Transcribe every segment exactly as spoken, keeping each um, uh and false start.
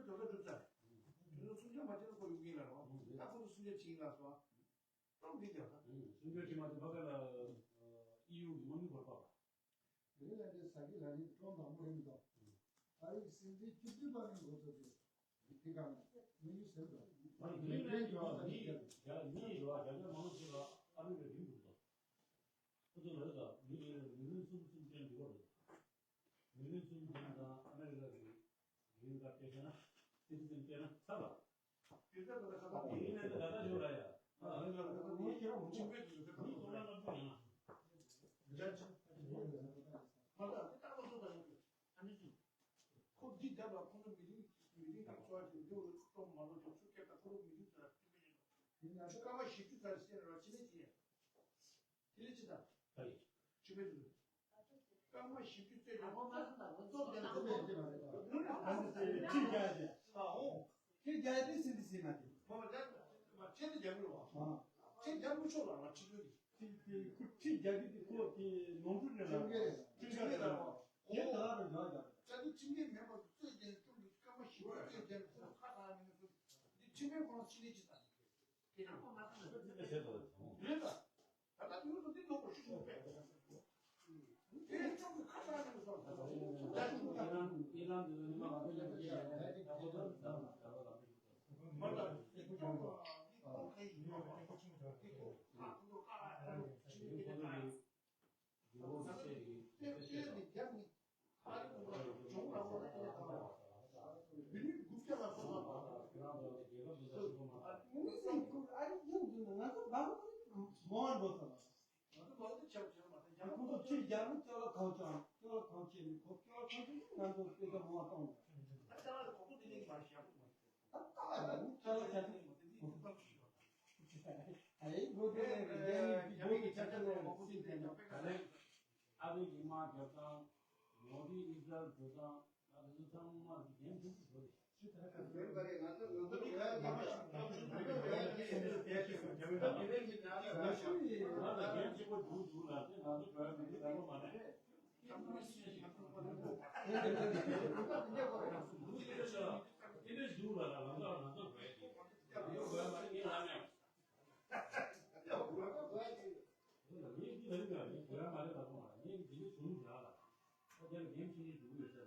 ཁྱོད་ད་ལྟ་གྲུབ་ཚར། ཁྱོད་ཚོ་སུམ་ཅུ་མ་བྱས་ན་ཁོ་ཡོང་གི་ཡིན་ལ་རོ། ད་ཁོ་ཚོ་སུམ་ཅུ་བྱེད་ཡིན་ལ་སོ། ཀྲོང་འདི་རྒྱབ་ད། སུམ་ཅུ་བྱེད་མ་ཐུབ་པ་ག་ལ་ཨི་ཡུ་གི་དམག་མི་བོར་པ། དེ་ལ་དེ་ས་གི་ལ་རི་ཀྲོང་དང་པོ་རིམ་དང་། ཨ་རིག་སྲིད་འཛིན་བཅུ་བདུན་པ་ནས་འགོ་ཚུགས་ཏེ། དེ་ག་ནས་མི་ཡུལ་ཟེར་དང་། ཨ་ནི་ཡུ་ནན་ཡོད་ནི་ཡ་ནི་ཡོད་རྒྱ་ནག་མང་ཆེ་ལ་ཨ་རི་ལ་རིམ་འདུག་དང་། ཁོ་ཚོ་ལ་ཡོད་དང་མི་ཡུལ་མི་ཡུལ་གསུམ་གསུམ་ཅན་འདུག་བ་རེད། མི་རིགས་གསུམ་ལྡན་དང་ཨ་མེ་རི་ཀ་གི་རིགས་འགའ་སྤྲད་བྱས་ན། སི་ཊི་ཛེན་སྤྲད་ན་ཚར་བ། དེ་ཚོ་ལ་ཁ་པར་ཡིན་ནའི་ད་ལྟ་ཞོར་ལ་ཡ། ཨ་ཨ་ཨ་མི་ཁྱེད་རང་ཁྱིམ་པའི་དུས་ཚོད་མི་ཚོ་ལ་ལབ་དགོས་ཡང་། མ་ལ་དེ་ལྟ་བ་སོ་ད་ཡོང་གི་ཨ་ནི་ཅི། ཁོ་འདི་རྒྱབ་ལ་ཁོ་ཚོ་མི་རིགས་མི་རིགས་ཀྱི་འཚོ་བ་དེ་འདི་འོས་ཀྲོང་མ་ལོ་ཅོག་ཚུ་སྐད་ད་ཁོ་རོ་མི་རིགས་ཚོ་ལ་སྐྱིད་པོ་ཡིན་ནོ། ཡིན་ན་ཚོ་སྐར་མ་བཞི་བཅུ་ཚར་སེ་རོ་ཕྱི་ནས་ཅི་ཡ། དེ་ལས་ཅི་དང་། ཕྱི་པའི་དུས། སྐར་མ་བཞི་བཅུ་རྩོད་ཀྱང་ཁོ་མ་སོང་དང་ཁོ་ཚོ་ཀྱང་ཁོ་མེད་ཀྱི་མ་རེད་དང་། ཁྲི་བརྒྱ་ཅན། ཨ་འོ། ཁྲི་བརྒྱ་དེ་སྲིད་དེ་སྲིད་མ་དེ། ཁོ་མ་རེད། ཁྲི་དེ་རྒྱག་གི་རེད་བ། ཁྲི་རྒྱག་མི་ཆོག་ལ་ང་ཁྲི་ཚོད་དེ། ཁྲི་དེ་ཁོ་ཁྲི་བརྒྱ་དེ་ཁོ་དེ་ནོར་འཁྲུལ་རེད་ལ། ཁྲི་བརྒྱ་རེད་ལ། ཁྱེད་ད་རུ་ཡོད་ཀྱང་། ད་དེ་ཁྲི་མེད་མེད་པ་རྩོད་ཀྱང་ཁྲི་སྐར་མ་བཞི་བཅུ་རྩོད་ཀྱང་ཁོ་ཁ་ཁ་མི་ནུས་སོ། འདི་ཁྲི་མེད་ཁོ་རང་ཕྱི་ནས་ཅི་ད། ཨ་རིའི་མི་མང་རྒྱབ་སྟངས། ནོར་འཁྲུལ་ཨི་སི་རལ་འགྲོ་སྟངས། ང་ཚོ་ཚང་མ་གི་འགན་འཁྲི་ཞིག་བཟོ་རེད། ང་ལ་འགན་ཆེ་པོ་འདུག་འདུག་ལ་དེ་ང་ཚོ་གྲོས་མི་འདུག་ལ་མ་རེད། དེ་འདྲ་འདུག་ལ་ལ་ང་ཚོ་ང་ཚོ་གྲོས་དེ་ཡོད་དགོས་མ་རེད། ངས་ལབ་ནས། ངས་འདི་ལ་རིག་ལ་ངས་གོ་ཡ་མ་རེད་ལབ་པ་མ་རེད། ངས་འདི་ནས་བྱུང་བཞག་ལ། ཁ་རྒྱ་ལ་འགན་ཆེ་ནས་འགྲོ་གི་ཡོད་ས་རེད།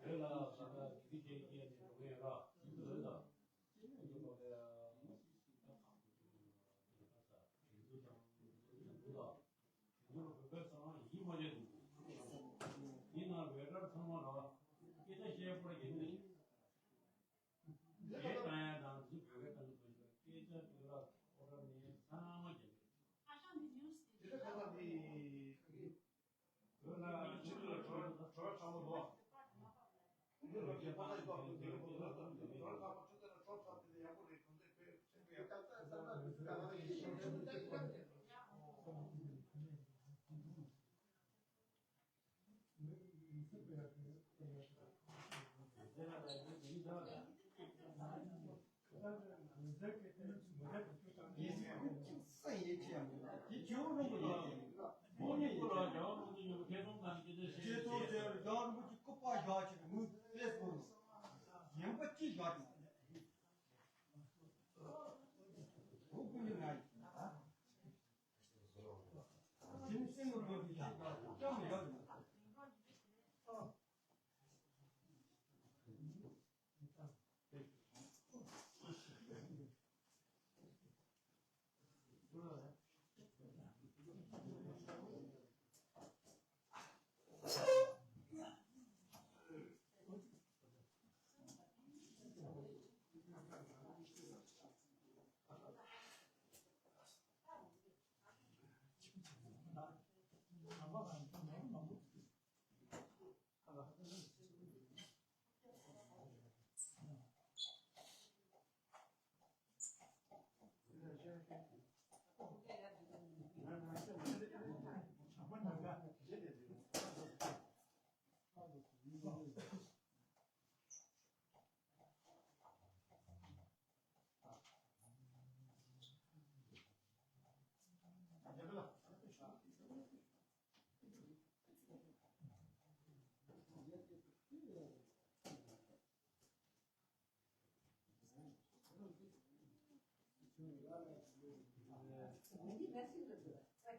བོད་ལ་ས་ད་དེ་གི་ཆེད་སྐྱེས་ནས་འགྲོ་གི་ཡོད་ར། འདི་ཚོ་ལ། འདི་ཚོ་ལ་དེང་དུས་དང་དེང་དུས་དང་དེང་དུས་ལ། དེང་དུས་ལ་བོད་པའི་ཚང་མ་ཡིད་མ་ཆེས་འདུག་ཡིན་ན་བོད་རབ་ཚང་མ་ལ་སྐད་ཆ་བཤད་པར་ཡིན་ནི། ངས་བཏང་ཡ་དང་འདི་བོད་སྐད་བཏང་གི་འདུག་ཞེས་སྐད་ཆ་དུས་ལ་ཁོ་ར་ནས་ཚང་མ་རྒྱབ་ཀྱི་རེད། དེ་ལ་ཁ་ལག་དེ། བོད་ལ་ཕྱི་ལ་གྲོ་གྲོ་ཆགས་པོ་འདུག་འདི་ལ་རྒྱལ་ཕ་ལ་ཡི་བ་དེ་ལ་གྲོ་ལ་ཁ་པ་ཆུ་དེ་ལ་གྲོ་ཆགས་དེ་ལ་ཡག་པོ་རེད། གང་དེ་བོད་ཆེན་པོ་ཡག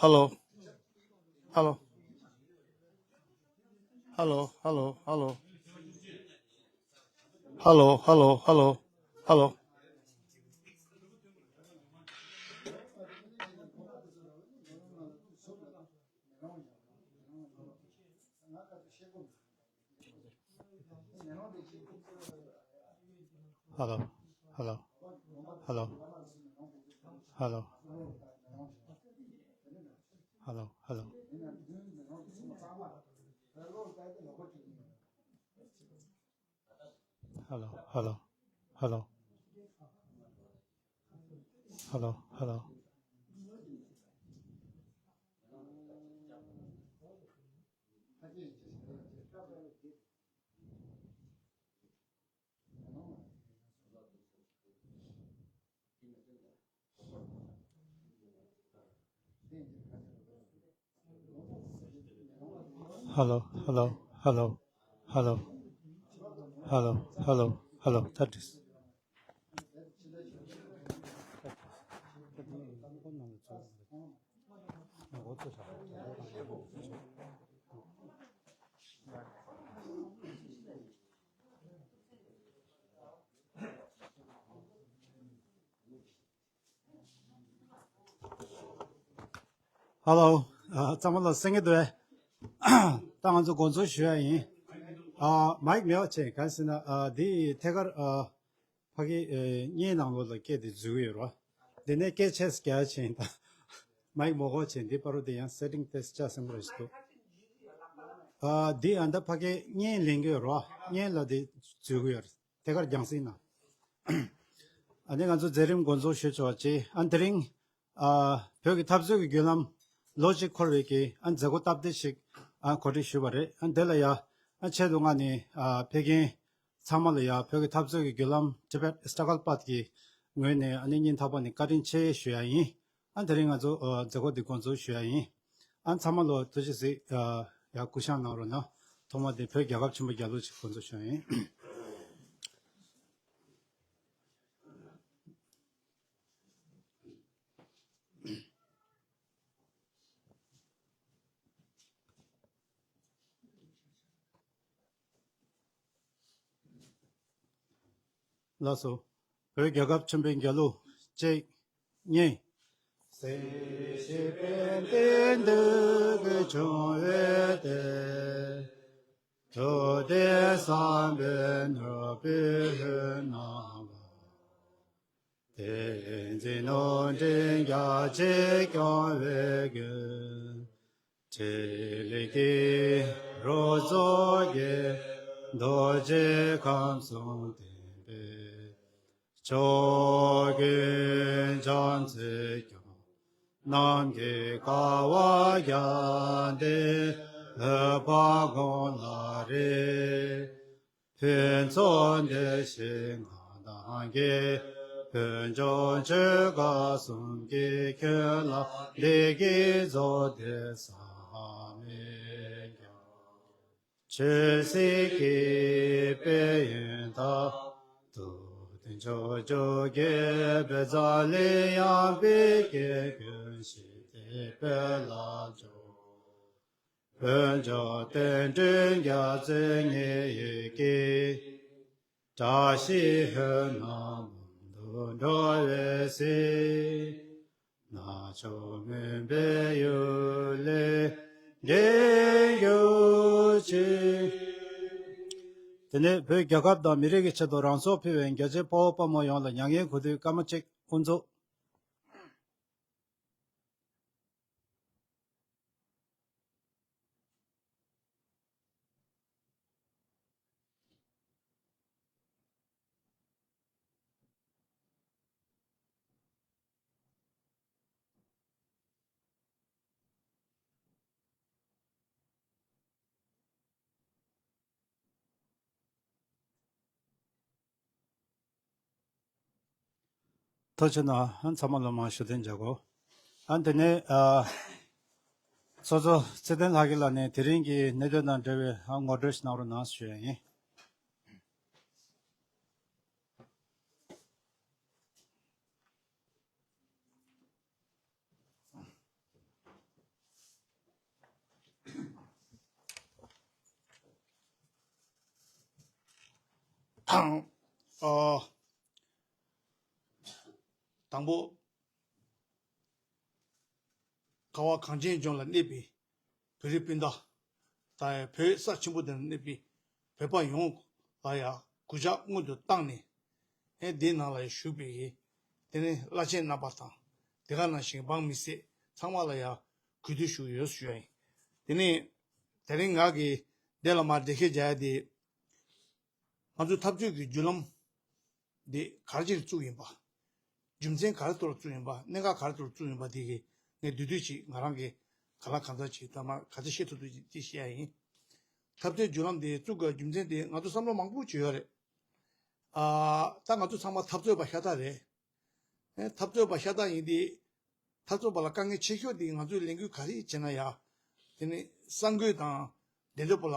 hello, hello, hello, hello, hello, hello, hello, hello, hello. Hello, hello, hello, hello, hello, hello, hello, hello, hello, hello, hello. Hello, hello, hello, hello, hello, hello, hello, that is. Hello, ཨ། ཚང་མ་ལ་གསན་གྱི་འདུག་གས། ད་ང་ཚོ་དགོངས་ཚུལ་ཞུ་ཡ་ཡིན། ཨ། མའིག་མེད་པ་བྱས། གང་ཟེར་ན། ཨ། འདི་ཐད་ཀར། ཨ། ཕ་གི། ཨེ། བརྙན་ནང་ལོགས་ལ་སྐད་དེ་འཛུལ་གྱི་ཡོད་རེད་བ། འདི་ནས་སྐད་ཆེ་རྒྱག་ཡ་བྱས་ཡིན་ད། མའིག་མ་གོ་བྱས། འདི་བར་དུ་དེ་ཡང་སེ་ཊིང་ཏོག་ཙམ་བྱས་ཟིན་པ་རེད་འདུག་ཨ། འདི་ཨ། ད་ཕ་གི་བརྙན་ལེན་གྱི་ཡོད་རེད་བ། བརྙན་ལ་དེ་འཛུལ་གྱི་ཡོད་རེད། ཐད་ཀར་རྒྱང་སྲིང་ན། ཨ་ནི་ང་ཚོ་མཛད་རིམ་འགོ་འཛུགས་ཞུ་ཆོག་ཅེས། ཨ། དེ་རིང་། ཨ། བོད་ཀྱི་འཐབ་རྩོད་ཀྱི་བརྒྱུད་ལམ་ལོ་གཅིག་འཁོར་བའི་གི། ཨ། མཛད་སྒོ་སྟབས་བདེ་ཞིག་ཨ། གོ་སྒྲིག་ཞུས་པ་རེད། ཨ། དེ་ལ་ཡ། ཨ། ཆེད་དུ་མངགས་ནས། ཨ། ཕེབས་མཁན་ཚང་མ་ལ་ཡ། བོད་ཀྱི་འཐབ་རྩོད་ཀྱི་བརྒྱུད་ལམ་Tibet Struggle Path གི་ངོས་ནས། ཨ་ནི་སྙིང་ཐག་པ་ནས་བཀའ་དྲིན་ཆེ་ཞུ་ཡ་ཡིན། ཨ། དེ་རིང་ང་ཚོ། ཨ། མཛད་སྒོ་འདི་འགོ་འཛུགས་ཞུ་ཡ་ཡིན། ཨ། ཚང་མ་ལོ་ཐུགས་རྗེ་གཟིགས། ཨ། ཡ། སྐུ་བཞེངས་གནང་རོགས་གནང་། ཐོག་མ་དེ་བོད་རྒྱལ་ཁབ་ཆེན་པོ་རྒྱལ་གླུ་ཅིག་འགོ་འཛུགས་ཞུ་ཡ་ཡིན། ལགས་སོ། བོད་རྒྱལ་ཁབ་ཆེན་པོའི་རྒྱལ་གླུ། གཅིག་གཉིས། སྲིད་ཞིའི་དཔལ་ལྡན་འདི་ཀུན་འབྱུང་བའི་དེ། ཐུབ་བསྟན་བསམ་པའི་ནོར་བུས་ཕུལ་གནང་བ། བསྟན་འཛིན་ནོར་འདྲེན་རྒྱ་ཆེར་སྐྱོང་བའི་མགོན། ཕྲིན་ལས་ཀྱི་རོ་ཚོགས་ཀྱིས། རྡོ་རྗེ་ཁམས་གསུམ་བསྟན་པའི་ཕྱོགས་ཀུན་རྒྱ་མཚོས་སྐྱོང་། ནམ་མཁའི་ཀ་བ་བརྒྱ་སྟེང་འོད་དཔག་མགོན་ལ་རེག། ཕུན་ཚོགས་འདི་ཞིག་མངའ་བདག་གིས། ཕུན་ཚོགས་ཆོས་འཁོར་གསུམ་གྱིས། ཁྱོད་ལ་འདི་སྐད་གསོལ་འདེབས་བསམ་མི་ཁྱབ། ཆོས་སྲིད་ཀྱི་དཔལ་ཡོན་དང་། ཐུབ་བསྟན་ཕྱོགས་བཅུ་རྒྱས་པའི་མཛའ་གླིང་ཡངས་པའི་གེ། ཀུན་ཤེས་དད་པས་བསླབ་བྱ། ཕུན་ཚོགས་བསྟན་འགྲོའི་རྒྱ་མཚོའི་མཉན་ཡོད་ཀྱི། བཀྲ་ཤིས་ལྷུན་ནག་འབུམ་དུ་འགྲོ་བའི་ཚེ། རྣལ་འབྱོར་མུན་པའི་གཡུལ་ལས་འདྲེན་གྱུར་ཅིག། དེ་ནས་བོད་རྒྱལ་ཁབ་དང་མི་རིགས་ཀྱི་ཆེད་དུ་རང་སྲོག་ཕུལ་བའི་རྒྱལ་གཅེས་དཔའ་བོ་དཔའ་མོ་ཡོངས་ལ་མྱ་ངན་གུས་འདུད་སྐར་མ་གཅིག་དབུ་འཛུགས། ཐུགས་རྗེ་གནང་། ཚང་མ་ལ་མར་ཞུ་དོན་བྱ་དགོས། ཨ་དེ་ནས་ཨ་ཚོགས་གཙོ་ཚེ་བརྟན་ལྷ་རྒྱལ་ལགས་ནས་དེ་རིང་གི་གནད་དོན་དང་འབྲེལ་བའི་ཨ་ངོ་སྤྲོད་ཞིག་གནང་རོགས་གནང་ཞུ་ཡ་ཡིན། དང་། ཨ། དང་པོ། ཀ་བ་གངས་ཅན་ལྗོངས་ལ་གནས་པའི་བོད་རིགས་སྤུན་ཟླ་དང་ཡང་བོད་ས་ཆེན་པོ་འདིར་གནས་པའི་བོད་པ་ཡོངས་ལ་ཡང་གུས་ཕྱག་སྔོན་དུ་བཏང་ནས། ཨེ་འདིའི་ནང་ལ་ཡང་བཞུགས་པའི་དེ་ནི་བླ་ཆེན་རྣམ་པ་དང་། དེ་ག་ནང་བཞིན་འབངས་མི་སེར་ཚང་མ་ལ་ཡང་གུས་འདུད་ཞུ་ཡོད་ཞུ་ཡ་ཡིན། དེ་ནི་དེ་རིང་ང་གིས་འདི་ལ་མར་འགྲེལ་བཤད་རྒྱག་ཡ་དེ། ང་ཚོའི་འཐབ་རྩོད་ཀྱི་བརྒྱུད་ལམ་འདི་ག་རེ་བྱས་ནས་བཙུགས་ཡིན་པ། རྒྱུ་མཚན་ག་རེ་ཐོག་ལ་བཙུགས་ཡིན་པ། གནད་འགག་ག་རེ་ཐོག་ལ་བཙུགས་ཡིན་པ་དེ་གི་ངས་བསྡུས་བསྡུས་ཅིག་ང་རང་གིས་གང་ལ་གང་འཚམ་ཅིག་ད་མ་ག་ཚོད་བཤད་ཐུབ་ཐུབ་ཅིག་ཅིག་བཤད་ཡ་ཡིན། འཐབ་རྩོད་བརྒྱུད་ལམ་འདི་བཙུགས་དགོས་རྒྱུ་མཚན་དེ་ང་ཚོ་བསམ་བློ་མང་པོ་བྱོས་ཡོད་རེད། ཨ་ད་ང་ཚོ་ཚང་མ་འཐབ་རྩོད་པ་ཤ་སྟག་རེད། ཨེ་འཐབ་རྩོད་པ་ཤ་སྟག་ཡིན་དེ། འཐབ་རྩོད་པ་ལ་དཀའ་ངལ་ཆེ་ཤོས་དེ་ང་ཚོས་ལས་འགུལ་ག་རེ་བྱས་ན་ཡང་། དེ་ནི་གསར་འགོད་དང་དེ་འདྲ་པོ་ལ་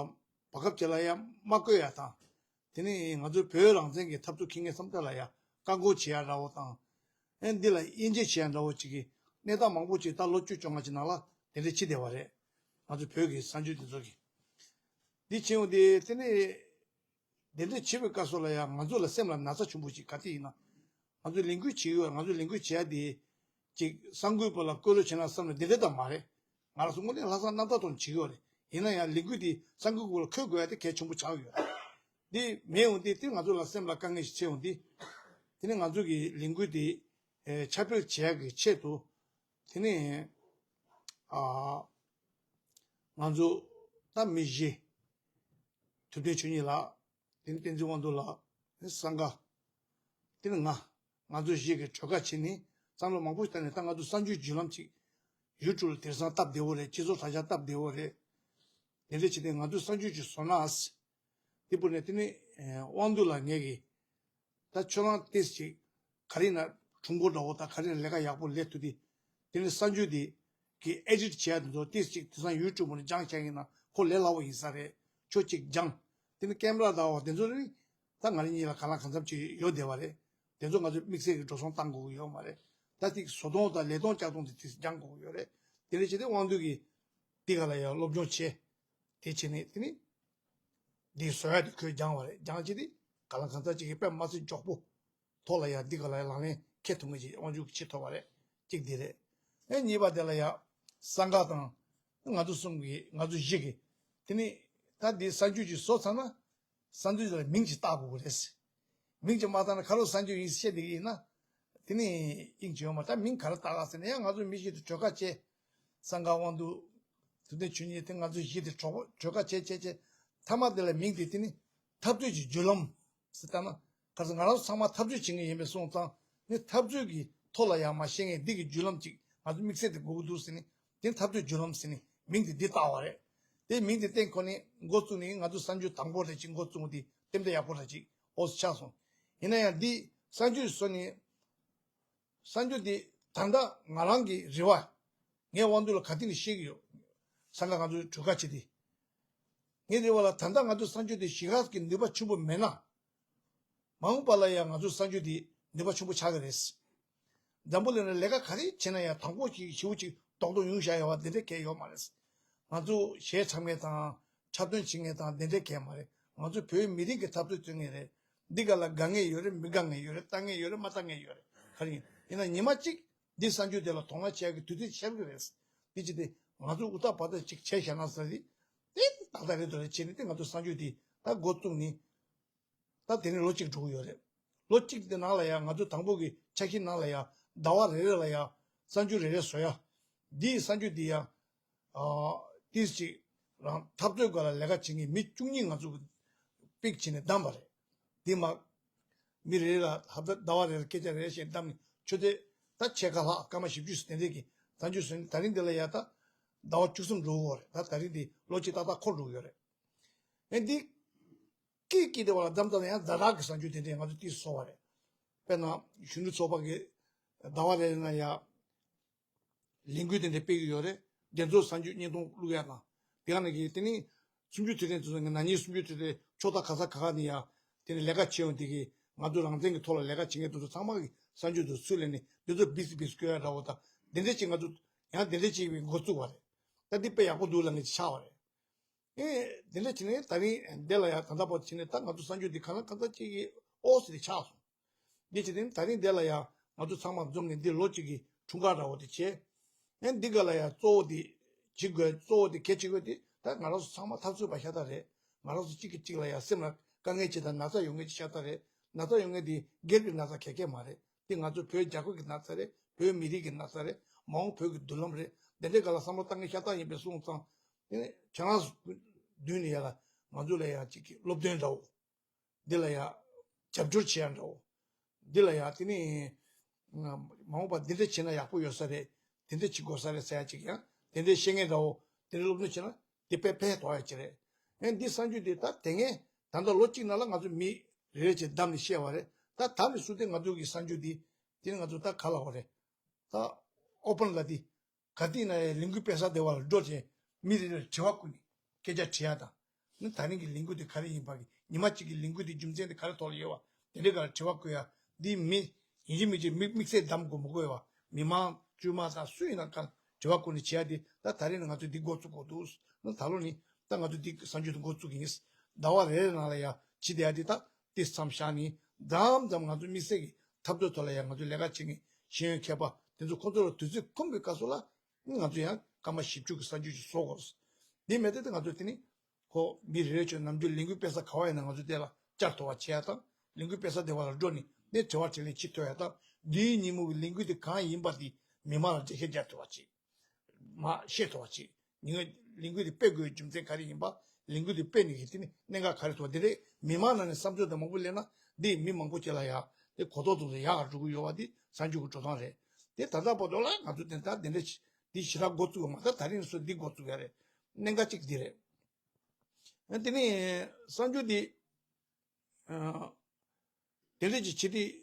བར་སྐབས་ཅིག་ལ་ཡང་མ་བསྐོས་ཡ་དང་། དེ་ནི་ང་ཚོའི་བོད་རང་བཙན་གྱི་འཐབ་རྩོད་མཁན་ངན་སམ་ཏ་ལ་ཡང་བཀག་འགོག་བྱེད་ཡ་འདྲ་བོ་དང་། ཨེ་འདི་ལ་དབྱེ་འབྱེད་བྱེད་ཡ་འདྲ་བོ་ཅིག་གི་གནས་སྟངས་མང་པོ་ཅིག་ད་ལོ་བཅུ་བཅོ་ལྔ་ཅིག་ནང་ལ་དེ་འདྲ་ཕྱིན་བསྡད་པ་རེད། ང་ཚོ་བོད་ཀྱི་གསར་འགྱུར་དེ་ཚོ་གི། འདི་བྱས་ཡོང་དེ་དེ་ནི། དེ་འདྲ་བྱེད་པའི་སྐབས་སུ་ལ་ཡང་ང་ཚོ་ལ་སེམས་ལ་ན་ཚ་ཆེན་པོ་ཅིག་ག་དེ་ཡིན་ན། ང་ཚོ་ལས་འགུལ་བྱེད་ཀྱི་ཡོད། ང་ཚོ་ལས་འགུལ་བྱེད་ཡ་དེ་ཅིག་གསར་འགོད་པ་ལ་བསྐོས་ལོ་བྱེད་ན་བསམ་ནས་དེ་འདྲ་ད་མ་རེད། ང་རང་ཚོ་དངོས་གནས་ལྷག་བསམ་རྣམ་དག་ཐོག་ནས་བྱེད་ཀྱི་ཡོད་རེད། ཡིན་ན་ཡང་ལས་འགུལ་དེ་གསར་འགོད་པ་ལ་འཁོད་དགོས་ཡ་དེ་གལ་ཆེན་པོ་ཆགས་ཀྱི་ཡོད་རེད། དེ་མེད་འོང་དེ་དེ་ང་ཚོ་ལ་སེམས་ལ་དཀའ་ངལ་ཞིག་འཕྲད་འོང་དེ། དེ་ནས་ང་ཚོ་གི་ལས་འགུལ་དེ་ཨེ་ཁྱབ་སྤེལ་བྱེད་ཡ་གི་ཆེད་དུ། དེ་ནས་ཨ་ང་ཚོ་ད་མི་བཞི། ཐུབ་བསྟན་ཆོས་ཉིད་ལགས། དེ་ནི་བསྟན་འཛིན་དབང་འདུས་ལགས། དེ་ནི་སངྒ། དེ་ནི་ང་། ང་ཚོ་བཞི་གིས་གྲོས་ཁ་བྱས་ནས་བསམ་བློ་མང་པོ་ཞིག་བཏང་ནས། ད་ང་ཚོ་གསར་འགྱུར་བརྒྱུད་ལམ་ཅིག་ཡུ་ཊུབ་ལ་དེང་སང་སྟབས་བདེ་བོ་རེད། སྤྱི་ཚོགས་དྲ་རྒྱ་སྟབས་བདེ་བོ་རེད། དེ་འདྲ་བྱས་ཏེ་ང་ཚོས་གསར་འགྱུར་ཅིག་བཟོ་ན་ཨ་སི། དེ་བུ་ནས་དེ་ནི་དབང་འདུས་ལགས་ངེད་ཀྱིས། ད་ཁྱོད་རང་ཏོག་ཙམ་ཅིག་ག་རེ་ན་གྲུང་པོ་འདྲ་བོ་དང་ག་རེ་ན་ལས་ཀ་ཡག་པོ་ལས་ཐུབ་དེ། དེ་ནི་གསར་འགྱུར་དེ་གི་ཨེ་ཌིཊ་བྱེད་ཡ་དེ་ཚོ་ཏོག་ཙམ་ཅིག་དེང་སང་ཡུ་ཊུབ་ནས་སྦྱང་བྱས་ཡིན་ན་ཁོ་ལས་སླ་བོ་ཡིན་ས་རེད། ཁྱོད་ཅིག་སྦྱང་། དེ་ནི་ཀེམ་ར་འདྲ་བོ་དེ་ཚོ་ནི་ད་ང་རང་གཉིས་ལ་གང་ལ་གང་འཚམ་ཅིག་ཡོད་བསྡད་པ་རེད། དེ་ཚོ་ང་ཚོས་དམིགས་བསལ་གྱི་འགྲོ་སོང་བཏང་དགོས་ཀྱི་ཡོད་མ་རེད། ད་ཏིག་བཟོ་སྟངས་དང་ལས་སྟངས་བསྐྱར་གཏོང་དེ་ཏིག་སྦྱང་དགོས་ཀྱི་ཡོད་རེད། དེ་འདྲ་བྱས་ཏེ་དབང་འདུས་ཀྱིས་འདི་ག་ལ་ཡང་སློབ་སྦྱོང་བྱས། དེ་བྱས་ནས་དེ་ནི་འདི་བཟོ་ཡ་དེ་ཁོས་སྦྱངས་པ་རེད། སྦྱངས་བྱས་ཏེ་གང་ལ་གང་འཚམ་ཅིག་གི་དཔེ་མ་སྲིད་མགྱོགས་པོ་ཐོག་ལ་ཡང་འདི་ག་ལ་ཡང་ལག་ལེན་འཁེལ་ཐུབ་མཁན་ཅིག་དབང་འདུས་ཀྱིས་བྱེད་ཐུབ་པ་རེད། གཅིག་འདི་རེད། ཨེ་གཉིས་པ་དེ་ལ་ཡང་སངྒ་དང་ང་ཚོ་གསུམ་གྱིས། ང་ཚོ་བཞི་གིས་དེ་ནི་ད་འདི་གསར་འགྱུར་ཅིག་བཟོ་ཚར་ན། གསར་འགྱུར་ལ་མིང་ཅིག་བཏགས་དགོས་ཀྱི་རེད། མིང་ཅིག་མ་བཏགས་ན་ག་རེ་གསར་འགྱུར་ཡིན་ཟེར་བཤད་བསྡད་ཀྱི་ཡིན་ན། དེ་ནི་དབྱིངས་ཅིག་ཡོད་མ་རེད། ད་མིང་ག་རེ་བཏགས་ག་ཟེར་ན། ཡང་ང་ཚོ་མི་བཞི་དེ་གྲོས་ཁ་བྱས། སངྒ་དབང་འདུས། ཐུབ་བསྟན་ཆོས་ཉིད་དེ་ང་ཚོ་བཞི་དེ་གྲོས་གྲོས་ཁ་བྱས་བྱས་བྱས། མཐའ་མ་དེ་ལ་མིང་དེ་དེ་ནི་འཐབ་རྩོད་ཀྱི་བརྒྱུད་ལམ་ཟེར་བཏགས་ན། ག་རེ་ཟེར། ང་རང་ཚོ་ཚང་མ་འཐབ་རྩོད་བྱེད་མཁན་ཡིན་པས་སོང་ཙང་ནི། འཐབ་རྩོད་ཀྱི་ཐོག་ལ་ཡང་མ་བཤད་མཁན་འདི་གི་བརྒྱུད་ལམ་ཅིག་ང་ཚོ་དམིགས་བསལ་དེ་དགོས་ཀྱི་འདུག་ཟེར་ནས། དེ་འཐབ་རྩོད་བརྒྱུད་ལམ་ཟེར་ནས་མིང་དེ་འདི་བཏགས་པ་རེད། དེ་མིང་དེ་བཏགས་ཁོ་ནས་འགོ་བཙུགས་ནས། ང་ཚོ་གསར་འགྱུར་དང་པོ་རེད་ཅིག་འགོ་བཙུགས་ཏེ་ཏན་ཏན་ཡག་པོ་རེད་ཅིག་འོ་ཆགས་སོང་། ཡིན་ན་ཡང་འདི་གསར་འགྱུར་བཟོ་ནས། གསར་འགྱུར་འདི་ད་ལྟ་ང་རང་གི་རེ་བ། ངས་དབང་འདུས་ལ་ག་དུས་ནས་བཤད་ཀྱི་ཡོད། སངྒ་ང་ཚོའི་གྲོས་ཁ་བྱེད་དེ། ངའི་རེ་བ་ལ་ད་ལྟ་ང་ཚོའི་གསར་འགྱུར་འདི་ཞེ་དྲག་གི་ནུས་པ་ཆེན་པོ་མེད་ན། མ་འོངས་པ་ལ་ཡང་ང་ཚོའི་གསར་འགྱུར་འདི་ནུས་པ་ཆེན་པོ་ཆགས་ཀྱི་རེད། འཛམ་བུ་གླིང་ལ་ལས་ཀ་ག་རེ་བྱས་ན་ཡང་དང་པོ་ཞིག་ཞེ་པོ་ཅིག་རྡོག་རྡོག་ཡོང་བཞག་ཡོད་པ་འདི་འདྲ་གང་ཡང་ཡོད་མ་རེད། ང་ཚོ་གཞས་འཁྲབ་མཁན་དང་འཁྲབ་སྟོན་བྱེད་མཁན་དང་འདི་འདྲ་གང་ཡང་མ་རེད། ང་ཚོ་བོད་མི་རིགས་ཀྱི་འཐབ་རྩོད་རྩོད་མཁན་རེད། འདི་ག་ལ་དགའ་མཁན་ཡོད་རེད། མི་དགའ་མཁན་ཡོད་རེད། ལྟ་མཁན་ཡོད་རེད། མ་ལྟ་མཁན་ཡོད་རེད། ག་རེ་ཡིན་ཡིན་ན་ཉི་མ་གཅིག་འདི་གསར་འགྱུར་དེ་ལ་དོ་སྣང་བྱེད་ཡག་གི་དུས་ཚོད་ཤར་གྱི་རེད། འདི་ཅི་སྟེ་ང་ཚོ་ཨུ་ཏ་བ་ཏ་ཅིག་བྱས་བཞག་ན་ཟེར་ཏེ། དེ་ཏག་ཏག་རེད་འདུག་རེད་བྱས་ནས། དེ་ང་ཚོ་གསར་འགྱུར་དེ་ད་འགོ་བཙུགས་ནས། ད་དེ་ནས་ལོ་གཅིག་འགྲོ་གི་ཡོད་རེད། ལོ་གཅིག་དེ་ནང་ལ་ཡང་ང་ཚོ་དང་པོ་གི་འཆར་གཞི་ནང་ལ་ཡང་ཟླ་བ་རེ་རེ་ལ་ཡང་གསར་འགྱུར་རེ་རེ་བཟོ་ཡ། འདིའི་གསར་འགྱུར་འདི་ཡང་ཏིས་ཅིག་རང་འཐབ་རྩོད་སྒང་ལ་ལས་ཀ་བྱེད་མཁན་མི་བཅུ་གཉིས་ང་ཚོ་གིས་པིག་བྱས་ནས་བདམས་པ་རེད། འདི་མ་མི་རེ་རེ་ལ་ཧབ་ཟླ་བ་རེ་རེ་སྐད་ཆ་རེ་རེ་བཤད་བདམས་ནས་ཆུ་ཚོད་ད་ཕྱེད་ཀ་ལྷག་སྐར་མ་བཞི་བཅུ་ཙམ་དེ་འདྲས་ཀྱི་གསར་འགྱུར་བཟོས་ནས་ད་རིང་འདི་ལ་ཡ་ད་ཟླ་བ་བཅུ་གསུམ་འགྲོ་གི་ཡོད་རེད། ད་ད་རིང་འདི་ལོ་གཅིག་ཏག་ཏག་འཁོར་འགྲོ་གི་ཡོད་རེད། ཨེ་འདི་སྐད་སྐད་དེ་བ་ལ་བདམས་ཙམ་ལ་ཡང་ཛ་དྲག་གི་གསར་འགྱུར་དེ་འདྲས་ང་ཚོ་ཏིས་བཟོ་བ་རེད། དཔེར་ན་གཞོན་ནུ་ཚོགས་པ་གི་ཟླ་བ་རེ་རེ་ན་ཡ་ལས་འགུལ་དེ་འདྲས་སྤེལ་གི་ཡོད་རེད། དེ་ཚོ་གསར་འགྱུར་བརྙན་ཐུང་བླུག་ཡ་དང་། དེ་ག་ནང་གི་དེ་ནི་གསུམ་བཅུ་དུས་དྲན་དེ་ཚོ་ནང་གི་ན་ནིང་གསུམ་བཅུ་དུས་དྲན་ཕྱོགས་མཐའ་ག་ས་ག་ག་ནས་ཡ་དེ་ནི་ལས་ཀ་བྱེད་ཡོང་དེ་གི་ང་ཚོ་རང་བཙན་གི་ཐོག་ལ་ལས་ཀ་བྱེད་མཁན་དེ་ཚོ་ཚང་མ་གི་གསར་འགྱུར་དེ་ཚོ་ཚུར་ལེན་ནས་དེ་ཚོ་བིས་བིས་སྐྱོ་ཡ་འདྲ་བོ་དང་དེ་འདྲས་ཅིག་ང་ཚོ་ཡང་དེ་འདྲས་ཅིག་གི་འགོ་བཙུགས་པ་རེད། ད་འདི་དཔེ་ཡག་པོ་འདུག་ལབ་མཁན་ཅིག་ཆགས་པ་རེད། ཨེ་དེ་འདྲ་བྱས་ནས་ད་རིང་འདི་ལ་ཡང་ད་ལྟ་བར་བྱས་ནས་ད་ང་ཚོ་གསར་འགྱུར་འདི་གང་ལ་གང་འཚམ་ཅིག་གི་ཨོ་ཟེར་ཏེ་ཆགས་སོང་། འདི་བྱས་ནས་ད་རིང་འདི་ལ་ཡང་ང་ཚོ་ཚང་མ་འཛོམས་ནས་འདི་ལོ་གཅིག་གི་འཁྲུངས་སྐར་འདྲ་བོ་དེ་བྱས། ཨེ་འདི་ག་ལ་ཡང་གཙོ་བོ་དེ་བྱེད་དགོས་གཙོ་བོ་དེ་གལ་ཆེ་དགོས་དེ་ད་ང་རང་ཚོ་ཚང་མ་འཐབ་རྩོད་པ་ཤ་སྟག་རེད། ང་རང་ཚོ་གཅིག་གིས་གཅིག་ལ་ཡང་སེམས་ལ་དཀའ་ངལ་ཅིག་དང་ན་ཚ་ཡོང་མཁན་ཅིག་ཤ་སྟག་རེད། ན་ཚ་ཡོང་མཁན་དེ་སྒེར་གྱི་ན་ཚ་ག་གེ་མ་རེད། དེ་ང་ཚོ་བོད་རྒྱ་ཁབ་ཀྱི་ན་ཚ་རེད། བོད་མི་རིགས་ཀྱི་ན་ཚ་རེད། མ་འོངས་བོད་ཀྱི་མདུན་ལམ་རེད། དེ་འདྲའི་སྒང་ལ་བསམ་བློ་བཏང་མཁན་ཤ་སྟག་ཡིན་པའི་སོང་ཙང་། དེ་ནས་ཁྱེད་རང་ཚོ་མདུན་ནས་ཡ་ལ་ང་ཚོ་ལ་ཡང་གཅིག་གི་སློབ་སྟོན་འདྲ་བོ། འདི་ལ་ཡང་རྒྱབ་སྐྱོར་བྱེད་ཡ་འདྲ་བོ། འདི་ལ་ཡང་དེ་ནས་མ་འོངས་པ་འདི་འདྲ་བྱས་ན་ཡག་པོ་ཡོད་ས་རེད། དེ་འདྲ་བྱེད་དགོས་ས་རེད་ཟེར་ཡ་གཅིག་ཡང་དེ་འདྲའི་བཤད་མཁན་འདྲ་བོ། དེ་འདྲའི་སློབ་སྟོན་བྱས་ན་དེ་དཔེ་ཕན་ཐོགས་ཡ་གཅིག་རེད། ཨེ་འདི་གསར་འགྱུར་འདི་ད་དེ་སྔའི་ད་ལྟ་ལོ་གཅིག་ནང་ལ་ང་ཚོ་མི་རེ་རེ་བྱས་བདམས་ནས་བཤད་པ་རེད། ད་ད་ནས་བཟུང་སྟེ་ང་ཚོ་གི་གསར་འགྱུར་འདི་དེ་ནི་ང་ཚོ་ད་ག་ལ་འོ་རེད། ད་ཨོ་པན་ལ་དེ་ག་དུས་ན་ཡང་ལས་འགུལ་སྤེལ་ས་དེ་བ་ལ་འགྲོ་བྱས་མི་རེ་རེར་དྲི་བ་བཀོད་ནས་སྐད་ཆ་དྲི་ཡ་དང་། ནི་ད་རིང་གི་ལས་འགུལ་དེ་ག་རེ་ཡིན་པ་གི་ཉི་མ་གཅིག་གི་ལས་འགུལ་དེ་རྒྱུ་མཚན་དེ་ག་རེ་ཐོག་ལ་ཡོད་བ་དེ་འདྲའི་སྒང་ལ་དྲི་བ་བཀོད་ཡ། འདི་མི་ཡིན་གཅིག་མིན་གཅིག་མི་དམིགས་བསལ་བདམས་དགོས་མི་དགོས་བ་མི་མང་དཀྱུས་མ་དང་སུ་ཡིན་ན་གང་དྲི་བ་བཀོད་ནས་བྱེད་ཡ་དེ་ད་ད་རིང་ནས་ང་ཚོས་འདི་འགོ་བཙུགས་དགོས་འདུག་ནི་ད་ལོ་ནི་ད་ང་ཚོས་འདི་གསར་འགྱུར་དེ་འགོ་བཙུགས་ཀྱི་ཡིན། ཟླ་བ་རེ་རེ་ནང་ལ་ཡ་བྱེད་བསྡད་ཡ་དེ་ད་དེ་མཚམས་བཞག་ནས་མཚམས་མཚམས་ང་ཚོ་དམིགས་བསལ་གྱི་འཐབ་རྩོད་ཐོག་ལ་ཡང་ང་ཚོའི་ལས་ཀ་བྱེད་མཁན་ཤེས་ཡོན་མཁས་པ་དེ་ཚོ་ཁོང་ཚོ་ལ་དུས་ཚོད་ཁོམ་པའི་སྐབས་སུ་ལ་ང་ཚོ་ཡང་སྐར་མ་བཞི་བཅུ་གི་གསར་འགྱུར་ཞིག་བཟོ་དགོས། འདི་མེད་དེ་ང་ཚོ་དེ་ནི་ཁོ་མི་རེ་རེ་བྱས་ནམ་རྒྱུན་ལས་འགུལ་སྤེལ་ས་ག་བ་ཡིན་ན་ང་ཚོ་དེ་ལ་བཅར་ཐུབ་པ་བྱེད་ཡ་དང་ལས་འགུལ་སྤེལ་ས་དེ་བ་ལ་འགྲོ་ནས་ནས་དྲི་བ་དྲིས་ལན་བྱེད་ཐུབ་ཡ་དང་འདིའི་ཉིན་མོ་གི་ལས་འགུལ་དེ་གང་ཡིན་པ་དེ་མི་མང་ལ་འགྲེལ་བཤད་རྒྱག་ཐུབ་པ་བྱེད། མ་ཤེས་ཐུབ་པ་ཅིག་ཉིན་ལས་འགུལ་དེ་སྤེལ་དགོས་རྒྱུ་མཚན་ག་རེ་ཡིན་པ། ལས་འགུལ་དེ་སྤེལ་ནས་ཀྱི་དེ་ནི་གནད་འགག་ག་རེ་ཐུག་པ་དེ་རེད། མི་མང་ནང་ནས་བསམ་ཚུལ་དང་མང་པོ་སླེབས་ན་འདི་མི་མང་པོ་ཅིག་ལ་ཡག་དེ་གོ་རྟོགས་ཐུབ་ཚེ་ཡག་ག་འགྲོ་གི་ཡོད་པ་འདི་གསར་འགྱུར་གྱི་འགྲོ་སྟངས་རེད། དེ་ད་ལྟ་བར་དུ་ལ་ང་ཚོ་དེ་ལྟར་དེ་འདྲ་འདི་ཞེ་དྲག་འགོ་བཙུགས་པ་མ་ཟད་ད་རིང་སུ་འདི་འགོ་བཙུགས་ཡ་རེད། གནད་འགག་ཅིག་འདི་རེད། དེ་ནི་གསར་འགྱུར་འདི། དེ་འདྲ་ཅིག་བྱེད་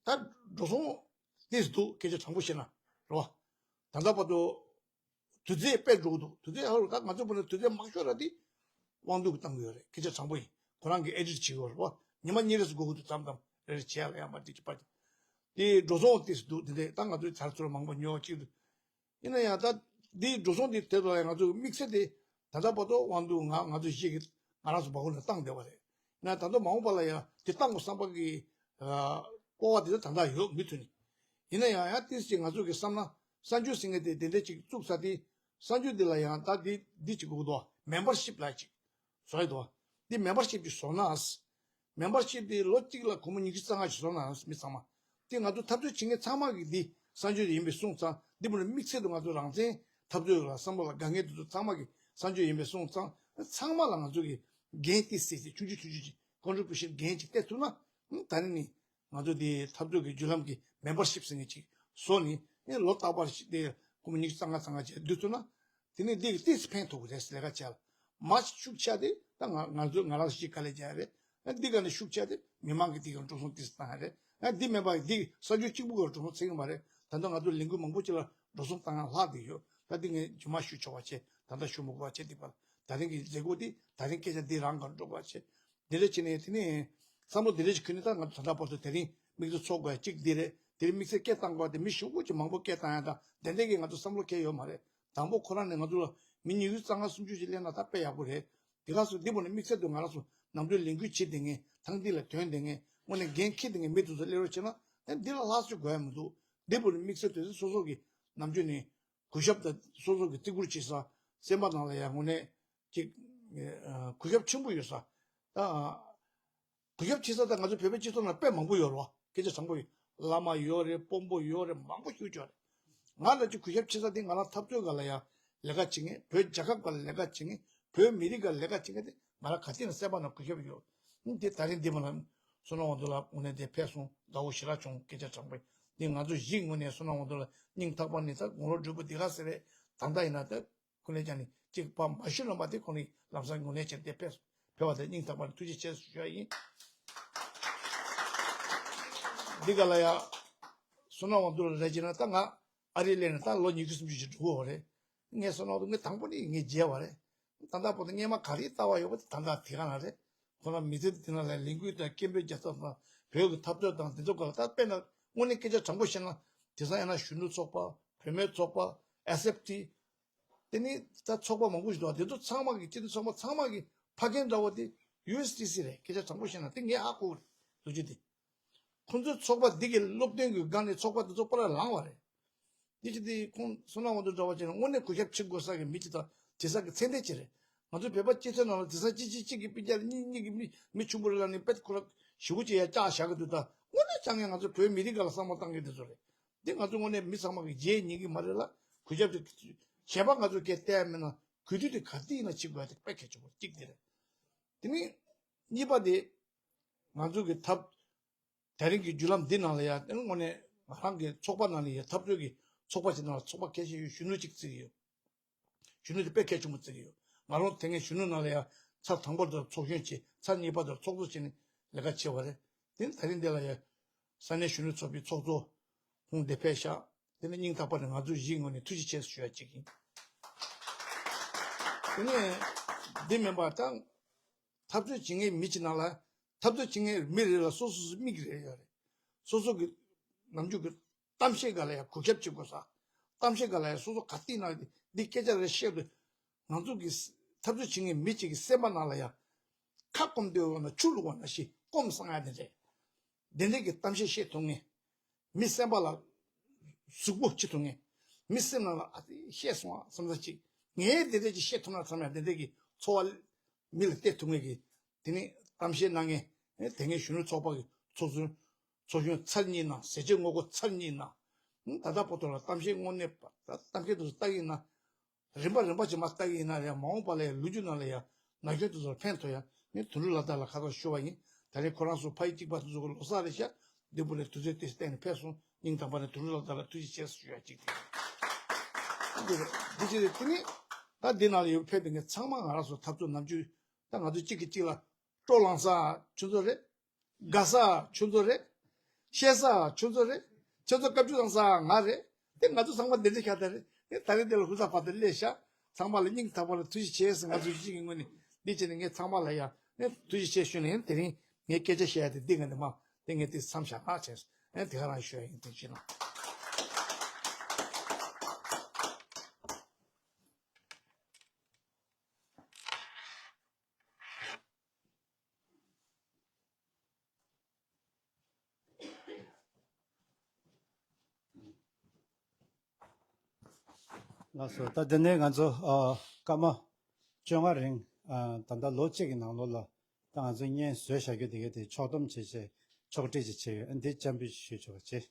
དུས་ད་འགྲོ་སོང་ཏོག་ཙམ་འདུག་སྐད་ཆ་དྲང་པོ་བཤད་ན་རེད་བ། ད་ལྟ་བར་དུ་དུས་ཚོད་དཔེ་འགྲོ་གི་འདུག་དུས་ཚོད་ཧ་ལོ་ད་ང་ཚོ་བོད་ནང་དུས་ཚོད་མང་ཤོས་ར་དེ་དབང་སྡུད་ཀྱིས་བཏང་གི་ཡོད་རེད། སྐད་ཆ་དྲང་པོ་ཡིན། ཁོ་རང་གིས་ཨེ་ཌིཊ་བྱེད་ཀྱི་ཡོད་རེད་བ། ཉི་མ་གཉིས་རེ་ཙམ་འགོར་གི་འདུག་མཚམས་མཚམས་རེ་རེ་བྱེད་ཡ་ལ་ཡང་མ་འགྲིག་ཅིག་པ་དེ་འགྲོ་སོང་ཏོག་ཙམ་འདུག་དེ་འདྲ་ད་ང་ཚོའི་དར་ཚུར་མང་པོ་ཉོ་གཅིག་འདུག་ཡིན་ན་ཡང་ད་འདིའི་འགྲོ་སོང་འདི་དེ་ཚོ་ལ་ཡང་ང་ཚོ་དམིགས་བསལ་དེ་ད་ལྟ་བར་དུ་དབང་སྡུད་ང་ང་ཚོ་གཞིས་ཀྱི་ང་རང་ཚོ་བ་གུ་ནས་བཏང་བསྡད་པ་རེད། ཡིན་ན་ད་ལྟ་མ་འོངས་པ་ལ་ཡང་དེ་བཏང་དགོས་བསམ་པ་གི་སྤོབས་པ་དེ་ད་ལྟ་ཡོད་མི་ཐུབ་ནི། ཡིན་ན་ཡང་ཡང་ཏིས་ཅིག་ང་ཚོ་གི་བསམ་ན་གསར་འགྱུར་ཟེར་མཁན་དེ་དེ་འདྲ་ཅིག་བཙུགས་ཚར་དེ་གསར་འགྱུར་འདི་ལ་ཡང་ད་འདི་འདི་ཅིག་དགོས་ཀྱི་འདུག་མེམ་བར་ཤིབ་ལ་ཅིག་བཟོ་ཡི་འདུག་འདི་མེམ་བར་ཤིབ་ཅིག་བཟོ་ན། མེམ་བར་ཤིབ་དེ་ལོ་གཅིག་ལ་སྒོར་མོ་ཉི་ཤུ་རྩ་ལྔ་ཞིག་བཟོ་གནང་རོགས་མི་ཚང་མ། དེ་ང་ཚོ་འཐབ་རྩོད་བྱེད་མཁན་ཚང་མ་གིས་འདི་གསར་འགྱུར་ཡིན་པའི་སོང་ཙང་འདི་མུ་ནས་དམིགས་བསལ་དུ་ང་ཚོ་རང་བཙན་འཐབ་རྩོད་ལ་བསམ་བློ་ལ་དགའ་མཁན་དེ་ཚོ་ཚང་མ་གིས་གསར་འགྱུར་ཡིན་པའི་སོང་ཙང་ཚང་མ་ལ་ང་ཚོ་གིས་འགན་ཏིག་ཙམ་ཙམ་ཆུང་ཆུང་ཆུང་ཆུང་ཅིག་ཀོན་ཊི་བུ་ཤན་འགན་ཅིག་སྤྲད་ཐུབ་ན་ད་ནི་ནི་ང་ཚོ་འདི་འཐབ་རྩོད་ཀྱི་བརྒྱུད་ལམ་གྱི་མེམ་བར་ཤིབ་ཟེར་མཁན་ཅིག་བཟོ་ནི་ལོ་རྟག་པར་ཞིག་དེ་སྒོར་མོ་ཉི་ཤུ་རྩ་ལྔ་རྩ་ལྔ་བྱས་བསྡུ་ཐུབ་ན། དེ་ནས་འདི་གི་ཏིག་ཙམ་ཕན་ཐོགས་ཀྱི་རེད་ཟེར་ལས་ཀ་བྱས་ལ། མ་ཤུགས་ཆེ་དེ་ད་ང་ང་ཚོ་ང་རང་ཞིག་དཀའ་ལས་རྒྱག་ཡ་རེད། ཨ་འདི་ག་ནས་ཤུགས་ཆེ་དེ་མི་མང་གི་དེ་ག་འགྲོ་སོང་ཏིག་ཙམ་བཏང་ཡ་རེད། ཨ་འདི་མེད་པ་འདི་གསར་འགྱུར་གཅིག་པུ་ག་འགྲོ་སོང་ཚད་ཀྱི་མ་རེད། ད་ལྟ་ང་ཚོ་ལས་འགུལ་མང་པོ་ཅིག་ལ་འགྲོ་སོང་བཏང་ཡ་ལྷག་བསྡད་ཡོད། ད་འདི་ངས་རྗེས་མ་ཞུ་ཆོག་པ་བྱས་ད་ལྟ་ཞུ་མི་དགོས་པ་བྱས་འདི་པར་ད་རིང་གི་མཛད་སྒོ་འདི་ད་རིང་སྐད་ཆ་འདི་རང་ག་འགྲོ་དགོས་པ་བྱས། དེ་འདྲ་བྱས་ནས་དེ་ནས་བསམ་བློ་དེ་འདྲ་ཞིག་འཁྱེར་ནས་ད་ང་ཚོ་ད་ལྟ་བར་དུ་དེ་རིང་དམིགས་བསལ་ཚོགས་དགོས་ཡ་གཅིག་འདི་རེད། དེ་རིང་དམིགས་བསལ་སྐད་བཏང་དགོས་པ་དེ་མི་ཞེ་པོ་ཅིག་མང་པོ་སྐད་བཏང་ཡ་དང་དེ་འདྲ་གི་ང་ཚོ་བསམ་བློ་འཁྱེར་ཡོད་མ་རེད། དང་པོ་ཁོ་རང་ནས་ང་ཚོ་ལ་མི་ཉི་ཤུ་རྩ་ལྔ་སུམ་ཅུ་ཞིག་སླེབས་ན་ད་དཔེ་ཡག་པོ་རེད། དེ་ག་སོང་འདི་བོ་ནས་དམིགས་བསལ་དུ་ང་རང་ཚོ་ནམ་རྒྱུན་ལས་འགུལ་བྱེད་བསྡད་མཁན་ཐང་འདི་ལ་ཐོན་བསྡད་མཁན་དངོས་གནས་འགན་འཁྱེར་བསྡད་མཁན་མི་དེ་ཚོ་སླེབས་རོགས་བྱས་ན་ཨ་འདི་ལ་ལྷག་བསམ་དགོས་ཡ་མི་འདུག་འདི་བོ་ནས་དམིགས་བསལ་དུ་སོ་སོ་གི་ནམ་རྒྱུན་ནས་གུས་ཞབས་དང་སོ་སོ་གི་བརྩི་བཀུར་བྱེད་ས་སེམས་པ་ནང་ལ་ཡང་དངོས་གནས་ཅིག་གུས་ཞབས་ཆེན་པོ་ཡོད་ས་ད། གུས་ཞབས་བྱེད་ས་དང་ང་ཚོ་བོད་པའི་སྤྱི་ཚོགས་ནང་དཔེ་མང་པོ་ཡོད་རེད་བ། སྐད་ཆ་དྲང་པོ་ཡོད། བླ་མ་ཡོད་རེད། དཔོན་པོ་ཡོད་རེད། མང་པོ་ཞིག་ཡོད་རེད། ང་ལ་ཅིག་གུས་ཞབས་བྱེད་ས་དེ་ང་རང་འཐབ་རྩོད་སྒང་ལ་ཡ་ལས་ཀ་བྱེད་མཁན། བོད་རྒྱལ་ཁབ་སྒང་ལ་ལས་ཀ་བྱེད་མཁན། བོད་མི་རིགས་སྒང་ལ་ལས་ཀ་བྱེད་མཁན་དེ་ང་རང་ག་དུས་ནས་སེམས་པ་ནང་གུས་ཞབས་ཡོད། ཨ་ནི་དེ་ད་རིང་འདི་མ་ལ་བསོད་ནམས་དབང་འདུས་ལགས་དངོས་གནས་དེ་ཕེབས་སོང་། དགའ་བོ་ཞེ་དྲག་བྱུང་། སྐད་ཆ་དྲང་པོ་ཡིན། འདི་ང་ཚོ་གཞིས་དངོས་གནས་བསོད་ནམས་དབང་འདུས་ལགས་སྙིང་ཐག་པ་ནས་ད་དགུང་ལོ་དྲུག་པོ་འདི་ག་ཟེར་རེད། ད་ལྟ་ཡིན་ན་ད། ཁོ་ནས་ཀྱང་ནི་གཅིག་པ་མ་ཞུ་ལོན་པ་དེ་ཁོ་ནི་ལམ་སང་དངོས་གནས་བྱས་ཏེ་ཕེབས་ཕེབས་པ་དེ་སྙིང་ཐག་པ་ནས་ཐུགས་རྗེ་ཆེ་ཞུ་ཡ་ཡིན། འདི་ག་ལ་ཡ། བསོད་ནམས་དབང་འདུས་ལགས་རེད་ཅེ་ན་ད་ང་ཨ་རི་སླེབས་ནས་ད་ལོ་ཉི་ཤུ་སུམ་ཅུ་ཞིག་འགྲོ་གི་ཡོད་རེད། ངས་བསོད་ནམས་དབང་འདུས་ངས་དང་པོ་ནས་ངས་མཇལ་བ་རེད། ད་ལྟ་བར་དུ་སྔས་མ་ག་རེ་ལྟ་བ་ཡོད་པ་དེ་ད་ལྟ་དེ་ག་ན་རེད། ཁོ་རང་མི་ཚེ་འདི་ནང་ལ་ལས་འགུལ་དང་སྐད་འབོད་རྒྱག་ས་དང་བོད་ཀྱི་འཐབ་རྩོད་དང་འདི་ཚོ་ག་ལ་ད་དཔེར་ན་དངོས་གནས་སྐད་ཆ་དྲང་པོ་བཤད་ན་དེང་སང་ཡང་ན་གཞོན་ནུ་ཚོགས་པ། བུད་མེད་ཚོགས་པ། ཨེས་ཨེཕ་ཊི། དེ་ནི་ད་ཚོགས་པ་མང་པོ་ཞིག་འདུག་དེ་ཚོ་ཚང་མ་གི་སྤྱི་འཐུས་ཚང་མ་ཚང་མ་གི་ཕ་རྒན་འདྲ་བོ་དེ་ཡུ་ཨེས་ཌི་སི་རེད། སྐད་ཆ་དྲང་པོ་བཤད་ན་དེ་ངས་ཧ་གོ་གི་རེད། ལོ་རྒྱུས་དེ། ཁོང་ཚོའི་ཚོགས་པ་འདི་གི་སློབ་སྟོན་གྱི་སྒང་ནས་ཚོགས་པ་དེ་ཚོ་པར་ལངས་པ་རེད། དེ་ཅི་དེ་ཁོང་བསོད་ནམས་དབང་འདུས་འདྲ་བ་ཅན་དངོས་གནས་གུས་ཞབས་བྱེད་དགོས་ས་གི་མི་ཅིག་དང་བྱེད་ས་གི་མཚན་ལྡན་ཅིག་རེད། ང་ཚོ་བོད་པ་སྤྱི་ཚོགས་ནང་ལ་དེང་སང་གཅིག་གཅིག་གཅིག་གི་སྤུན་ཀྱག་གཉིས་གཉིས་ཀྱི་མི་མི་ཆུང་པོ་རེད་ལབ་ནས་དཔེ་ཁོ་རང་ཞེ་པོ་ཅིག་ཡ་བཅག་བཞག་གི་འདུག་ད་དངོས་གནས་བྱས་ན་ང་ཚོ་བོད་མི་རིགས་སྒང་ལ་བསམ་བློ་བཏང་མཁན་དེ་ཚོ་རེད། འདི་ང་ཚོ་དངོས་གནས་མི་ཚང་མ་གི་བརྗེད་ཉན་གི་མ་རེད་ལ། གུས་ཞབས་དེ་གཞན་པ་ང་ཚོ་སྐད་བལྟས་མེད་ན་གུས་འདུད་དེ་ག་དུས་ཡིན་ན་བྱེད་དགོས་ཡ་དེ་དཔེ་གལ་ཆེན་པོ་གཅིག་དེ་རེད། དེ་ནས་གཉིས་པ་དེ་ང་ཚོ་གི་ཐབས་དེ་རིང་གི་བརྒྱུད་ལམ་འདི་ནང་ལ་ཡ་དེ་དངོས་གནས་ང་རང་གི་ཚོགས་པ་ནང་ལ་ཡ་འཐབ་རྩོད་ཀྱི་ཚོགས་པ་ཞིག་ནང་ལ་ཚོགས་པ་གལ་ཆེ་ཡོད། གཞོན་ནུ་གཅིག་བརྩི་གི་ཡོད། གཞོན་ནུ་དེ་དཔེ་གལ་ཆེན་པོ་བརྩི་གི་ཡོད། ང་རང་དེ་སྔའི་གཞོན་ནུ་ནང་ལ་ཡ་ཚར་དང་པོ་དེར་ཚོགས་གཞོན་བྱས། ཚར་གཉིས་པ་དེར་ཚོགས་གཙོ་བྱས་ནས་ལས་ཀ་བྱས་པ་རེད། དེ་ནི་ད་རིང་འདི་ལ་ཡ་ས་གནས་གཞོན་ནུ་ཚོགས་པའི་ཚོགས་གཙོ་ཁོང་འདིར་ཕེབས་ཤག་དེ་ནི་སྙིང་ཐག་པ་ནས་ང་ཚོའི་གཞིས་ངོས་ནས་ཐུགས་རྗེ་ཆེ་ཞུ་ཡ་གཅིག་ཡིན། དེ་ནས་འདི་མིན་པ་ད་འཐབ་རྩོད་བྱེད་མཁན་མི་གཅིག་ནང་ལ་འཐབ་རྩོད་བྱེད་མཁན་མི་རེ་ལ་སོ་སོ་སོའི་མིག་རེ་ཡོད་རེད། སོ་སོ་གི་ནམ་རྒྱུན་གི་གཏམ་བཤད་སྒང་ལ་ཡང་གུས་ཞབས་བྱེད་དགོས་ས། གཏམ་བཤད་སྒང་ལ་ཡང་སོ་སོ་ག་དུས་ན་འདི་སྐད་ཆ་རེ་བཤད་དུས། ང་ཚོ་གི་འཐབ་རྩོད་བྱེད་མཁན་མི་གཅིག་གི་སེམས་པ་ནང་ལ་ཡང་། ཁ་སྐོམ་དུས་འོ་ན་ཆུ་བླུགས་པ་ནང་བཞིན་སྐོམ་སངས་ཡ་དེ་རེད། དེ་འདྲའི་གི་གཏམ་བཤད་བཤད་ཐུབ་མཁན། མི་སེམས་པ་ལ་གཟུགས་པོ་བྱེད་ཐུབ་མཁན། མི་སེམས་ནང་ལ་ཨ་ཙི་བཤད་སོང་ཨ་བསམ་ས་ཅིག་ངས་དེ་འདྲ་ཅིག་བཤད་ཐུབ་ན་བསམ་ཡ་དེ་འདྲ་གི་ཚོར་བ་མི་ལ་སྟེར་ཐུབ་མཁན་གི། དེ་ནི་གཏམ་བཤད་གནང་མཁན་དེ་སྔའི་གཞོན་ནུ་ཚོགས་པ་གི་ཚོགས་གཞོན། ཚོགས་གཞོན་ཚར་གཉིས་གནང་། ཟས་བཅད་ངོ་རྒོལ་ཚར་གཉིས་གནང་། ད་ལྟ་བར་དུ་ལ་གཏམ་བཤད་དངོས་གནས་པ་ད་གཏམ་བཤད་དུ་ལྟ་གི་ཡིན་ན། རིམ་པ་རིམ་པ་ཅིག་མ་ལྟ་གི་ཡིན་ན་ཡང་མ་འོངས་པ་ལ་ཡང་ལོ་རྒྱུས་ནང་ལ་ཡང་ན་གཞོན་དེ་ཚོར་ཕན་ཐོགས་ཡ་ངས་དོན་གྲུབ་ལགས་དག་ལ་ཁ་ཐོག་ཞུ་བ་ཡིན། ད་རེས་ཁོ་རང་ཚོ་ཕ་ཡུལ་གཅིག་པ་དེ་ཚོ་གི་ལོ་གསར་རེད་ཤག་འདི་བུ་ལས་དུས་ཚོད་དེ་བསྟན་ནས་ཕེབས་སོང་། སྙིང་ཐག་པ་ནས་དོན་གྲུབ་ལགས་དག་ལ་ཐུགས་རྗེ་ཆེ་ཞུ་ཡ་གཅིག་དེ་རེད། འདི་ཅི་རེད་དེ་ནི་ད་འདི་ནང་ལ་ཡོད་ཕེབས་པའི་ངས་ཚང་མ་ང་རང་ཚོ་འཐབ་རྩོད་ནམ་རྒྱུན་ད་ང་ཚོ་གཅིག་གིས་གཅིག་ལ་སྤྲོ་ལངས་ས་ཁྱོད་ཚོ་རེད། དགའ་ས་ཁྱོད་ཚོ་རེད། བཤད་ས་ཁྱོད་ཚོ་རེད། ཁྱོད་ཚོ་བཀའ་བཀྱོན་བཏང་ས་ང་རེད། དེ་ང་ཚོ་ཚང་མ་འདི་འདྲ་ཤ་སྟག་རེད། དེ་ད་རེས་འདི་ལ་ཧུར་ཐག་བར་དུ་སླེབས་ཤག་ཚང་མ་ལ་སྙིང་ཐག་པ་ལ་ཐུགས་རྗེ་ཆེ་ཟེར་ང་ཚོ་གཅིག་གི་ངོས་ནས་འདི་བྱས་ནས་ངས་ཚང་མ་ལ་ཡ་ནས་ཐུགས་རྗེ་ཆེ་ཞུ་ནས་དེ་རིང་ངས་སྐད་ཆ་བཤད་ཡ་དེ་འདི་ང་འདི་མ་དེ་ངས་དེ་མཚམས་བཞག་ན་བྱས་ཨེ་དེ་ག་རང་ཞུ་ཡ་ཡིན་དེ་བྱས་ན། ལགས་སོ། ད་དེ་ནས་ང་ཚོ་ཨ་སྐར་མ་བཅོ་ལྔ་རིང་ཨ་ད་ལྟ་ལོ་གཅིག་གི་ནང་ལོགས་ལ་ད་ང་ཚོ་བརྙན་བཟོས་བཞག་རྒྱུ་དེ་ག་དེ་ཕྱོགས་བསྡོམས་བྱས་བྱས་ཕྱོགས་སྒྲིག་ཅིག་བྱས་ཡོད། ཨ་འདི་བཅར་འབུལ་ཞུས་ཆོག་པ་བྱེད།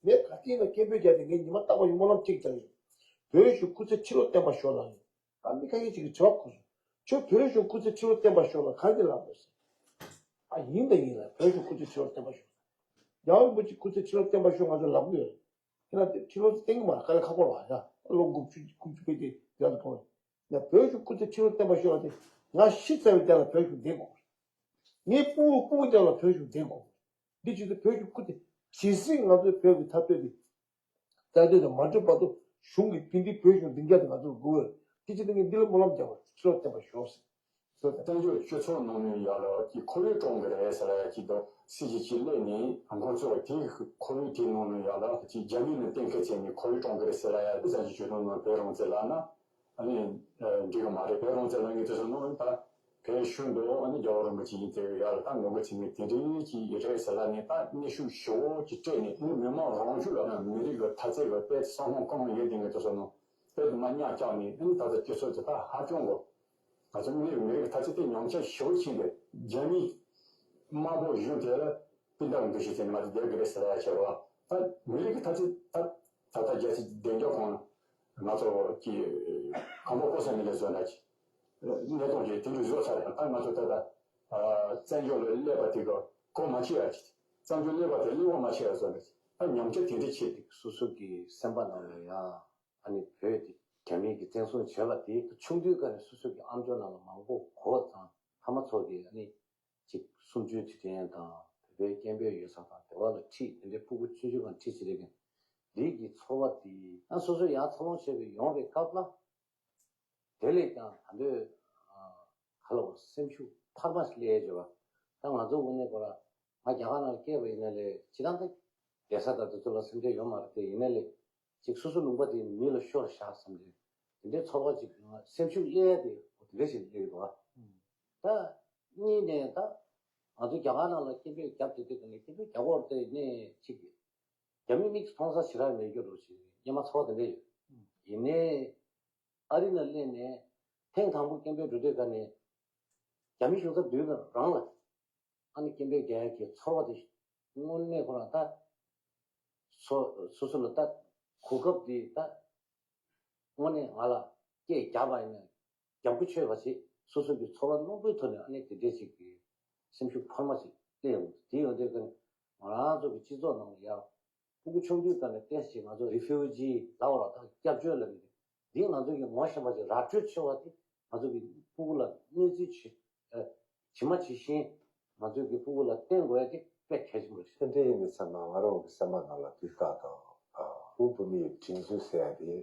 ངས་ག་དུས་ཡིན་ན་སྐད་འབོད་རྒྱག་དུས་ངས་ཉི་མ་རྟག་པར་སྨོན་ལམ་གཅིག་རྒྱག་ཡོད། བོད་གཞུང་སྐུ་ཚེ་ཁྲི་ལོ་བརྟན་པར་ཤོག་ལབ་ཡོད། ད་མི་ཁ་ཤས་ཅིག་གིས་དྲི་བ་འཁོར་སོང་། ཁྱོད་བོད་གཞུང་སྐུ་ཚེ་ཁྲི་ལོ་བརྟན་པར་ཤོག་ལབ་ག་རེ་ལབ་དགོས་ཟེར། ཨ་ཡིན་ད་ཡིན་ལ་བོད་གཞུང་སྐུ་ཚེ་ཁྲི་ལོ་བརྟན་པར་ཤོག་རྒྱལ་བ་རིན་པོ་ཆེ་སྐུ་ཚེ་ཁྲི་ལོ་བརྟན་པར་ཤོག་ང་ཚོ་ལབ་ཀྱི་ཡོད། ཁྱེད་རང་དེ་ཁྲི་ལོ་བརྟན་གྱི་མ་རེད། དཀའ་ལས་ཁག་པོ་རེད་བ་ཡ། ལོ་དགུ་བཅུ་དགུ་བཅུ་ཕེབས་དུས་དེ་ལ་གཏོང་རེད། ཡ་བོད་གཞུང་སྐུ་ཚེ་ཁྲི་ལོ་བརྟན་པར་ཤོག་ལབ་དེ་ང་ཤི་ཚར་བའི་རྗེས་ལ་བོད་གཞུང་བསྡད་དགོས། ངའི་སྤུ་གུ་སྤུ་གུ་རྒྱབ་ལ་བོད་གཞུང་བསྡད་དགོས། འདི་བྱེད་དུས་བོད་གཞུང་སྐུ་ཚེ་ཇི་སྲིད་ང་ཚོའི་བོད་ཀྱི་འཐབ་རྩོད་འདི་རྩ་དོན་དང་མ་འགྲིག་བར་དུ་གཞུང་གི་དེ་འདྲའི་བོད་གཞུང་འཛིན་རྒྱུ་དེ་ང་ཚོར་དགོས། དེ་བྱེད་དུས་ངས་འདི་ལ་སྨོན་ལམ་རྒྱག་པ་ཁྲི་ལོ་བརྟན་པར་ཤོག་ཟེར། བཙན་བྱོལ་སྤྱི་ཚོགས་ནང་ནས་ཡ་ལ་གི་ཁོར་ཡུག་སྐྲུན་གི་རེད་ཟེར་ཡ་གཅིག་དང་སྲིད་ཇུས་གཅིག་སླེབས་ནས་ཁོང་ཚོ་དེའི་ཁོར་ཡུག་དེའི་ནང་ནས་ཡ་ལ་གཅིག་རྒྱ་མི་ནས་གཏན་འཁེལ་བྱས་ནས་ཁོར་ཡུག་སྐྲུན་གི་རེད་ཟེར་ཡ་དེ་བཙན་བྱོལ་སྤྱི་ཚོགས་ནང་བོད་རང་བཙན་ལབ་ན་ཨ་ནི་འགྲིག་གི་མ་རེད། བོད་རང་བཙན་ལབ་མཁན་དེ་ཚོ་ནང་ད་བོད་གཞུང་དང་ཨ་ནི་རྒྱལ་བ་རིན་པོ་ཆེ་ཡིན་ཟེར་ཡ་ལ་ད་ངོ་རྒོལ་བྱེད་མཁན་དེ་འདྲའི་གཅིག་རེད་ཟེར་ལབ་ནས་ད་གནོན་ཤུགས་ཞེ་པོ་ཅིག་སྤྲད་ནས་ཨ་ནི་མི་མང་རང་ཤུགས་ལ་མི་རིགས་ཀྱི་འཐབ་རྩོད་ཀྱི་དཔེ་བསམ་བློ་གང་ཡོད་དེ་ངས་དེ་ཚོ་ནང་དཔེ་དུ་མ་གཉའ་བཅག་ནས་ཨ་ནི་ད་ལྟ་སྤྱི་ཚོགས་དེ་ད་ཧ་ཅང་གོ། ང་ཚོ་མི་རིགས་མི་རིགས་ཐ་ཚིག་དེ་ཉམས་ཆག་ཞེ་པོ་ཕྱིན་ཏེ་རྒྱ་མིའི་དམར་པོ་གཞུང་དེ་ལ་སྤུན་ཟླ་གི་འདུ་ཤེས་བྱས་ནས་ང་ཚོ་བསྡད་དགོས་རེད་ཟེར་ཡ་བྱས་པ་ད་མི་རིགས་ཀྱི་ཐ་ཚིག་ད་ད་ལྟ་རྒྱལ་སྤྱི་བདེ་འཇགས་ཁང་ང་ཚོ་གི་གང་པོ་ཀོ་ས་མི་ལས་བཟོ་འདྲ་ཅིག་གནས་སྟངས་ཀྱི་དེ་འདྲ་བཟོ་ཚར་ཡང་ད་ང་ཚོ་ད་ལྟ་བཙན་བྱོལ་ལ་སླེབས་པ་དེ་ག་གོ་མ་ཆོད་ཡ་ཅིག་བཙན་བྱོལ་སླེབས་པ་དེ་སླེབས་པ་མ་ཆོད་ཡ་བཟོ་འདྲ་ཅིག་ད་ཉམས་ཆག་དེ་འདྲ་ཕྱིན་ཏེ་སོ་སོ་གི་སེམས་པ་ནང་ལ་ཡ། ཨ་ནི་བོད་དེ་རྒྱ་མི་གིས་བཙན་བཟུང་བྱས་པ་དེ་ཆུང་དུས་ཀ་ནས་སོ་སོ་གི་ཨམ་ཅོག་ནང་ལ་མང་པོ་གོ་དང་ཕ་མ་ཚོ་གིས་ཨ་ནི་ཅིག་གསུམ་བཅུའི་དུས་དྲན་དང་བོད་པའི་སྐད་འབོད་ཡོད་ས་དང་དེ་བ་ལ་ཁྲིད་དེ་འདྲའི་ཕྲུ་གུ་ཆུང་ཆུང་ག་ཁྲིད་བྱེད་རེད་མཁན་འདི་གི་ཚོར་བ་དེ་ཨ་སོ་སོ་ཡར་འཚར་ལོངས་བྱས་པའི་ཡོང་བའི་སྐབས་ལ་དེ་ལས་ཀྱང་ད་འདོད་ག་ལ་བ་སེམས་ཤུགས་འཕར་མ་སླེབས་བྱས་པ་ད་ང་ཚོ་དངོས་གནས་ཁོ་ར། ང་རྒྱ་གར་ནང་ལ་སྐྱེས་པ་ཡིན་ན་ལས་སྤྱིར་བཏང་ད་བསྡད་ས་དང་དེ་ཚོ་ལ་སེམས་ཁྲལ་ཡོད་མ་རེད་དེ་ཡིན་ན་ལས་ཅིག་སོ་སོ་ལུང་པ་དེ་མི་ལ་ཤོར་བཞག་བསམ་དེ་དེ་འདྲའི་ཚོར་བ་ཅིག་ང་སེམས་ཤུགས་སླེབས་ཡ་དེ་དེ་འདྲ་ཞིག་སླེབས་ཡོད་པ། ད་གཉིས་ནས་ད་ང་ཚོ་རྒྱ་གར་ནང་ལ་སྐད་འབོད་རྒྱབ་དེ་དེ་ག་ནས་སྐད་འབོད་རྒྱག་དགོས་རེད་དེ་ནས་ཅིག་རྒྱ་མི་མིག་མཐོང་ས་ཞེ་དྲག་མེད་རྒྱུ་རེད་ཞེས་སྙམ་མ་ཚོར་བ་དེ་འདྲ་ཡོད། ཡིན་ནའི་ཨ་རི་ནང་སླེབས་ནས་ཐེངས་དང་པོ་སྐད་འབོད་འགྲོ་དུས་ག་ནས་རྒྱ་མི་གཞུང་ཚབ་མདུན་ལ་རང་ལ། ཨ་ནི་སྐད་འབོད་རྒྱག་ཡག་གི་ཚོར་བ་དེ་དངོས་གནས་ཁོ་རང་ད་སོ་སོ་སོ་ལ་ད་གོ་སྐབས་དེ་ད་དངོས་གནས་ང་ལ་སྐད་རྒྱབ་པ་ཡིན་ན་རྒྱབ་ཀྱི་ཆོད་པ་ཞིག་སོ་སོ་གི་ཚོར་བ་རྣོན་པོའི་ཐོག་ནས་ཨ་ནི་དེ་འདྲས་ཞིག་གི་སེམས་ཤུགས་འཕར་མ་ཞིག་སླེབས་ཡོང་དེ་ཡོང་དུས་ཀྱི་ང་རང་ཚོ་གི་སྤྱི་ཚོགས་ནང་ལ་ཡ་ཕྲུ་གུ་ཆུང་དུས་ཀ་ནས་ཏོག་ཙམ་ང་ཚོ་refugee་ལབ་པ་ལ་ད་སྐྱབས་བཅོལ་ལབ་ནས། འདི་ང་ཚོ་གི་ངོ་ཤེས་པ་ཅིག་ར་སྤྲོད་ཆེ་བ་དེ་ང་ཚོ་གི་སྤུ་གུ་ལ་གནོད་འཚེ་ཇི་ཇི་མ་ཇི་བཞིན་ང་ཚོ་གི་སྤུ་གུ་ལ་བསྟན་དགོས་ཡ་དེ་དཔེ་གལ་ཆེན་པོ་རེད། དེ་འདྲ་ཡིན་པའི་ཚེ་ན་ང་རང་གི་སེམས་པ་ནང་ལ་དུས་རྟག་ཏུ་དབུ་བོད་མིའི་སྒྲིག་འཛུགས་ཟེར་ཡ་དེ་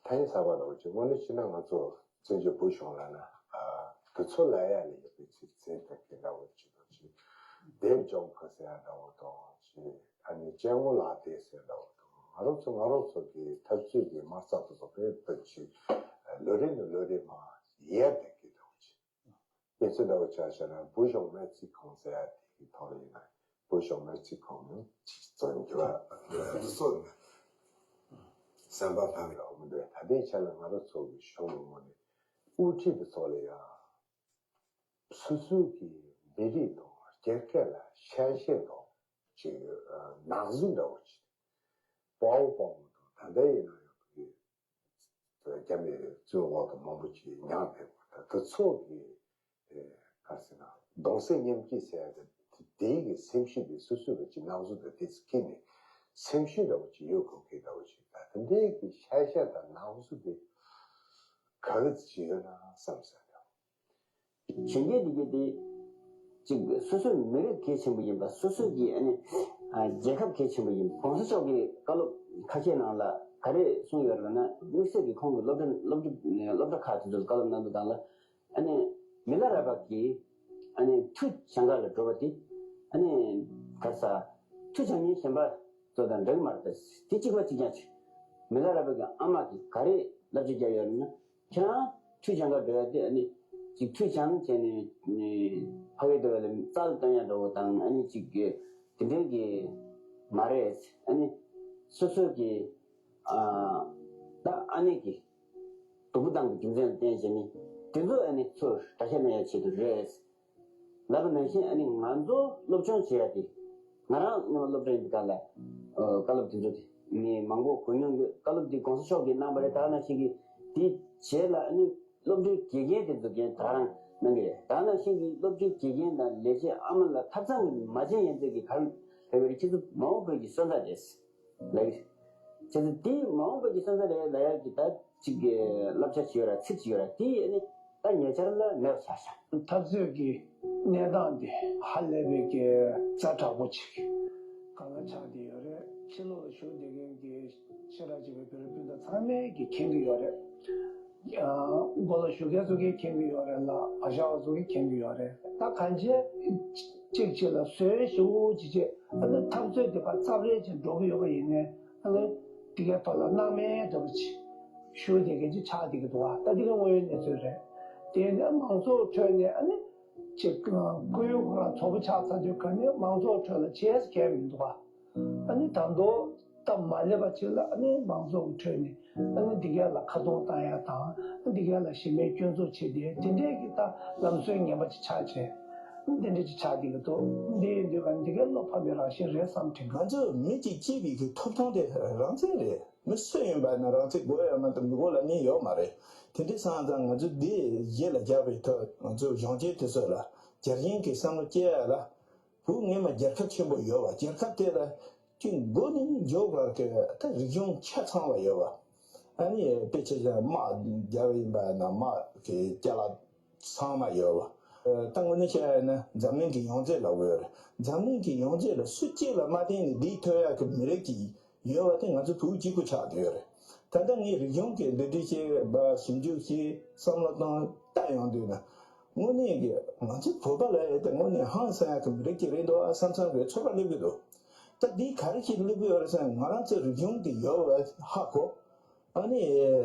ཐག་ཉེ་ས་པ་འདྲ་བོ་ཅིག་དངོས་གནས་བྱས་ན་ང་ཚོ་བཙན་བྱོལ་བོད་གཞུང་ལ་ན་དུས་ཚོད་ལ་ཡ་ལ་ཡོད་པའི་ཚིག་མཚན་དེ་གི་འདྲ་བོ་ཅིག་དང་ཅིག་དེབ་ལྗོངས་ཁ་ཟེར་ཡ་འདྲ་བོ་དང་ཅིག་ཨ་ནི་སྐྱེ་དངོས་ལག་དེབ་ཟེར་འདྲ་བོ་དང་ང་རང་ཚོ་ང་རང་ཚོ་གི་འཐབ་རྩོད་ཀྱི་དམག་རྩལ་དེ་ཚོ་དཔེ་དཔེ་ཅིག་ལོ་རེ་ནས་ལོ་རེ་མར་ཡལ་བསྡད་ཀྱི་འདྲ་བོ་ཅིག་གནས་ཚུལ་འདྲ་བོ་ཆགས་བྱས་ན་བོད་གཞུང་མའི་རྩིས་ཁང་ཟེར་ཡ་དེ་གི་ཐོག་ལ་ཡིན་ན་བོད་གཞུང་མའི་རྩིས་ཁང་ནི་ཅིག་བཙན་བྱོལ་བ་འདི་ཚོ་ནི་ བསམ་པ་ལྷང་ལ་འོང་འདོད། ད་ལྟའི་ཆ་ལ་ང་རང་ཚོ་གི་གཞུང་གི་ངོས་ནས་དབུ་ཁྲིད་པའི་ཚོགས་ལ་ཡང་སོ་སོའི་གི་མི་རིགས་དང་རྒྱལ་ཁབ་ལ་ཤན་ཤེད་དང་ཅིག་ནག་བཟོ་འདྲ་བོ་ཅིག་དཔའ་བོ་དཔའ་མོ་དང་ད་ལྟ་ཡིན་ན་ཡང་གི་རྒྱ་མི་གཙོས་འོག་ཏུ་མང་པོ་ཅིག་མྱངས་བསྡད་པ་དང་དེ་ཚོ་གི་ག་རེ་ཟེར་ན་གདུང་སེམས་མཉམ་སྐྱེད་ཟེར་ཡ་དེ་དེའི་གི་སེམས་ཤུགས་དེ་སོ་སོའི་གི་ཅིག་ནག་བཟོ་དང་དེ་ཚོ་ཁྱེར་ནས་སེམས་ཤུགས་འདྲ་བོ་ཅིག་ཡོད་དགོས་ཀྱི་འདྲ་བོ་ཅིག་ད་དེ་འདྲའི་གི་ཤ་ཤ་དང་ནག་བཟོ་དེ་ག་གི་ཅིག་ཡོད་ན་བསམ་ཟེར་འདྲ་བོ། གཞོན་སྐྱེས་འདི་གས་དེ་གཅིག་སོ་སོའི་མི་རིགས་གལ་ཆེན་པོ་ཡིན་པ། སོ་སོའི་གི་ཨ་ནི་ཨ་རྒྱལ་ཁབ་གལ་ཆེན་པོ་ཡིན། གོང་ས་མཆོག་གིས་བཀའ་སློབ་ཁ་ཤས་ནང་ལ་ག་རེ་གསུངས་ཡོད་རེད་ལབ་ན། དམིགས་བསལ་གྱི་ཁོང་གི་སློབ་གྲྭ་སློབ་གྲྭ་སློབ་གྲྭ་ཁག་དེ་ཚོར་བཀའ་སློབ་གནང་དུས་སྒང་ལ་ཨ་ནི་མི་ལ་རས་པ་གིས་ཨ་ནི་ཁྲུས་སྦྱང་ག་ལ་འགྲོ་བ་དེ་ཨ་ནི་ག་རེ་ཟ་ཁྲུས་སྦྱང་མཁན་གཞན་པ་ཚོ་དང་འདྲ་གི་མ་རེད། དེ་གཅིག་པ་གཅིག་རྐྱང་ཅིག་མི་ལ་རས་པ་གི་ཨ་མ་གིས་ག་རེ་བསླབ་བྱ་བརྒྱབ་ཡོད་རེད་ན། ཁྱེད་རང་ཁྲུས་སྦྱང་ག་འགྲོ་ཡ་དེ་ཨ་ནི་ཅིག་ཁྲུས་སྦྱང་བྱས་ནས་ཕ་གི་འགྲོ་བ་ལ་རྩལ་བཏོན་ཡ་འདྲ་བོ་དང་ཨ་ནི་ཅིག་གི་དེ་འདྲའི་གི་མ་རེད། ཨ་ནི་སོ་སོ་གི་ཨ་ད་ཨ་ནི་གི་སྡུག་པོ་བཏང་གི་རྒྱུ་མཚན་ལ་བརྟེན་བྱས་ནས་དེ་ཚོ་ཨ་ནི་ཚུར་གྲྭ་ཤག་གནང་ཡ་ཆེད་དུ་རེད། ལབ་པ་ནང་བཞིན་ཨ་ནི་ང་ཚོ་སློབ་སྦྱོང་བྱེད་ཡ་དེ། ང་རང་སྔོན་མ་སློབ་གྲྭ་ཡིན་པའི་སྐབས་ལ་ཨ་བཀའ་སློབ་དེ་ཚོ་དེ་ནི་མང་པོ་གོ་མྱོང་ཡོད། བཀའ་སློབ་དེ་གོང་ས་མཆོག་གིས་གནང་བ་རེད། ད་ག་ནང་བཞིན་གྱི་དེའི་རྗེས་ལ་ཨ་ནི་སློབ་གྲྭའི་དགེ་རྒན་དེ་ཚོ་རྒན་ད་རང་གནང་གི་རེད། ད་ག་ནང་བཞིན་གྱི་སློབ་གྲྭའི་དགེ་རྒན་དང་ལས་བྱེད་ཨ་མ་ལ་ཐབ་ཚང་གི་མ་བྱན་ཡན་ཆད་ཀྱི་གར་ཕེབས་པའི་ཁྱེད་ཚོ་མ་འོངས་པའི་གི་སོན་རྩ་རེད། ལགས། བྱས་ཙང་དེ་མ་འོངས་པ་གི་སོན་རྩ་རེད་ལབ་ཡག་གི་ད་ཅིག་གི་བསླབ་བྱ་ཅིག་ཡོད་ར། ཚིག་ཅིག་ཡོད་ར། དེ་ཨ་ནི་ད་ཉེ་ཆར་ལ་མེད་པ་ཆགས་ཤག་འཐབ་རྩོད་ཀྱི་གནས་སྟངས་དེ་ཧ་ལས་པའི་གི་ཛ་དྲག་པོ་ཅིག་གང་ལ་ཆགས་བསྡད་ཡོད་རེད། ཕྱི་ལོགས་ལ་བཞུགས་བསྡད་མཁན་གྱི་ཤ་ཁྲག་གཅིག་པའི་བོད་རིགས་སྤུན་ཟླ་ཚང་མས་ཀྱི་མཁྱེན་གྱི་ཡོད་རེད། མགོ་ལ་གཞུ་མཁན་ཚོ་གིས་མཁྱེན་གྱི་ཡོད་རེད་ལ། བ་ཤག་པ་ཚོ་གིས་མཁྱེན་གྱི་ཡོད་རེད། ད་གང་ཅི་གཅིག་གཅིག་ལ་བཟོས་ཞུ་ཅི་ཅི་ཨ་ནི་འཐབ་རྩོད་དེ་ཕར་ཚབ་རེ་ཅིག་འགྲོ་གི་ཡོད་པ་ཡིན་ནའི་ཨ་ནི་དེ་གའི་ཐོག་ལ་སྣང་མེད་འདྲ་པོ་ཅིག་ཞུ་བསྡད་མཁན་ཅིག་ཆགས་བསྡད་ཀྱི་འདུག་བ། ད་དེ་ག་དངོས་ཡོད་གནས་ཚུལ་རེད། དེ་ནས་མང་ཚོགས་ཁྲོད་ནས་ཨ་ནི་ཅིག་སྐུ་ཡོན་ཁོ་རང་ཚོགས་པ་ཆགས་ཚར་དུས་ག་ནས་མང་ཚོགས་ཁྲོད་ལ་བྱས་གལ་མི་འདུག་བ། ཨ་ནི་ད་དུང་སྟབས་མ་ལེགས་པ་ཅིག་ལ་ཨ་ནི་མང་ཚོགས་ཀྱི་ཁྲོད་ནས་ཨ་ནི་འདི་ག་ལ་ཁ་རྡུང་བཏང་ཡ་དང་འདི་ག་ལ་གཞི་མེད་སྐྱོན་འཛུགས་བྱེད་དེ་དེ་འདྲས་ཀྱི་ད་ལམ་སྲོལ་ངན་པ་ཅིག་ཆགས་བྱས་འདི་འདྲས་ཅིག་ཆགས་བསྡད་ཀྱི་འདུག་འདི་ཡིན་དུས་ག་འདི་ག་བློ་ཕམ་པའི་རང་བཞིན་རེད་བསམ་དྲན་གི། ང་ཚོ་མི་གཅིག་སྐྱེས་པའི་གི་ཐོབ་ཐང་དེ་རང་བཙན་རེད། མི་སུ་ཡིན་པ་ན་རང་བཙན་དགོས་ཡོད་མ་གཏོགས་མི་དགོས་ལབ་མཁན་ཡོད་མ་རེད། དེ་འདྲས་སོང་ཙང་ང་ཚོ་འདི་གཞི་ལ་རྒྱག་པའི་ཐོག་ང་ཚོ་གཞོན་སྐྱེས་དེ་ཚོ་ལ་རྒྱལ་ཞེན་གྱི་བསམ་བློ་སྐྱེ་ཡ་ལ། བོད་སྔོན་མ་རྒྱལ་ཁབ་ཆེན་པོ་ཡོད་པ། རྒྱལ་ཁབ་དེ་ལ་ཅིག་མགོ་ནས་མཇུག་བར་གྱི་ད་རིག་གཞུང་ཆ་ཚང་བ་ཡོད་པ། ཨ་ནི་དཔེ་ཆ་བཞག་དམག་རྒྱག་པ་ཡིན་པ་ན་དམག་གི་ཅ་ལག་ཚང་མ་ཡོད་པ། ད་དངོས་གནས་བཤད་ཡ་ན་འཛམ་གླིང་གི་ཡོངས་རྫས་ལབ་དགོས་རེད། འཛམ་གླིང་གི་ཡོངས་རྫས་ལ་སུ་གཅིག་ལ་མ་བརྟེན་ནས་བསྡད་ཐུབ་ཡག་གི་མི་རིགས་ཅིག་ཡོད་པ་དེ་ང་ཚོ་བོད་གཅིག་པུ་ཆགས་བསྡད་ཡོད་རེད། ད་ལྟ་ངས་རིག་གཞུང་གི་འདི་འདྲ་ཞིག་ཞིབ་འཇུག་ཞིག་བསམ་བློ་བཏང་ལྟ་ཡོང་དུས་ན། དངོས་གནས་ཀྱི་ང་ཚོ་བོད་པ་ལབ་ཡས་དེ་དངོས་གནས་ཧང་སང་ཡག་གི་མི་རིགས་ཅིག་རེད་འདུག་ཨ་བསམ་བསམ་གྱི་ཚོར་བ་སླེབས་ཀྱི་འདུག་ད་འདི་ག་རེ་ཞིག་སླེབས་ཀྱི་ཡོད་རེད་ཟེར་ན། ང་རང་ཚོའི་རིག་གཞུང་དེ་ཡོད་པ་ཧ་གོ། ཨ་ནི་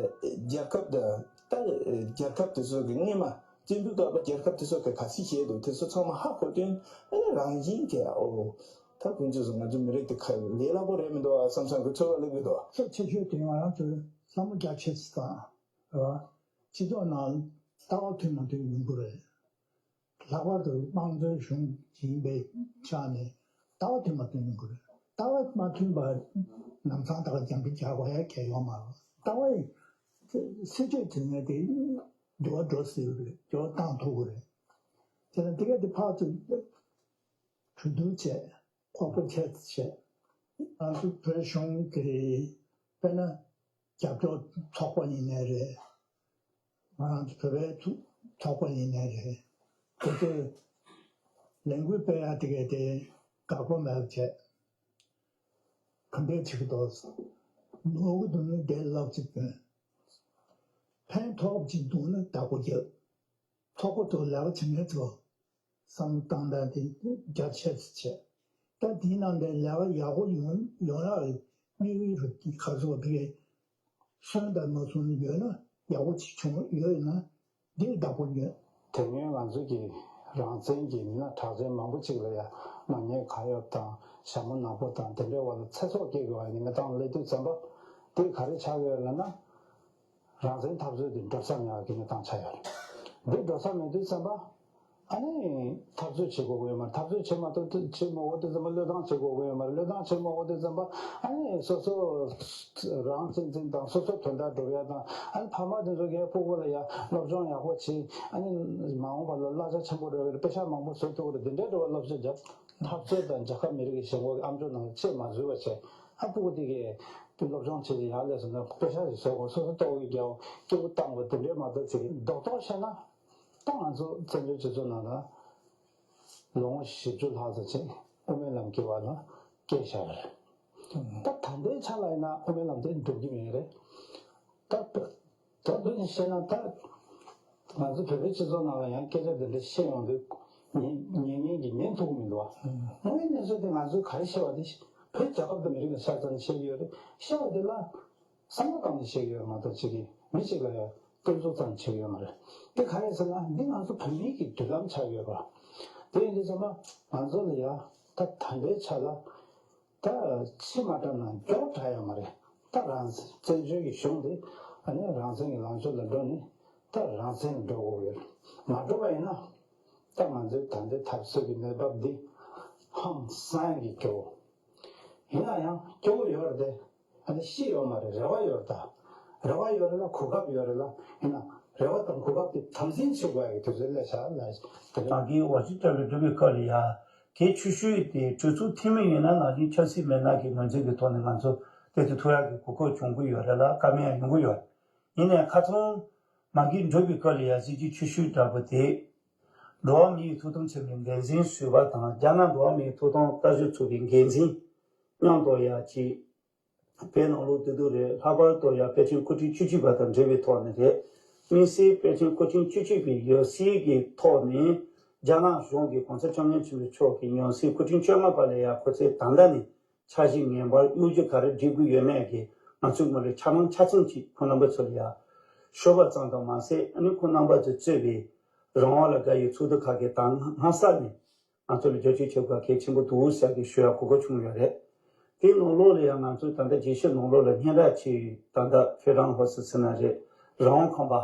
རྒྱལ་ཁབ་དང་ད་རྒྱལ་ཁབ་དེ་ཚོ་གི་སྔོན་མ་བཙན་པོའི་སྐབས་ལ་རྒྱལ་ཁབ་དེ་ཚོ་གི་ག་ཚོད་བྱས་འདུག་དེ་ཚོ་ཚང་མ་ཧ་གོ་དུས་ཨ་ནི་རང་བཞིན་གྱིས་ཨོ་ད་ཁོང་ཚོས་ང་ཚོ་མི་རིགས་དེ་ཁ་ལས་སླ་པོ་རེད་མི་འདུག་ཨ་བསམ་བསམ་གྱི་ཚོར་བ་སླེབས་ཀྱི་འདུག་གལ་ཆེ་ཤོས་དེ་ང་རང་ཚོས་བསམ་བློ་རྒྱ་ཆེ་ཙམ་བཏང་རེད་བ། སྤྱི་ཚོགས་ནང་ལྟ་བ་མཐུན་མ་མཐུན་ཡོང་གི་རེད། ལྷག་པར་དུ་དམངས་གཙོའི་གཞུང་ཞིག་ཡིན་པའི་ཆ་ནས་ལྟ་བ་མཐུན་མ་མཐུན་ཡོང་གི་རེད། ལྟ་བ་མ་མཐུན་པར་ལམ་སང་ད་ག་རྒྱབ་འགལ་རྒྱག་དགོས་ཡ་གལ་ཡོད་མ་རེད། ལྟ་བ་ཡི་སྲིད་ཇུས་དེ་ནས་དེ་འགྱུར་བ་འགྲོ་སྲིད་ཀྱི་རེད། འགྱུར་བ་བཏང་ཐུབ་ཀྱི་རེད། དེ་ལ་དེ་ག་དེ་ཕར་ཚུར་གྲོས་བསྡུར་བྱས། ཁོག་པ་ཁྱད་བྱས། ང་ཚོ་བོད་གཞུང་གི་དཔེར་ན་རྒྱབ་སྐྱོར་ཚོགས་པ་ཡིན་ནའི་རེད། ང་རང་ཚོ་བོད་པའི་ཚོ་ཚོགས་པ་ཡིན་ནའི་རེད། དེ་ཚོས་ལས་འགུལ་སྤེལ་ཡག་དེ་གས་དེ་དགའ་པོ་མེད་པ་བྱས། ག་འདྲས་བྱེད་ཀྱི་འདུག་ནོར་གྱི་འདུག་ན་བདེ་ལབ་ཅིག་བཏོན། ཕན་ཐོགས་ཀྱི་འདུག་ན་བདག་པོ་རྒྱབ། ཚོགས་པ་ཚོ་ལས་ཀ་བྱེད་མཁན་ཚོ་བསམ་བློ་བཏང་སྟངས་དེ་རྒྱ་ཆེ་ཙམ་བྱས། ད་དེའི་ནང་དེ་ལས་ཀ་ཡག་པོ་ཡོང་ཡོང་ཡག་གི་དམིགས་ཡུལ་རུ་ག་ཚོད་དེ་གས་སོན་དང་མ་སོན་ཡོད་ན་ཡག་པོ་ཅིག་བྱུང་ཡོད་ན་འདི་བདག་པོ་ཉོན། དེ་སྔོན་ང་ཚོ་གི་རང་བཙན་གྱི་མི་སྣ་གྲགས་ཅན་མང་པོ་ཅིག་ལ་ཡང་ནག་ཉེས་གང་ཡོད་དང་ཞྭ་མོ་ནག་པོ་དང་དེ་འདྲའི་འོག་ལ་ཚེ་སྲོག་སྐྱེལ་དགོས་པ་ཡིན་ན་མི་བཏང་སླེབས་དུས་ཙམ་པ། ད་ དེ་ག་རེ་ཆགས་ཡོད་ལབ་ན། རང་བཙན་འཐབ་རྩོད་དེ་འགྲོ་ས་མེད་པ་གི་གནས་སྟངས་ཆགས་ཡོད་རེད། འདི་འགྲོ་ས་མེད་དུས་ཙམ་པ། ཨ་ནི་འཐབ་རྩོད་བྱེད་དགོས་ཀྱི་ཡོད་མ་རེད། འཐབ་རྩོད་བྱེད་མ་ཐུབ་དུས་བྱེད་མ་དགོས་དུས་ཙམ་པ་བློས་བཏང་བྱེད་དགོས་ཀྱི་ཡོད་མ་རེད། བློས་བཏང་བྱེད་མ་དགོས་དུས་ཙམ་པ་ཨ་ནི་སོ་སོ་རང་གཅེས་འཛིན་དང་སོ་སོ་དོན་དག་སྒྲུབ་ཡ་དང་། ཨ་ནི་ཕ་མ་དེ་ཚོ་གིས་ཕྲུ་གུ་ལ་ཡ་སློབ་སྦྱོང་ཡག་པོ་བྱེད། ཨ་ནི་མ་འོངས་པ་ལ་གླ་ཆ་ཆེན་པོ་རག་གི་རེད། པེ་ཤག་མང་པོ་བཟོ་ཐུབ་ཀྱི་རེད། འདི་འདྲའི་འགྲོ་བ་སློབ་གསོ་རྒྱབ། འཐབ་རྩོད་དང་རྒྱལ་ཁབ་མི་རིགས་ཀྱི་ཞེན་ཁོག་གི་ཨམ་ཅོག་ནང་ལ་ཆེས་མ་འཛུལ་བ་བྱས། ཨ་ཕྲུ་གུ་དེ་གས་དེ་སློབ་སྦྱོང་བྱེད་ཀྱི་ཡར་སླེབས་སོང་ན་པེ་ཤག་ཞིག་བཟོ་དགོས། སོ་སོ་ལྟོ་གོས་རྒྱག་དགོས། སྐྱིད་པོ་བཏང་དགོས། དེ་འདྲའི་མ་གཏོགས་ཚིག་གི་རྡོག་རྡོག་བཤད་ན། ད་ང་ཚོ་བཙན་བྱོལ་སྤྱི་ཚོགས་ནང་ལ་ལོ་ངོ་བཞི་བཅུ་ལྷག་ཙམ་ཅིག་དབུ་མའི་ལམ་གྱི་བར་ལ་བསྐྱལ་བཞག་ཡོད་རེད། ད་ད་ལྟའི་ཆ་ལ་ཡིན་ན་དབུ་མའི་ལམ་དེ་འགྲུབ་ཀྱི་མེད་རེད། ད་ད་དོན་བཤད་ན་ད་ང་ཚོ་བོད་པའི་སྤྱི་ཚོགས་ནང་ལ་ཡང་སྐད་ཆ་དེ་འདྲ་བཤད་ཡོང་དུས་ཉན་ཉན་མཁན་གྱིས་ཉན་ཐུབ་ཀྱི་མི་འདུག་བ། དངོས་ཡོད་གནས་ཚུལ་དེ་ང་ཚོས་ག་རེ་བཤད་པ་དེ་བོད་རྒྱལ་ཁབ་དང་མི་རིགས་ལ་ཆ་ཚང་ནས་བཤད་ཀྱི་ཡོད་རེད། བཤད་པ་དེ་ལ་བསམ་བློ་བཏང་ནས་བཤད་ཀྱི་ཡོད་མ་གཏོགས་ཅིག་གིས་མི་གཅིག་ལ་ཡང་སྐྱོན་འཛུགས་ཙམ་བྱེད་ཀྱི་ཡོད་མ་རེད། དེ་ག་རེ་ཟེར་ན་འདི་ང་ཚོ་བོད་མིའི་གི་མདུན་ལམ་ཆགས་ཡོད་རེད། དེ་ཡིན་དུས་ཙམ་པ་ང་ཚོ་ལ་ཡང་ད་ད་ལྟའི་ཆ་ལ། ད་ཕྱི་མ་དྲག་ན་མགྱོགས་དྲག་ཡོད་མ་རེད། ད་རང་བཙན་བཙན་བྱོལ་གྱི་གཞུང་དེ་ཨ་ནི་རང་བཙན་གྱི་ལངས་ཕྱོགས་ལ་འགྲོ་ནས་ད་རང་བཙན་ལ་འགྲོ་དགོས་ཡོད། མ་འགྲོ་བ་ཡིན་ན་ད་ང་ཚོའི་ད་ལྟའི་འཐབ་རྩོད་ཀྱི་གནས་བབ་འདི་ཧང་སང་གི་སྐྱོ་བོ། ཡིན་ན་ཡང་སྐྱོ་བོ་ཡོད་རེད་དེ། ཨ་ནི་ཤི་ཡོད་མ་རེད། རེ་བ་ཡོད་རེད་ད། རེ་བ་ཡོད་རེད་ལ་གོ་སྐབས་ཡོད་རེད་ལ། ཡིན་ན་རེ་བ་དང་གོ་སྐབས་དེ་དམ་འཛིན་བྱེད་དགོས་ཡ་གི་དུས་ཚོད་སླེབས་ཤག་ལ། དེ་རིང་ང་གིས་ཝ་ཤིང་ཊོན་ལ་འགྲོ་བའི་སྐབས་ལ་ཡ། གལ་ཆེ་ཤོས་དེ་གྲོས་ཚོགས་འཐུས་མི་ཡིན་ན་ནང་བཞིན་ཆབ་སྲིད་མི་སྣ་གི་ངོས་འཛིན་གྱི་ཐོག་ནས་ང་ཚོ་བདེ་ཏུ་ཐུག་ཡག་གི་གོ་སྐབས་བྱུང་གི་ཡོད་རེད་ལ། བཀའ་མོལ་ཡང་ཡོང་གི་ཡོད་རེད། ཡིན་ནའི་ཁ་སང་མ་གི་འགྲོ་བའི་སྐབས་ལ་ཡ་གཟི་བརྗིད་ཆེ་ཤོས་འདྲ་པོ་དེ། འགྲོ་བ་མིའི་ཐོབ་ཐང་ཆེན་མོའི་འགན་འཛིན་ཟུར་པ་དང་རྒྱ་ནག་འགྲོ་བ་མིའི་ཐོབ་ཐང་ལྟ་ཞིབ་ཚོགས་པའི་འགན་འཛིན་མཉམ་དུ་ཡ་གཅིག་བོད་ནང་ལོགས་བདེ་སྡུག་རེད། ལྷག་པར་དུ་ཡང་དཔལ་ཆེན་སྐུ་ཕྲེང་བཅུ་གཅིག་པ་དང་འབྲེལ་བའི་ཐོག་ནས་རེད། དམིགས་བསལ་དཔལ་ཆེན་སྐུ་ཕྲེང་བཅུ་གཅིག་པའི་ཡང་སྲིད་ཀྱི་ཐོག་ནས་རྒྱ་ནག་གཞུང་གི་གོང་ས་སྐྱབས་མགོན་ཆེན་པོ་མཆོག་གི་ཡང་སྲིད་སྐུ་ཕྲེང་བཅོ་ལྔ་པ་ལ་ཡང་ཁོ་ཚོས་ད་ལྟ་ནས་འཆར་གཞི་ངེས་པར་དབུ་འབྱེད་ག་རེ་སྒྲིག་དགོས་ཡོད་མེད་ཀྱི་ང་ཚོས་ངོས་ལ་ཆ་ཚང་ཆ་ཚང་ཅིག་ཁོང་རྣམ་པ་ཚོ་ལ་ཡང་ཤོད་པ་ཙམ་དུ་མ་ཟད། ཨ་ནི་ཁོང་རྣམ་པ་ཚོས་གཙོས་པའི་རང་དབང་ལ་དགའ་བའི་ཚོགས་འདུ་ཁག་གིས་ད་སྔ་ས་ནས། ང་ཚོ་ལ་རྒྱབ་སྐྱོར་བྱེད་དགོས་གལ་ཆེན་པོ་འདུག་ཟེར་གྱི་ཞུ་ཡག་གོ་སྐབས་བྱུང་ཡོད་རེད། དེའི་ནང་ལོགས་ལ་ཡང་ང་ཚོས་ད་ལྟ་རྒྱལ་སྤྱི་ནང་ལོགས་ལ་སྙན་གྲགས་ཆེ་བའི་ད་ལྟ་ཕེ་རང་ཧོ་སི་ཟེར་ན་རེད། རང་དབང་ཁང་པ།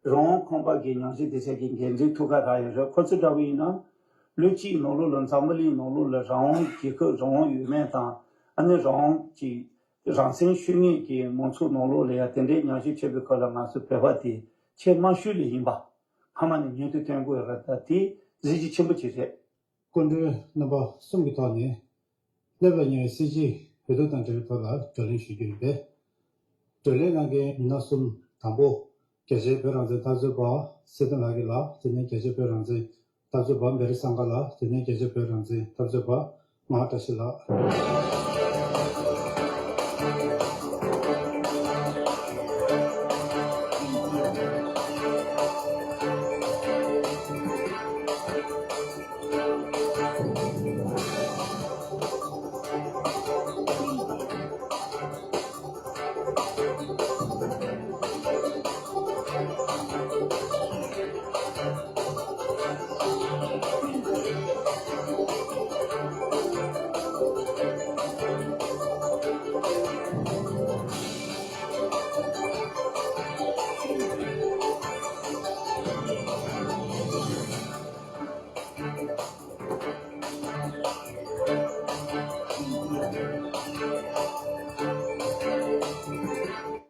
རང་དབང་ཁང་པ་གི་ཉམས་ཞིབ་སྡེ་ཚན་གྱི་འགན་འཛིན་ཐུགས་ཁག་རག་ཡོད་རེད། ཁོ་ཚོ་འདྲ་བོ་ཡིན་ན། ལོ་གཅིག་ནང་ལོགས་ལ་འཛམ་བུ་གླིང་ནང་ལོགས་ལ་རང་དབང་རྒྱལ་ཁབ་རང་དབང་ཡོད་མེད་དང་། ཨ་ནི་རང་དབང་གི་རང་བཙན་ཤོད་མཁན་གྱི་མང་ཚོགས་ནང་ལོགས་ལ་ཡང་དེ་འདྲའི་ཉམས་ཞིབ་བྱེད་པའི་སྐབས་ལ་ང་ཚོ་བོད་པ་དེ་ཆེས་དམའ་ཤོས་ལ་ཡིན་པ། སྔ་མ་ནས་ཉིན་དུ་བསྟན་དགོས་ཡོད་རེད། ད་དེ་གཟི་བརྗིད་ཆེན་པོ་ཅིག་རེད། སྐུ་མགྲོན་རྣམ་པ་གསུམ་གྱི་ཐོག་ནས་སླེབས་ལ་ཉེ་བའི་སྲིད་སྤྱིའི་བོད་དོན་དང་འབྲེལ་བའི་ཐོག་ལ་བགྲོ་གླེང་ཞུ་རྒྱུ་ཡིན་པས། བགྲོ་གླེང་གནང་མཁན་མི་སྣ་གསུམ། དང་པོ་རྒྱལ་སྤྱིའི་བོད་རང་བཙན་འཐབ་རྩོད་པ་སྲིད་དོན་ལགས་ཀྱིས་ལ། དེ་ནས་རྒྱལ་སྤྱིའི་བོད་རང་བཙན་འཐབ་རྩོད་པ་བེ་རི་སངྒ་ལགས། དེ་ནས་རྒྱལ་སྤྱིའི་བོད་རང་བཙན་འཐབ་རྩོད་པ་ངག་བཀྲ་ཤིས་ལགས།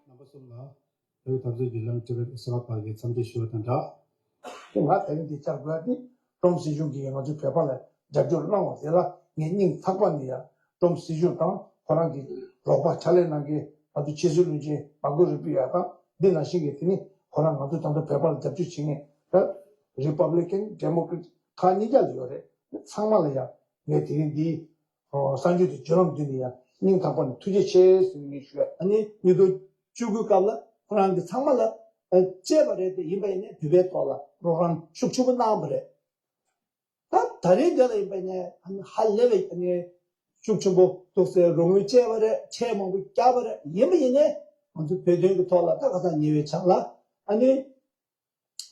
རྣམ་པ་གསུམ་ལ། བོད་འཐབ་རྩོད་བརྒྱུད་ལམ་ཊི་བེཊ་གསར་པ་ཕར་གྱི་འཚམས་འདྲི་ཞུ་བ་དང་སྦྲགས། ང་ད་རིང་འདི་བཅར་དགོས་ཡ་དེ་ཀྲོམ་སྲིད་གཞུང་གིས་ང་ཚོའི་བོད་པ་ལ་རྒྱབ་སྐྱོར་གནང་བ་དེ་ལ་ངས་སྙིང་ཐག་པ་ནས་ཡ་ཀྲོམ་སྲིད་གཞུང་དང་ཁོ་རང་གི་རོགས་པ་ཕྱག་ལས་གནང་མཁན་ང་ཚོའི་ཕྱི་སྲིད་བློན་ཆེན་མར་ཀོ་རུ་པི་ཡོ་དང་། འདི་ནང་བཞིན་གྱི་དེ་ནི་ཁོ་རང་ང་ཚོ་ད་ལྟ་བོད་པ་ལ་རྒྱབ་སྐྱོར་བྱེད་མཁན་ད་རི་པབ་ལི་ཀན་ཌེ་མོ་ཀྲེ་ཊི་ཁག་གཉིས་ཀ་ལ་ཡོད་རེད། ཚང་མ་ལ་ཡ་ངས་དེ་རིང་འདི་གསར་འགྱུར་དེ་བརྒྱུད་ལམ་བརྒྱུད་ནས་ཡང་སྙིང་ཐག་པ་ནས་ཐུགས་རྗེ་ཆེ་ཟེར་ངས་ཞུ་ཡ། ཨ་ནི་ཉིས་སྟོང་བཅུ་དགུ་སྐབས་ལ་ཁོ་རང་གི་ཚང་མ་ལ་ཨ་བཅད་པ་རེད་དེ། ཡིན་པ་ཡིན་ནའི་བོད་པའི་ཐོག་ལ་རོགས་རམ་ཤུགས་ཆེན་པོ་གནང་བ་རེད། ད་ད་རེས་འདི་ལ་ཡིན་པ་ཡིན་ནའི་ཨ་ནི་ཧ་ལས་པའི་ཨ་ནི་ཤུགས་ཆེན་པོ་འདུག་ཟེར། རོགས་དངུལ་བཅད་པ་རེད། ཆས་མང་པོ་བརྒྱབ་པ་རེད། ཡིན་པ་ཡིན་ནའི་ང་ཚོ་བོད་དོན་གྱི་ཐོག་ལ་ད་ཁ་སང་ཉེ་བའི་ཆར་ལ་ཨ་ནི་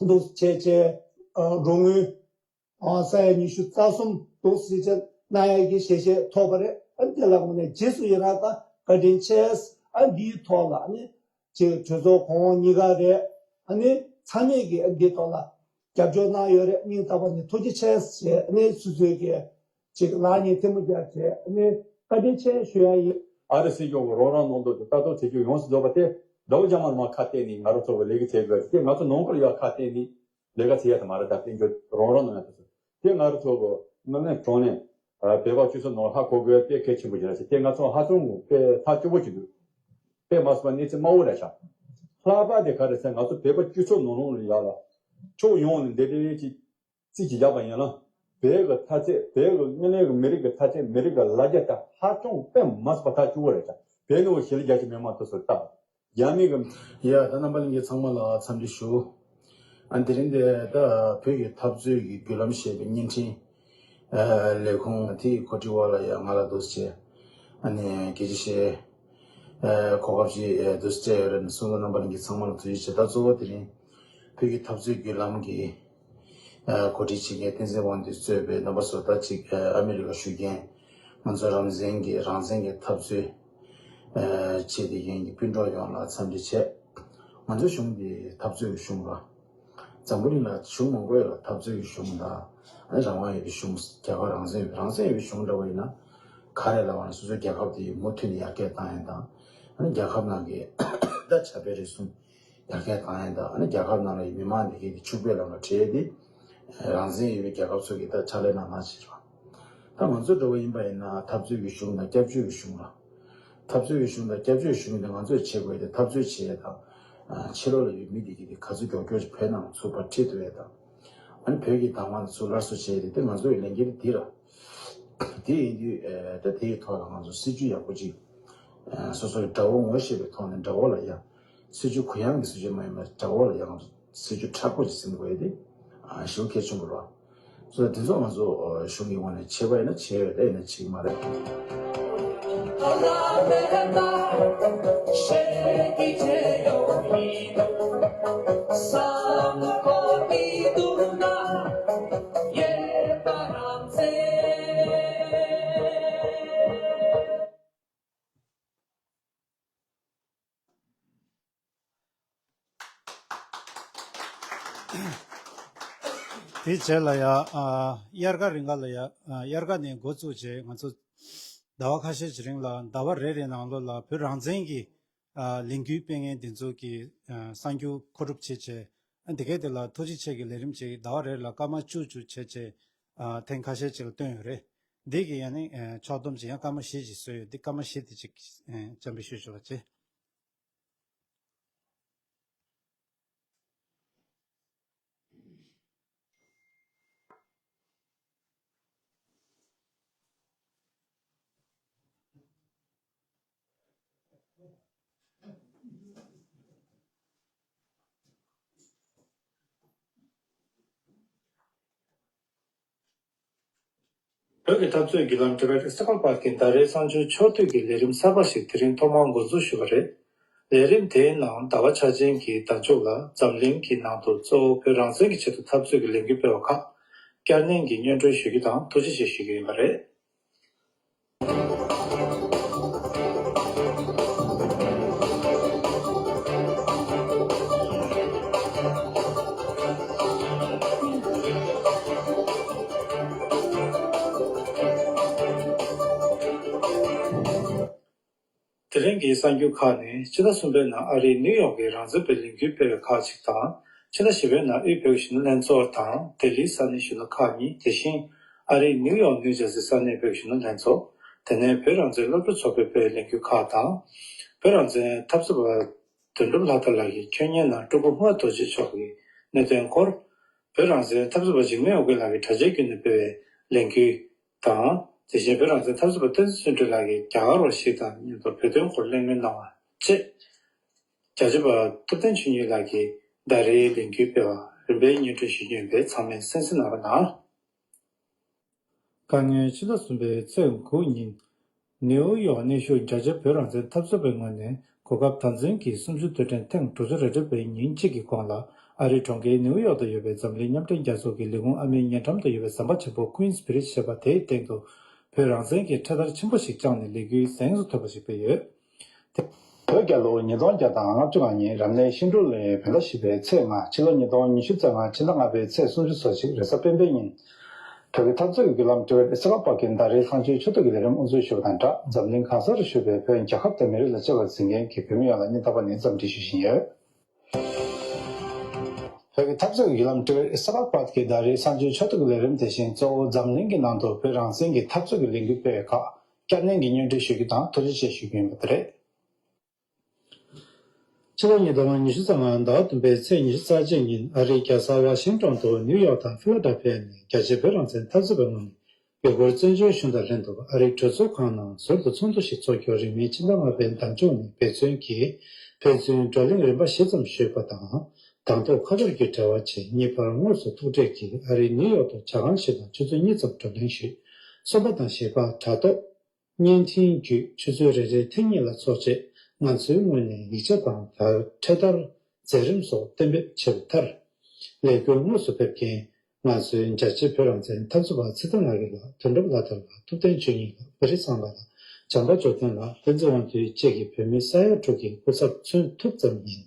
འདུག་བྱས་བྱས་ཨ་རོགས་དངུལ་ཨ་ས་ཡ་ཉི་ཤུ་རྩ་གསུམ་འདུག་སེ་བྱས་གནང་ཡག་གི་ཞལ་བཞེས་ཐོབ་པ་རེད། ཨ་ནི་དེ་ལ་དངོས་གནས་རྗེས་སུ་ཡི་རང་དང་བཀའ་དྲིན་ཆེ། ཨ་འདིའི་ཐོག་ལ་ཨ་ནི་ཅིག་གྲོས་ཚོགས་གོང་འོག་གཉིས་ཀ་རེད། ཨ་ནི་ཚང་མས་ཀྱི་ཨ་འདིའི་ཐོག་ལ་རྒྱབ་སྐྱོར་གནང་ཡོད་རེད། སྙིང་ཐག་པ་ནས་ཐུགས་རྗེ་ཆེ་ཞེས་ཨ་ནི་སོ་སོའི་གི་ཅིག་ལག་གཉིས་ཐལ་མོ་སྦྱར་བྱས་ཨ་ནི་བཀའ་དྲིན་ཆེ་ཞུ་ཡ་ཡིན། ཨ་རི་སྲིད་སྐྱོང་གི་རོགས་རམ་ནང་དུ་ལྟ་རྟོག་བྱེད་རྒྱུ་ཡོངས་སུ་རྫོགས་པ་དེ་ཟླ་བ་རྗེས་མར་མར་ཁ་གཏད་ནས་ང་རང་ཚོ་གི་ལས་ཀ་བྱེད་དགོས་དེ་ང་ཚོ་ནང་ཁུལ་ཡོད་ཁ་གཏད་ནས་ལས་ཀ་བྱེད་ཡ་དེ་མ་རེད། ད་དཔལ་འབྱོར་རོགས་རམ་གནང་ཡ་དེ་ཚོ་དེ་ང་རང་ཚོ་གི་དངོས་གནས་དྲང་གནས་བོད་པ་སྤྱི་ཚོགས་ནང་ཧ་གོ་དགོས་དཔེ་གལ་ཆེན་པོ་ཞིག་རེད། དེ་ང་ཚོ་ཧ་ཅང་དཔེ་ཐག་གཅོད་པོ་ཞིག་འདུག་དཔེ་མ་སོང་བ་གནས་ཚུལ་དམའ་བོ་རེད་ཤག་ལྷག་པར་དེ་ག་རེ་ཟེར་ང་ཚོ་བོད་པ་སྤྱི་ཚོགས་ནང་ལོགས་ལ་ཡ་ལ་ཕྱོགས་ཡོངས་ནས་འདི་འདྲའི་ཅིག་རྩིས་ཀྱིས་བཞག་པ་ཡིན་ན། བོད་ཀྱི་འཐབ་རྩོད་བོད་ཀྱི་དངོས་གནས་ཀྱི་མི་རིགས་ཀྱི་འཐབ་རྩོད་མི་རིགས་ཀྱི་ལ་རྒྱ་དེ་ཧ་ཅང་དཔེ་མ་སྲིད་པ་ཐག་ཆོད་པོ་རེད་ཀྱང་བོད་ནང་གི་ཞི་ལི་རྒྱ་ཆེ་མི་མང་དེ་ཚོར་སྟབས་རྒྱ་མི་གི། ཡ་ད་རྣམ་པ་ལྷན་རྒྱས་ཚང་མ་ལ་འཚམས་འདྲི་ཞུ། ཨ་དེ་རིང་འདི་ད་བོད་ཀྱི་འཐབ་རྩོད་ཀྱི་བརྒྱུད་ལམ་ཞེས་པའི་བརྙན་འཕྲིན་ལས་ཁུངས་དེའི་གོ་སྒྲིག་འོག་ལ་ཡ་ང་ལ་འདུག་སེ་ཨ་ནི་སྐད་ཆ་བཤད་གོ་སྐབས་ཤིག་འདུག་སེ་སྤྲད་ཡོད་རེད། གསུང་རོགས་རྣམ་པ་ལྷན་རྒྱས་ཚང་མ་ལ་ཐུགས་རྗེ་ཆེ། ད་གཙོ་བོ་དེ་རིང་བོད་ཀྱི་འཐབ་རྩོད་བརྒྱུད་ལམ་གྱི་གོ་སྒྲིག་བྱེད་མཁན་བསྟན་འཛིན་དབང་འདུས་གཙོས་པའི་རྣམ་པ་ཚོ་ད་ཅིག་ཨ་མི་རི་ཀ་བཞུགས་མཁན་ང་ཚོ་རང་བཙན་གྱི་རང་བཙན་གྱི་འཐབ་རྩོད་བྱེད་བསྡད་མཁན་གྱི་སྤུན་གྲོགས་ཡོངས་ལ་འཚམས་འདྲི་བྱས། ང་ཚོའི་གཞུང་འདི་འཐབ་རྩོད་ཀྱི་གཞུང་རེད། འཛམ་བུ་གླིང་ལ་གཞུང་མང་པོ་ཡོད་ལ་འཐབ་རྩོད་ཀྱི་གཞུང་དང་ཨ་ནི་རང་དབང་ཡོད་པའི་གཞུང་རྒྱལ་ཁབ་རང་བཙན་ཡོད་པའི་རང་བཙན་ཡོད་པའི་གཞུང་འདྲ་བོ་ཡིན་ན་ག་རེ་ལབ་པ་ན་སོ་སོའི་རྒྱལ་ཁབ་དེ་མུ་མཐུད་ནས་ཡར་རྒྱས་བཏང་ཡ་དང་ཨ་ནི་རྒྱལ་ཁབ་ནང་གི་ད་བྱ་བའི་རིག་གཞུང་ཡར་རྒྱས་བཏང་ཡ་དང་ཨ་ནི་རྒྱལ་ཁབ་ནང་ལ་མི་མང་དེ་གའི་དེ་ཕྱུག་པོའི་ལམ་ལ་ཁྲིད་དེ་རང་བཙན་ཡོད་པའི་རྒྱལ་ཁབ་ཚོ་གི་ད་ཕྱག་ལས་གནང་གནང་བྱེད་རོགས། ད་ང་ཚོ་འགྲོ་བ་ཡིན་པ་ཡིན་ན་འཐབ་རྩོད་ཀྱི་གཞུང་དང་སྐྱབས་བཅོལ་གྱི་གཞུང་ལ། འཐབ་རྩོད་ཀྱི་གཞུང་དང་སྐྱབས་བཅོལ་གཞུང་དེ་ང་ཚོས་བྱེད་དགོས་དེ་འཐབ་རྩོད་བྱེད་ཡ་དང་། ཕྱི་ལོགས་ལ་ཡོད་མི་དེ་གི་དེ་ག་ཚོད་མགྱོགས་མགྱོགས་ཀྱི་བོད་ནང་ཚུར་ཕར་ཁྲིད་ཐུབ་ཡ་དང་། ཨ་ནི་བོད་ཀྱི་དང་བ་ཚུར་སླར་གསོ་བྱེད་ཡ་དེ་དེ་ང་ཚོ་ཡི་ལས་འགན་དེ་འདི་ར། དེ་ཡིན་དུས་ད་དེ་ཡི་ཐོག་ལ་ང་ཚོ་སྲིད་ཇུས་ཡག་པོ་ཅིག་སོ་སོའི་དགྲ་བོ་ངོ་ཤེས་པའི་ཐོག་ནས་དགྲ་བོ་ལ་ཡ། སྲིད་ཇུས་གུ་ཡངས་ཀྱི་སྲིད་ཇུས་མ་ཡིན་པར་དགྲ་བོ་ལ་ཡང་སྲིད་ཇུས་མཁྲེགས་པོ་ཅིག་འཛིན་དགོས་ཏེ་ཞེ་པོ་གལ་ཆེན་པོ་རེད། སོ་དེ་ཚོ་ང་ཚོ་གཞུང་གི་ངོས་ནས་བྱས་པ་ཡིན་ན་བྱས་ཡོད་རེད་ཡིན་ན་བྱེད་ཀྱི་མ་རེད། དེའི་རྗེས་ལ་ཡ། ཨ། དབྱར་ཁ་རིང་ག་ལ་ཡ། ཨ། དབྱར་ཁ་ནས་འགོ་བཙུགས་རྗེས་ང་ཚོ་ཟླ་བ་ཁ་ཤས་ཀྱི་རིང་ལ་ཟླ་བ་རེ་རེའི་ནང་ལོགས་ལ་བོད་རང་བཙན་གྱི། ཨ། ལས་འགུལ་སྤེལ་མཁན་དེ་ཚོ་གི། ཨ། གསར་འགྱུར་མཁོ་སྒྲུབ་བྱས་རྗེས། ཨ། འདི་གའི་དེ་ལ་ཐུགས་རྗེ་ཆེ་གི་ལས་རིམ་ཅིག་ཟླ་བ་རེ་ལ་སྐར་མ་བཅུ་བཅུ་བྱས་རྗེས། ཨ། ཐེངས་ཁ་ཤས་ཅིག་ལ་བཏོན་ཡོད་རེད། འདི་གི་ཡ་ནི། ཨ། ཕྱོགས་བསྡོམས་ཅིག་ཡང་སྐར་མ་བཞི་ཅིག་བཟོས་ཡོད། འདི་སྐར་མ་བཞི་དེ་ཅིག་ཨ། འཆམ་པའི་ཤོད་ཆོག་པ་བྱེད། བོད་ཀྱི་འཐབ་རྩོད་བརྒྱུད་ལམ་Democratic Circle Park གི་ཟླ་རེའི་གསར་འགྱུར་ཕྱོགས་བསྡུས་ཀྱི་ལས་རིམ་གསར་པ་ཞིག་དེ་རིང་ཐོག་མར་འགོ་འཛུགས་ཞུས་པ་རེད། ལས་རིམ་དེའི་ནང་ཟླ་བ་འཆར་ཅན་གྱི་ཟླ་མཇུག་ལ་འཛམ་གླིང་གི་ནང་དུ་གཙོ་བོ་བོད་རང་བཙན་གྱི་ཆེད་དུ་འཐབ་རྩོད་ཀྱི་ལས་འགུལ་སྤེལ་བ་ཁག་བསྐྱར་ནན་གྱིས་སྙན་སྒྲོན་ཞུ་རྒྱུ་དང་ཐུགས་རྗེ་ཆེ་ཞུ་རྒྱུ་ཡིན་པ་རེད། དེ་རིང་གི་གསར་འགྱུར་ཁག་ནི། ཕྱི་ཟླ་གསུམ་པའི་ནང་ཨ་རིའི་ནིའུ་ཡོག་གི་རང་བཙན་པའི་ལས་འགུལ་སྤེལ་བའི་ཁག་ཅིག་དང་། ཕྱི་ཟླ་བཞི་པའི་ནང་དབུས་བོད་ཀྱི་གཞོན་ནུ་ལྷན་ཚོགས་དང་ལྡི་ལིའི་ས་གནས་གཞོན་ནུ་ཁག་གཉིས། དེ་བཞིན་ཨ་རིའི་ནིའུ་ཡོག་ནིའུ་ཇར་སི་ས་གནས་བོད་ཀྱི་གཞོན་ནུ་ལྷན་ཚོགས། དེ་ནས་བོད་རང་བཙན་སློབ་ཕྲུག་ཚོགས་པས་སྤེལ་བའི་ལས་འགུལ་ཁག་དང་། བོད་རང་བཙན་འཐབ་རྩོད་པ་དོན་གྲུབ་ལྷ་དར་ལགས་ཀྱིས་ཁྱོན་ཉེ་ནང་སྤྲུལ་སྐུ་རྔོག་རྡོ་རྗེ་མཆོག་གི་གནད་དོན་སྐོར། བོད་རང་བཙན་འཐབ་རྩོད་པ་འཇིགས་མེད་ཨོ་རྒྱན་ལགས་ཀྱིས་དྲ་རྒྱའི་བརྒྱུད་ནས་སྤེལ་བའི་ལས་འགུལ། དང་། དེ་བཞིན་བོད་རང་བཙན་འཐབ་རྩོད་པ་བསྟན་འཛིན་བརྩོན་འགྲུས་ལགས་ཀྱིས་རྒྱ་གར་བ་ཞིག་དང་མཉམ་དུ་བོད་དོན་སྐོར་གླེང་མོལ་གནང་བ་བཅས། རྒྱ་ཆེ་བ་ཐུབ་བསྟན་ཆོས་ཉིད་ལགས་ཀྱིས་ཟླ་རེའི་ལས་འགུལ་སྤེལ་བ་རིམ་པས་སྙན་སྒྲོན་ཞུ་རྒྱུ་ཡིན་པས་ཚང་མས་གསན་གཟིགས་གནང་རོགས་གནང་། ཁ་སྔོན་ཕྱི་ཟླ་གསུམ་པའི་ཚེས་དགུ་ཉིན། ནིའུ་ཡོག་གནས་བཞུགས་རྒྱ་ཆེ་བོད་རང་བཙན་འཐབ་རྩོད་པའི་ངོས་ནས་གོ་སྐབས་དམ་འཛིན་གྱིས་གསུམ་བཅུ་དུས་དྲན་ཐེངས་དྲུག་ཅུ་རེ་གྲས་པའི་ཉིན་གཅིག་གི་གོང་ལ་ཨ་རིའི་གྲོང་ཁྱེར་ནིའུ་ཡོག་ཏུ་ཡོད་པའི་འཛམ་གླིང་མཉམ་འབྲེལ་རྒྱལ་ཚོགས་ཀྱི་ལས་ཁུངས་ཨ་མའི་ཉེ་འགྲམ་དུ་ཡོད་པའི་ཟམ་པ་ཆེན་པོ་Queens Bridge ཞེས་པ་དེའི་སྟེང་དུ་བོད་རང་བཙན་གྱི་འཕྲེད་དར་ཆེན་པོ་ཞིག་བཅངས་ནས་ལས་འགུལ་གཟེངས་སུ་ཐོན་པ་ཞིག་སྤེལ་ཡོད། དེ། བོད་རྒྱལ་ལོ་ཉིས་སྟོང་བརྒྱ་དང་ལྔ་བཅུ་ང་གཉིས་རབ་གནས་ཤིང་འབྲུག་ལོའི་བོད་ཟླ་བཞི་པའི་ཚེས་ལྔ། ཕྱི་ལོ་ཉིས་སྟོང་ཉི་ཤུ་རྩ་ལྔ་ཕྱི་ཟླ་ལྔ་པའི་ཚེས་སུམ་ཅུ་སོ་གཅིག་རེས་གཟའ་སྤེན་པའི་ཉིན། བོད་ཀྱི་འཐབ་རྩོད་ཀྱི་བརྒྱུད་ལམ་ཊི་བེཊ་གསར་པ་པར་གྱི་ཟླ་རེའི་གསང་སྤྱོད་ཆོས་ཐོག་གི་ལས་རིམ་དབུ་འཛུགས་ཞུ་བ་དང་སྦྲགས། འཛམ་གླིང་གང་སར་བཞུགས་པའི་བོད་རྒྱལ་ཁབ་དང་མི་རིགས་ལ་གཅེས་པར་འཛིན་མཁན་གྱི་བོད་མི་ཡོངས་ལ་སྙིང་ཐག་པ་ནས་འཚམས་འདྲི་ཞུ་བཞིན་ཡོད། བོད་ཀྱི་འཐབ་རྩོད་ཀྱི་བརྒྱུད་ལམ་ཊི་བེཊ་གསར་པ་པར་གྱི་ཟླ་རེའི་གསང་སྤྱོད་ཆོས་ཐོག་གི་ལས་རིམ་དེ་བཞིན་གཙོ་བོ་འཛམ་གླིང་གི་ནང་དུ་བོད་རང་བཙན་གྱི་འཐབ་རྩོད་ཀྱི་ལས་འགུལ་སྤེལ་བའི་ཁག་བསྐྱར་ནན་གྱིས་སྙན་སྒྲོན་ཞུ་རྒྱུ་དང་ཐུགས་རྗེ་ཆེ་ཞུ་རྒྱུ་ཡིན་པ་དེ་རེད། ཕྱི་ལོ་ཉིས་སྟོང་ཉི་ཤུ་རྩ་ལྔ་ཟླ་བ་བདུན་པའི་ཚེས་ཉི་ཤུ་རྩ་གཅིག་ཉིན་ཨ་རིའི་རྒྱལ་ས་ཝ་ཤིང་ཊོན་དུ་ནིའུ་ཡོག་དང་ཕི་ལ་ཌེལ་ཕི་ཡ་ནས་རྒྱ་ཆེའི་བོད་རང་བཙན་འཐབ་རྩོད་པའི་ངོས་ནས་ཡུལ་སྐོར་བཙན་བྱོལ་གཞུང་དང་ལྷན་དུ་ཨ་རིའི་གྲོས་ཚོགས་ཁང་ནང་ཟུར་དུ་ཚོགས་འདུ་ཞིག་འཚོགས་རྒྱུ་རིང་མིན་ཕྱི་ཟླ་ལྔ་པའི་ཟླ་མཇུག་ནས་འབད་བརྩོན་གྱིས་ཕན་ཚུན་བགྲོ་གླེང་རིམ་པ་བཞི་ཙམ་ཞུས་པ་དང་། དང་ཐོག་ཁ་པར་གྱི་འབྲེལ་བ་བྱས། གཉིས་པར་དངོས་སུ་ཐུག་འཕྲད་ཀྱིས་ཨ་རིའི་ནིའུ་ཡོག་ཏུ་ཇ་ཁང་བཞི་དང་ཆུ་ཚོད་གཉིས་ཙམ་བགྲོ་གླེང་ཞུས། གསུམ་པ་དང་བཞི་པ་དྲ་ཐོག་བརྙན་འཕྲིན་བརྒྱུད་ཆུ་ཚོད་རེ་རེའི་ཐེངས་གཉིས་ལ་ཚོགས་རྗེས་ང་ཚོའི་ངོས་ནས་ཡིག་ཆ་དང་འཕྲེད་དར་མཛད་རིམ་སོགས་གཏན་འབེབས་བྱས་པའི་མཐར། ལས་འགུལ་དངོས་སུ་ཕེབས་མཁན་ང་ཚོའི་རྒྱ་ཆེའི་བོད་རང་བཙན་འཐབ་རྩོད་པ་ཚེ་བརྟན་ལགས་ཀྱིས་ལ་དོན་གྲུབ་ལྷ་དར་ལགས། ཐུབ་བསྟན་ཆོས་ཉིད་ལགས། བེ་རི་སངས་དགའ་ལགས། བྱམས་པ་འབྱོར་ལྡན་ལགས། བསྟན་འཛིན་དབང་འདུས་བཅས་ཀྱི་བོད་མི་ས་ཡ་དྲུག་གི་སྐུ་ཚབ་མཚོན་ཐུབ་ཙམ་ཡིན།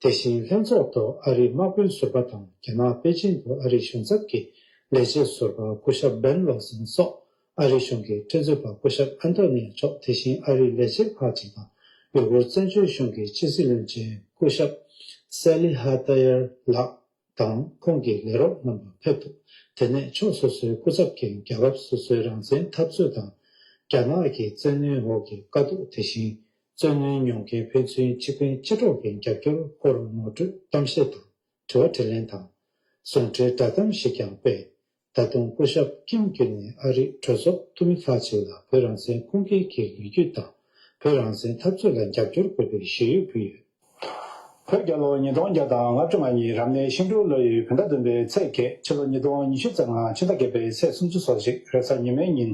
དེ་བཞིན་ལྷན་ཚོགས་ཐོག་ཨ་རིའི་དམག་དཔོན་ཟུར་པ་དང་རྒྱ་ནག་པེ་ཅིན་དུ་ཨ་རིའི་གཞུང་ཚབ་ཀྱི་ལས་བྱེད་ཟུར་པ་སྐུ་ཞབས་བེན་ལོ་སན་སོགས་ཨ་རིའི་གཞུང་གི་ཁྲིམས་རྩོད་པ་སྐུ་ཞབས་ཨན་ཐོ་ནི་ཡ་མཆོག་དེ་བཞིན་ཨ་རིའི་ལས་བྱེད་ཁག་ཅིག་དང་ཡུལ་སྐོར་བཙན་བྱོལ་གཞུང་གི་ཕྱི་སྲིད་བློན་ཆེན་སྐུ་ཞབས་སེ་ལི་ཧ་ཏ་ཡར་ལགས་དང་ཁོང་གི་ལས་རོགས་རྣམ་པ་ཕེབས་འདུག་དེ་ནས་ཕྱོགས་སོ་སོའི་སྐུ་ཚབ་ཀྱིས་རྒྱལ་ཁབ་སོ་སོའི་རང་བཙན་འཐབ་རྩོད་དང་རྒྱ་ནག་གི་བཙན་གནོན་འོག་གི་དཀའ་སྡུག་དེ་བཞིན། བཙོན་གནོན་མྱོང་མཁན་ཕན་ཚུན་ཕྱི་རྒྱལ་སྤྱི་ཚོགས་ཀྱི་རྒྱབ་སྐྱོར་སྐོར་ངོ་སྤྲོད་གཏམ་བཤད་དང་དྲི་བ་དྲིས་ལན་དང་། ཟུང་འབྲེལ་བསྒྲགས་གཏམ་ཞིག་ཀྱང་སྤེལ། ད་དུང་སྐུ་ཞབས་ཀིམ་བརྒྱུད་ནས་ཨ་རིའི་གྲོས་ཚོགས་འཐུས་མི་ཁག་ཅིག་ལ་བོད་རང་བཙན་ཁུངས་སྐྱེལ་གྱི་ལོ་རྒྱུས་དང་བོད་རང་བཙན་འཐབ་རྩོད་ལ་རྒྱབ་སྐྱོར་དགོས་པའི་ཞུ་ཡིག་ཕུལ་ཡོད། བོད་རྒྱལ་ལོ་ཉིས་སྟོང་བརྒྱ་དང་ལྔ་བཅུ་ང་གཉིས་རབ་གནས་ཤིང་འབྲུག་ལོ་ཡི་བོད་ཟླ་བདུན་པའི་ཚེས་བརྒྱད། ཕྱི་ལོ་ཉིས་སྟོང་ཉི་ཤུ་རྩ་ལྔ་ཕྱི་ཟླ་བརྒྱད་པའི་ཚེས་སུམ་ཅུ་སོ་གཅིག་རེས་གཟའ་ཉི་མའི་ཉིན།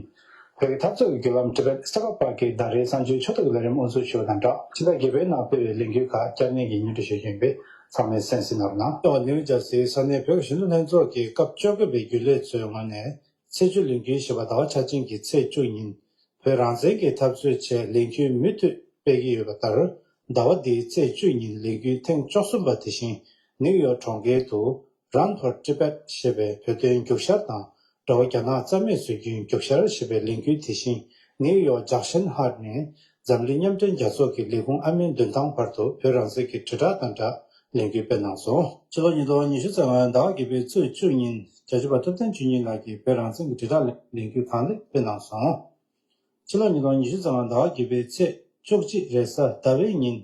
བོད་ཀྱི་འཐབ་རྩོད་ཀྱི་བརྒྱུད་ལམ་ཊི་བེཊ་གསར་པ་པར་གྱི་ཟླ་རེའི་གསང་སྤྱོད་ཆོས་ཐོག་གི་ལས་རིམ་དབུ་འཛུགས་ཞུ་བ་དང་སྦྲགས། ཕྱི་ཟླ་བརྒྱད་པའི་ནང་སྤེལ་བའི་ལས་འགུལ་ཁག་བསྐྱར་ནན་གྱིས་སྙན་སྒྲོན་ཞུ་རྒྱུ་ཡིན་པས་ཚང་མས་གསན་གཟིགས་གནང་རོགས་གནང་། ཡང་ནིའུ་ཇར་སིའི་ས་གནས་བོད་ཀྱི་གཞོན་ནུ་ལྷན་ཚོགས་ཀྱི་སྐབས་བཅོ་བརྒྱད་པའི་རྒྱུན་ལས་ཚོའི་ངོས་ནས་ཚེས་བཅུ་ལས་འགུལ་ཞེས་པ་ཟླ་བ་འཆར་ཅན་གྱི་ཚེས་བཅུ་ཉིན་བོད་རང་བཙན་གྱི་འཐབ་རྩོད་ཆེད་ལས་འགུལ་མུ་མཐུད་སྤེལ་གྱི་ཡོད་པ་ལྟར། ཟླ་བ་འདིའི་ཚེས་བཅུ་ཉིན་ལས་འགུལ་ཐེངས་བཅུ་གསུམ་པ་དེ་བཞིན་ནིའུ་ཡོག་གྲོང་ཁྱེར་དུ། Run for Tibet ཞེས་པའི་བོད་དོན་རྒྱུག་ཤར་དང་འགྲོ་བ་རྒྱ་ནག་རྩ་མེད་བཟོ་རྒྱུའི་རྒྱུག་ཤར་ཞེས་པའི་ལས་འགུལ་དེ་བཞིན་ནིའུ་ཡོག་ཇག་ཤན་ཧར་ནས་འཛམ་གླིང་མཉམ་འབྲེལ་རྒྱལ་ཚོགས་ཀྱི་ལས་ཁུངས་ཨ་མའི་མདུན་ཐང་བར་དུ་བོད་རང་བཙན་གྱི་དྲིལ་བསྒྲགས་དང་སྦྲགས་ལས་འགུལ་སྤེལ་གནང་སོང་། ཕྱི་ལོ་ཉིས་སྟོང་ཉི་ཤུ་རྩ་ལྔ་ཟླ་བ་བརྒྱད་པའི་ཚེས་བཅུ་ཉིན་རྒྱ་ཆེ་བ་ཐུབ་བསྟན་ཆོས་ཉིད་ལགས་ཀྱིས་བོད་རང་བཙན་གྱི་དྲིལ་བསྒྲགས་ལས་འགུལ་གང་ལེགས་སྤེལ་གནང་སོང་། ཕྱི་ལོ་ཉིས་སྟོང་ཉི་ཤུ་རྩ་ལྔ་ཟླ་བ་བརྒྱད་པའི་ཚེས་བཅུ་གཅིག་རེས་གཟའ་ཟླ་བའི་ཉིན།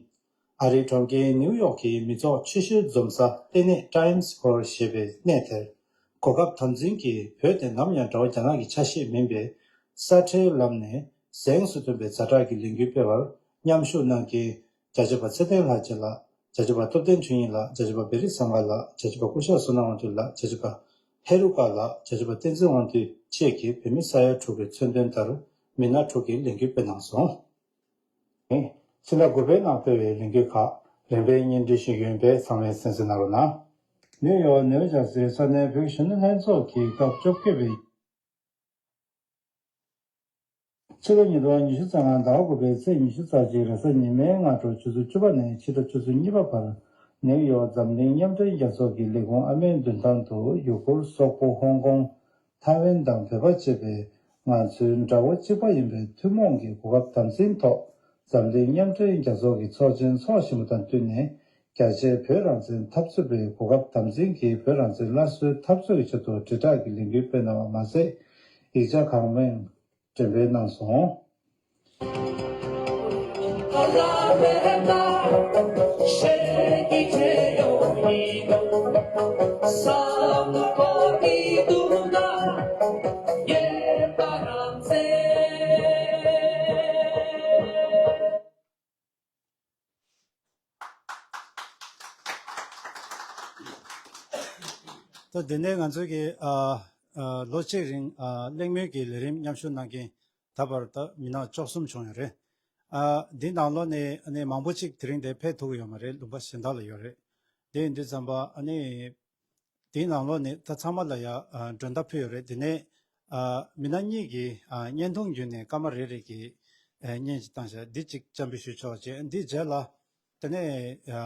ཨ་རིའི་གྲོང་ཁྱེར་ནིའུ་ཡོག་གི་མི་ཚོགས་ཆེ་ཤོས་འཛོམས་ས་ལྟེ་གནས་Times Square ཞེས་པའི་གནས་དེར། གོ་སྐབས་དམ་འཛིན་གྱིས་བོད་དེ་ནམ་ཡང་འགྲོ་བ་རྒྱ་ནག་གི་ཆ་ཤས་མིན་པའི་ས་ཁྲའི་ལམ་ནས་གཟེངས་སུ་ཐོན་པའི་ཛ་དྲག་གི་ལས་འགུལ་སྤེལ་བར་མཉམ་ཞུགས་གནང་མཁན་རྒྱ་ཆེ་བ་ཚེ་བརྟན་ལྷ་རྗེ་ལགས། རྒྱ་ཆེ་བ་ཐུབ་བསྟན་ཆོས་ཉིད་ལགས། རྒྱ་ཆེ་བ་བེ་རི་སངས་དགའ་ལགས། རྒྱ་ཆེ་བ་སྐུ་ཞབས་བསོད་ནམས་དབང་འདུས་ལགས། རྒྱ་ཆེ་བ་ཧེ་རུ་ཀ་ལགས། རྒྱ་ཆེ་བ་བསྟན་འཛིན་དབང་འདུས་བཅས་ཀྱི་བོད་མི་ས་ཡ་དྲུག་གིས་མཚོན་དོན་ལྟར་མི་སྣ་དྲུག་གིས་ལས་འགུལ་སྤེལ་གནང་སོང་། ཕྱི་ཟླ་དགུ་པའི་ནང་སྤེལ་བའི་ལས་འགུལ་ཁག་རིམ་པས་སྙན་སྒྲོན་ཞུ་རྒྱུ་ཡིན་པས་ཚང་མས་གསན་གཟིགས་གནང་རོགས་གནང་། ནིའུ་ཡོག་ནིའུ་ཇར་སིའི་ས་གནས་བོད་ཀྱི་གཞོན་ནུ་ལྷན་ཚོགས་ཀྱི་སྐབས་བཅོ་བརྒྱད་པའི། ཕྱི་ལོ་ཉིས་སྟོང་ཉི་ཤུ་རྩ་ལྔ་ཟླ་བ་དགུ་པའི་ཚེས་ཉི་ཤུ་རྩ་གཅིག་རེས་གཟའ་ཉི་མའི་སྔ་དྲོ་ཆུ་ཚོད་བཅུ་པ་ནས་ཕྱི་དྲོ་ཆུ་ཚོད་གཉིས་པ་བར་ནིའུ་ཡོག་འཛམ་གླིང་མཉམ་འབྲེལ་རྒྱལ་ཚོགས་ཀྱི་ལས་ཁུངས་ཨ་མའི་མདུན་ཐང་དུ་ཡུ་གུར་སོག་པོ་ཧོང་ཀོང་། ཐའེ་ཝན་དང་བོད་པ་བཅས་པའི་ང་ཚོའི་དགྲ་བོ་གཅིག་པ་ཡིན་པའི་ཐུན་མོང་གི་གོ་སྐབས་དམ་འཛིན་ཐོག་འཛམ་གླིང་མཉམ་འབྲེལ་རྒྱལ་ཚོགས་ཀྱི་ཚོགས་ཆེན་འཚོགས་བཞིན་པ་དང་བསྟུན་ནས། རྒྱ་ཆེའི་བོད་རང་བཙན་འཐབ་རྩོད་པའི་གོ་སྐབས་དམ་འཛིན་གྱིས་བོད་རང་བཙན་སླར་གསོའི་འཐབ་རྩོད་ཀྱི་ཆེད་དུ་དྲིལ་བསྒྲགས་ཀྱི་ལས་འགུལ་སྤེལ་གནང་བ་མ་ཟད། ཡིག་ཆ་གང་མང་འགྲེམས་སྤེལ་གནང་སོང་། ད་དེ་ནས་ང་ཚོའི་གི་ཨ་ཨ་ལོ་གཅིག་རིང་ཨ་གླེང་མོལ་གྱི་ལས་རིམ་མཉམ་ཞུགས་གནང་མཁན་ད་བར་ད་མི་སྣ་བཅུ་གསུམ་བྱུང་ཡོད་རེད། ཨ་འདི་ནང་ལོགས་ནས་ཨ་ནི་མང་པོ་ཅིག་དེ་རིང་དེ་ཕེབས་ཐུབ་ཀྱི་ཡོད་མ་རེད། ལུང་པ་གཞན་དག་ལ་ཡོད་རེད། དེ་ཡིན་དུས་ཙམ་པ་ཨ་ནི། དེའི་ནང་ལོགས་ནས་ད་ཚང་མ་ལ་ཡ་ཨ་མགྲོན་བརྡ་ཕུལ་ཡོད་རེད། དེ་ནས་ཨ་མི་སྣ་གཉིས་ཀྱིས་ཨ་བརྙན་ཐུང་བརྒྱུད་ནས་སྐར་མ་རེ་རེ་གི་ ཨ་བརྙན་ཅིག་བཏང་བཞག་འདི་གཅིག་སྤྱན་འབུལ་ཞུ་ཆོག་ཅེས། འདི་རྗེས་ལ་དེ་ནས་ཨ་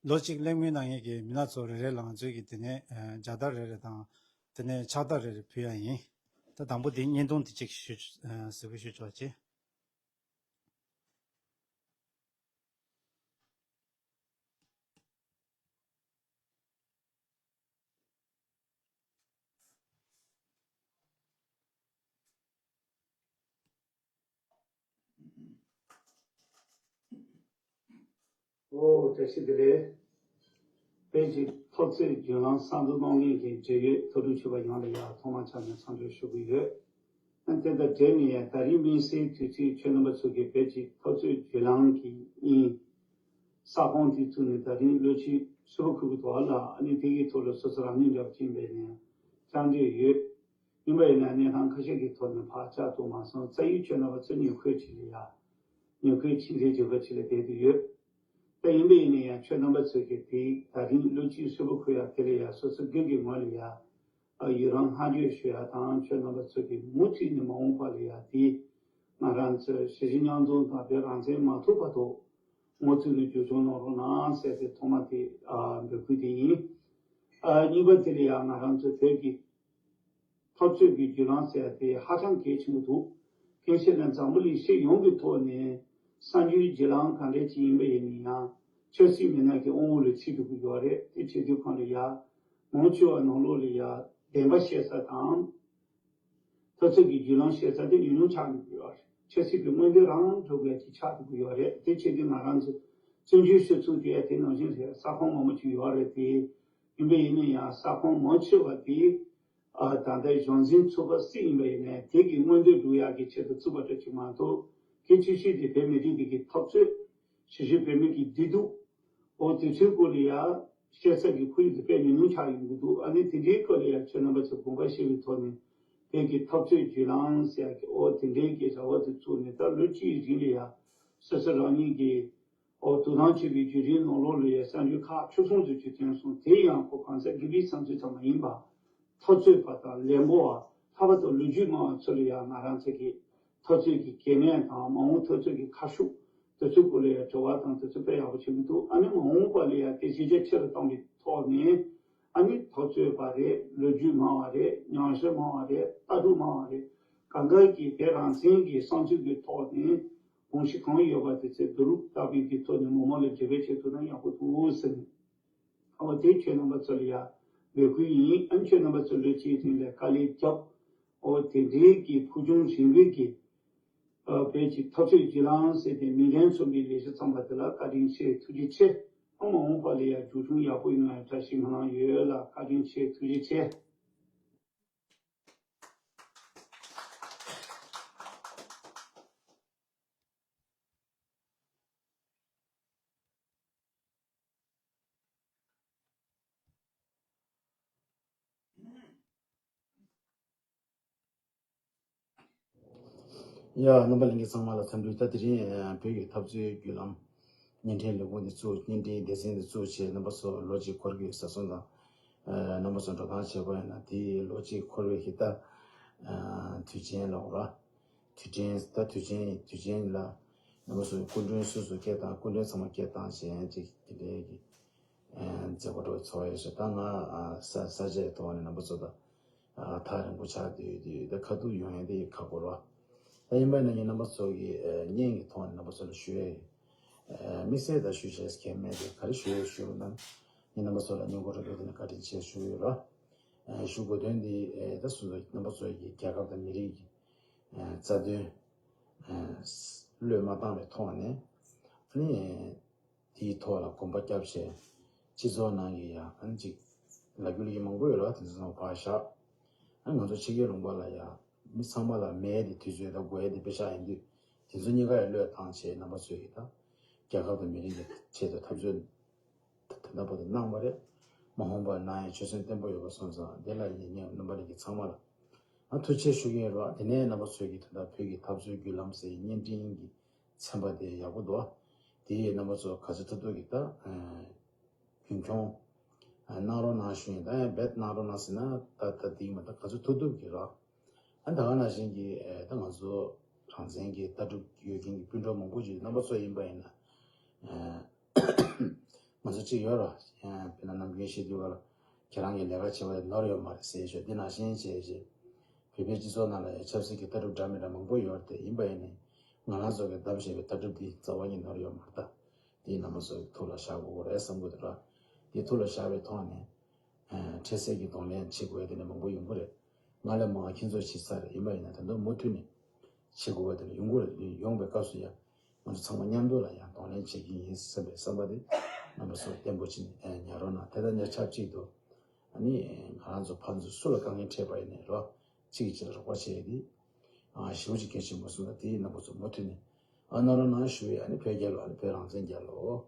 ལོ་གཅིག་གླེང་མོལ་གནང་མཁན་གྱི་མི་སྣ་ཚོ་རེ་རེ་ལ་ང་ཚོས་ཀྱི་དེ་ནས་ཨ་མཇལ་དར་རེ་རེ་དང་དེ་ནས་ཕྱག་རྟགས་རེ་རེ་ཕུལ་ཡ་ཡིན། ད་དང་པོ་འདི་བརྙན་ཐུང་འདི་གཅིག་ཞུ་ཨ་གཟིགས་འབུལ་ཞུ་ཆོག་ཅེས། ཨོ་བཀྲ་ཤིས་བདེ་ལེགས། བོད་ཀྱི་འཐབ་རྩོད་བརྒྱུད་ལམ་གསར་འཛུགས་གནང་མཁན་གྱི་འབྲེལ་ཡོད་མཐོ་རིམ་ཆོས་པ་ཡོངས་ལ་ཡང་ཐོག་མར་ཕྱག་ནས་འཚམས་འདྲི་ཞུ་གི་ཡོད། ཨ་དེ་དང་འབྲེལ་ནས་ཡང་ད་རིང་དམིགས་བསལ་དུས་ཚོད་ཁྱོད་རྣམ་པ་ཚོ་གིས་བོད་ཀྱི་འཐབ་རྩོད་བརྒྱུད་ལམ་གྱི་དབྱིངས་ས་ཁོངས་དེ་ཚུགས་ནས་ད་རིང་ལོ་གཅིག་སུ་བ་ཁུག་གི་ཐོག་ལ་ཨ་ནི་དེ་གའི་ཐོག་ལ་སོ་སོ་རང་ཉིད་འདྲ་བ་ཅིག་ཡིན་པའི་ནས་བཅར་འདོད་ཡོད། ཡིན་པ་ཡིན་ན་གནས་སྟངས་ཁ་ཤས་ཀྱི་ཐོག་ནས་ཕར་བཅར་ཐུབ་མ་སོང་། རྩ་ཡིག་ཁྱོད་རྣམ་པ་ཚོ་ཉེ་འཁོད་ཅིག་ལ་ཡ། ཉེ་འཁོད་ཕྱི་འབྲེལ་བརྗོད་པ་ཅིག་ལ་བསྡད་དུ་ཡོད། ད་ཡིན་པ་ཡིན་ན་ཡང་ཁྱོད་རྣམ་པ་ཚོས་ཀྱི་དེ་ད་རིང་ལོ་གཅིག་སུ་བ་ཁུག་ཡ་དེ་ལ་ཡ་སོ་སོ་སྒེར་གྱི་ངོས་ལ་ཡ། ཨ་ཡི་རང་སྔ་འགྱོད་ཞུ་ཡ་དང་ཁྱོད་རྣམ་པ་ཚོ་གི་མུ་མཐུད་ནས་མ་འོངས་པ་ལ་ཡ་དེ་ང་རང་ཚོའི་གཞིས་བྱེས་མཉམ་འཛོམས་དང་བོད་རང་བཙན་མ་ཐོབ་བར་དུ་ངོ་ཚུད་ནས་རྒྱུན་འཁྱོངས་གནང་རོགས་གནང་ཟེར་ཏེ་ཐོག་མ་དེ་ཨ་འབོད་སྐུལ་དེ་ཡིན། ཨ་གཉིས་པ་དེ་ལ་ཡང་ང་རང་ཚོ་བོད་ཀྱི་འཐབ་རྩོད་ཀྱི་བརྒྱུད་ལམ་ཟེར་ཡ་དེ་ཧ་ཅང་གལ་ཆེན་པོ་འདུག་གལ་ཆེ་ན་འཛམ་བུ་གླིང་སྤྱི་ཡོངས་ཀྱི་ཐོག་ནས་གསར་འགྱུར་བརྒྱུད་ལམ་ག་འདྲ་ཅིག་ཡིན་པ་ཡིན་ན་ཡང་ཆབ་སྲིད་མི་སྣ་གི་དབང་པོ་ལ་ཚུད་འགྲོ་གི་ཡོད་རེད། དེ་བྱེད་དུས་གང་ལ་ཡ་མང་ཆེ་བ་ནང་ལོགས་ལ་ཡ་བདེན་པ་བཤད་ས་དང་། འཐབ་རྩོད་ཀྱི་བརྒྱུད་ལམ་བཤད་ས་དེ་ཉུང་ཉུང་ཆགས་འགྲོ་གི་ཡོད་རེད། ཆབ་སྲིད་ཀྱི་མངོན་འདོད་རང་འགྲོ་དགོས་ཀྱི་ཆགས་འགྲོ་གི་ཡོད་རེད། དེ་བྱེད་དུས་ང་རང་ཚོ་བཙན་བྱོལ་སྤྱི་ཚོགས་དེ་ཡ་དེ་ནང་བཞིན་རེད། ས་ཁོངས་མང་པོ་ཅིག་ཡོད་རེད། དེ་ཡིན་པ་ཡིན་ན་ཡང་ས་ཁོངས་མང་ཆེ་བ་དེ་ཨ་ད་ལྟ་གཞུང་འཛིན་ཚོགས་པ་སྲིད་ཡིན་པ་ཡིན་ནའི་དེ་གི་མངོན་འདོད་སྒྲུབ་ཡག་གི་ཆེད་དུ་བཙུགས་པ་འདྲ་ཅིག་མ་གཏོགས་གལ་ཆེ་ཤོས་དེ་བོད་མི་རིགས་དེ་གི་འཐབ་རྩོད། གཞིས་བྱེས་བོད་མི་གི་བདེ་སྡུག་འོ་དེ་ཚོའི་སྐོར་ལ་ཡ་བཤད་ས་གི་ཁོར་ཡུག་དེ་དཔེ་ཉུང་ཉུང་ཆགས་ཡོང་གི་འདུག་ཨ་ནི་དེ་འདྲའི་སྐོར་ལ་ཡ་ཁྱོད་རྣམ་པ་ཚོས་དགོངས་པ་བཞེས་པའི་ཐོག་ནས་བོད་ཀྱི་འཐབ་རྩོད་བརྒྱུད་ལམ་ཟེར་ཡ་གི་འོ་དེ་འདྲའི་གི་ར་བ་དེ་བཙུགས་ནས་ད་ལོ་གཅིག་རིང་ལ་ཡ་སོ་སོ་རང་ཉིད་ཀྱི་འོ་དོ་སྣང་བྱེད་པའི་བརྒྱུད་རིམ་ནང་ལོགས་ལ་ཡ་གསར་འགྱུར་ཁག་ཆུང་ཆུང་ཚོ་ཅིག་ཐོན་སོང་། དེ་ཡང་ཁོ་གང་ཟག་སྒེར་པའི་བསམ་ཚུལ་ཙམ་མ་ཡིན་པ། འཐབ་རྩོད་པ་དང་ལས་འགུལ་བ་ལྷག་པར་དུ་ལོ་རྒྱུས་སྨྲ་བ་ཚོ་ལ་ཡང་ང་རང་ཚོ་གི་འཐབ་རྩོད་ཀྱི་གལ་གནད་དང་མ་འོངས་འཐབ་རྩོད་ཀྱི་ཁ་ཕྱོགས་དེ་ཚོའི་སྐོར་ལ་ཡང་དྲི་བ་དང་དེ་ཚོ་དཔེ་ཡག་པོ་བྱེད་ཀྱི་འདུག་ཨ་ནི་མ་འོངས་པ་ལ་ཡང་དེ་ཤེས་བྱ་ཆེ་རུ་བཏང་བའི་ཐོག་ནས་ཨ་ནི་འཐབ་རྩོད་པ་རེད། ལོ་རྒྱུས་སྨྲ་བ་རེད། ཉམས་ཞིབ་སྨྲ་བ་རེད། ལྟ་གྲུབ་སྨྲ་བ་རེད། གང་ག་གིས་བོད་རང་བཙན་གྱི་བསམ་ཚུལ་གྱི་ཐོག་ནས་དགོངས་གཞི་གང་ཡོད་པ་དེ་ཚོའི་བསྡུ་རུབ་བཏང་བའི་གི་ཐོག་ནས་མི་མང་ལ་འགྲེལ་པ་བྱེད་ཐུབ་ན་ཡག་པོ་འདུག་ཟེར་ནས། ཨོ་དེ་ཁྱོད་རྣམ་པ་ཚོ་ལ་ཡ་འབོད་སྐུལ་ཡིན། ཨ་ཁྱོད་རྣམ་པ་ཚོ་ལོ་གཅིག་རིང་ལ་དཀའ་ལས་བརྒྱབ། ཨོ་དེ་འདྲའི་གི་ཕུགས་རྒྱང་རིང་པོའི་གི་ཨ་བོད་ཀྱི་འཐབ་རྩོད་བརྒྱུད་ལམ་ཟེར་ཏེ་མིང་དོན་མཚུངས་པའི་ལས་གཞི་བརྩམས་པ་དེ་ལ་བཀའ་དྲིན་ཆེ། ཐུགས་རྗེ་ཆེ། ཨ་མ་འོངས་པ་ལ་ཡ་མཇུག་སྐྱོང་ཡག་པོ་ཡོང་ཡ་བཀྲ་ཤིས་སྨོན་ལམ་ཡོད་ལ། བཀའ་དྲིན་ཆེ། ཐུགས་རྗེ་ཆེ། ཡ། རྣམ་པ་ལྷན་རྒྱས་ཚང་མ་ལ་འཚམས་འདྲི། ད་དེ་རིང་བོད་ཀྱི་འཐབ་རྩོད་བརྒྱུད་ལམ་བརྙན་འཕྲིན་ལས་ཁུངས་འདི་བཙུགས། བརྙན་འཕྲིན་སྡེ་ཚན་འདི་བཙུགས་བྱས་རྣམ་པ་ཚོ་ལོ་གཅིག་འཁོར་གྱི་ཟེར་སོང་ཙང་། རྣམ་པ་ཚོ་འགྲོ་སྟངས་བྱས་པ་ཡིན་ན་དེ་ལོ་གཅིག་འཁོར་བའི་གི་ད་དུས་ཆེན་ལ་འོ་ར། དུས་དྲན། ད་དུས་ཆེན་དུས་ཆེན་ལ་རྣམ་པ་ཚོ་སྐུ་མགྲོན་སུ་སུ་སྐད་བཏང་། སྐུ་མགྲོན་ཚང་མ་སྐད་བཏང་བྱས་ཅིག་དེ་འདྲའི་གི་མཛད་སྒོ་འགྲོ་བའི་ཚོར་བ་ཡོད་ཤག་ད་ང་ས་ས་ཆའི་ཐོག་ནས་རྣམ་པ་ཚོ་དང་ཐག་རིང་པོ་ཆགས་དུས་དུས་ད་ཁ་ཐུག་ཡོང་ཡ་དེ་ཁག་པོ་རེད། ད་ཡིན་པ་ཡིན་ན་ངས་རྣམ་པ་ཚོ་གི་བརྙན་གྱི་ཐོག་ནས་རྣམ་པ་ཚོ་ལ་ཞུ་ཡ་ཡིན། དམིགས་བསལ་ད་ཞུ་བྱས་མཁན་མེད་དེ་ག་རེ་ཞུ་ཡ་ཞུ་ན། ངས་རྣམ་པ་ཚོ་ལ་སྙིང་ཁོང་རུས་པའི་གཏིང་ནས་བཀའ་དྲིན་ཆེ་ཞུ་ཡོད་རེད། ཞུ་དགོས་དོན་འདི་ད་སོ་སོ་རྣམ་པ་ཚོ་གི་རྒྱལ་ཁབ་དང་མི་རིགས་ཀྱི་རྩ་དོན་བློས་མ་བཏང་བའི་ཐོག་ནས་ཨ་ནི། དེའི་ཐོག་ལ་གོམ་པ་བརྒྱབ་བྱས། སྤྱི་ཚོགས་ནང་གི་ཡ་ཨ་ནི་ཅིག་ལབ་རྒྱུ་ལབ་རྒྱུ་མང་པོ་ཡོད་རེད་བ། དེ་ཚོ་ཚང་མ་ཕར་བཞག་ཨ་ང་ཚོ་ཕྱི་རྒྱལ་ལུང་པ་ལ་ཡ་མི་ཚང་མ་ལ་མེད་དེ་དུས་ཚོད་དང་དགོས་ཡ་དེ་དཔེ་ཆགས་ཡིན་དུས། དེ་ཚོ་གཉིས་ཀ་ཡ་བློས་བཏང་བྱས་རྣམ་པ་ཚོས་ཀྱི་ད་རྒྱལ་ཁབ་དང་མི་རིགས་ཀྱི་ཆེད་དུ་འཐབ་རྩོད་ད་ལྟ་བར་དུ་གནང་བ་རེད། མ་འོངས་པར་གནང་ཡ་ཆོད་སེམས་བརྟན་པོ་ཡོད་པ་སོང་ཙང་དེ་ལ་ཡིན་ནའི་རྣམ་པ་ལྷན་རྒྱས་ཚང་མ་ལ་ཨ་ཐུགས་རྗེ་ཆེ་ཞུ་གི་ཡིན་རེད་བ། དེ་ནས་རྣམ་པ་ཚོས་ཀྱི་ད་ལྟ་བོད་ཀྱི་འཐབ་རྩོད་བརྒྱུད་ལམ་ཟེར་བརྙན་འཕྲིན་གྱི་ཚན་པ་དེ་ཡག་པོ་འདུག་དེ་ཡི་རྣམ་པ་ཚོ་ག་ཚོད་ཐུབ་ཐུབ་ཀྱིས་ད་རྒྱུན་འཁྱོངས་གནང་རོགས་གནང་ཞུ་ཡིན། ད་ཡང་རྦད་གནང་རོགས་གནང་ཟེར་ན་ད་ད་དེ་ཡིན་མ་ད་ག་ཚོད་ཐུབ་ཐུབ་ཀྱིས་ར། ཨ་ད་ག་ནང་བཞིན་གྱི་ད་ང་ཚོ་ རང་བཙན་གྱི་ལྟ་གྲུབ་ཡོད་མཁན་གྱི་སྤུན་གྲོགས་མང་པོ་ཅིག་རྣམ་པ་ཚོ་ཡིན་པ་ཡིན་ན། ང་ཚོ་གཅིག་ཡོད་ར། དཔེར་ན་ནམ་རྒྱུན་བཤད་དུས་ག་ལ་ཁྱེད་རང་གི་ལས་ཀ་བྱེད་པ་དེ་ནོར་ཡོད་མ་རེད་ཟེར་ཞོར་འདི་ནང་བཞིན་བྱས་བྱས། བོད་པའི་སྤྱི་ཚོགས་ནང་ལ་ཡང་ཆབ་སྲིད་ཀྱི་ལྟ་གྲུབ་འདྲ་མི་འདྲ་མང་པོ་ཡོད་རེད་དེ་ཡིན་པ་ཡིན་ནའི་ང་རང་ཚོ་གི་གདམ་བྱས་པའི་ལྟ་གྲུབ་འདི་རྩ་བ་ཉིད་ནོར་ཡོད་མ་རེད་ད། དེ་རྣམ་པ་ཚོ་གི་ཐུགས་ལ་བཞག་དགོས་རེད་བསམ་གི་འདུག་ར། དེ་ཐུགས་ལ་བཞག་པའི་ཐོག་ནས། འཕྲལ་སེལ་གྱི་གདོང་ལེན་བྱེད་དགོས་ཡ་དེ་ནི་མང་པོ་ཡོང་གི་རེད། ང་ལས་མང་ཁྱེད་ཚོས་བྱེད་ས་རེད་ཡིན་པ་ཡིན་ན་ད་དུང་མུ་མཐུད་ནས་བྱེད་དགོས་པ་དེ་ལ་ཡོང་གི་རེད། ཡོང་བའི་སྐབས་སུ་ཡང་ང་ཚོ་ཚང་མ་མཉམ་དུ་ལ་ཡང་གདོང་ལེན་བྱེད་ཀྱི་ཡིན་བསམ་པའི་བསམ་པ་དེ་རྣམ་པ་ཚོ་བརྟན་པོ་བྱས་ནས་ཉར་རོགས་གནང་། དེ་དང་ཉེ་ཆར་གཅིག་ཏུ་ཨ་ནི་ང་རང་ཚོ་ཕར་ཚུར་སུ་ལ་དཀའ་ངལ་འཕྲད་པ་ཡིན་ནའི་རོགས་གཅིག་གིས་གཅིག་ལ་རོགས་པ་བྱེད་ཡ་དེ་ཞེ་པོ་ཅིག་གལ་ཆེན་པོ་གསུངས་ན་དེ་རྣམ་པ་ཚོ་མུ་མཐུད་ནས་ཨ་གནང་རོགས་གནང་ཞུ་ཡ། ཨ་ནི་བོད་རྒྱལ་ལོ། ཨ་ནི་བོད་རང་བཙན་རྒྱལ་ལོ།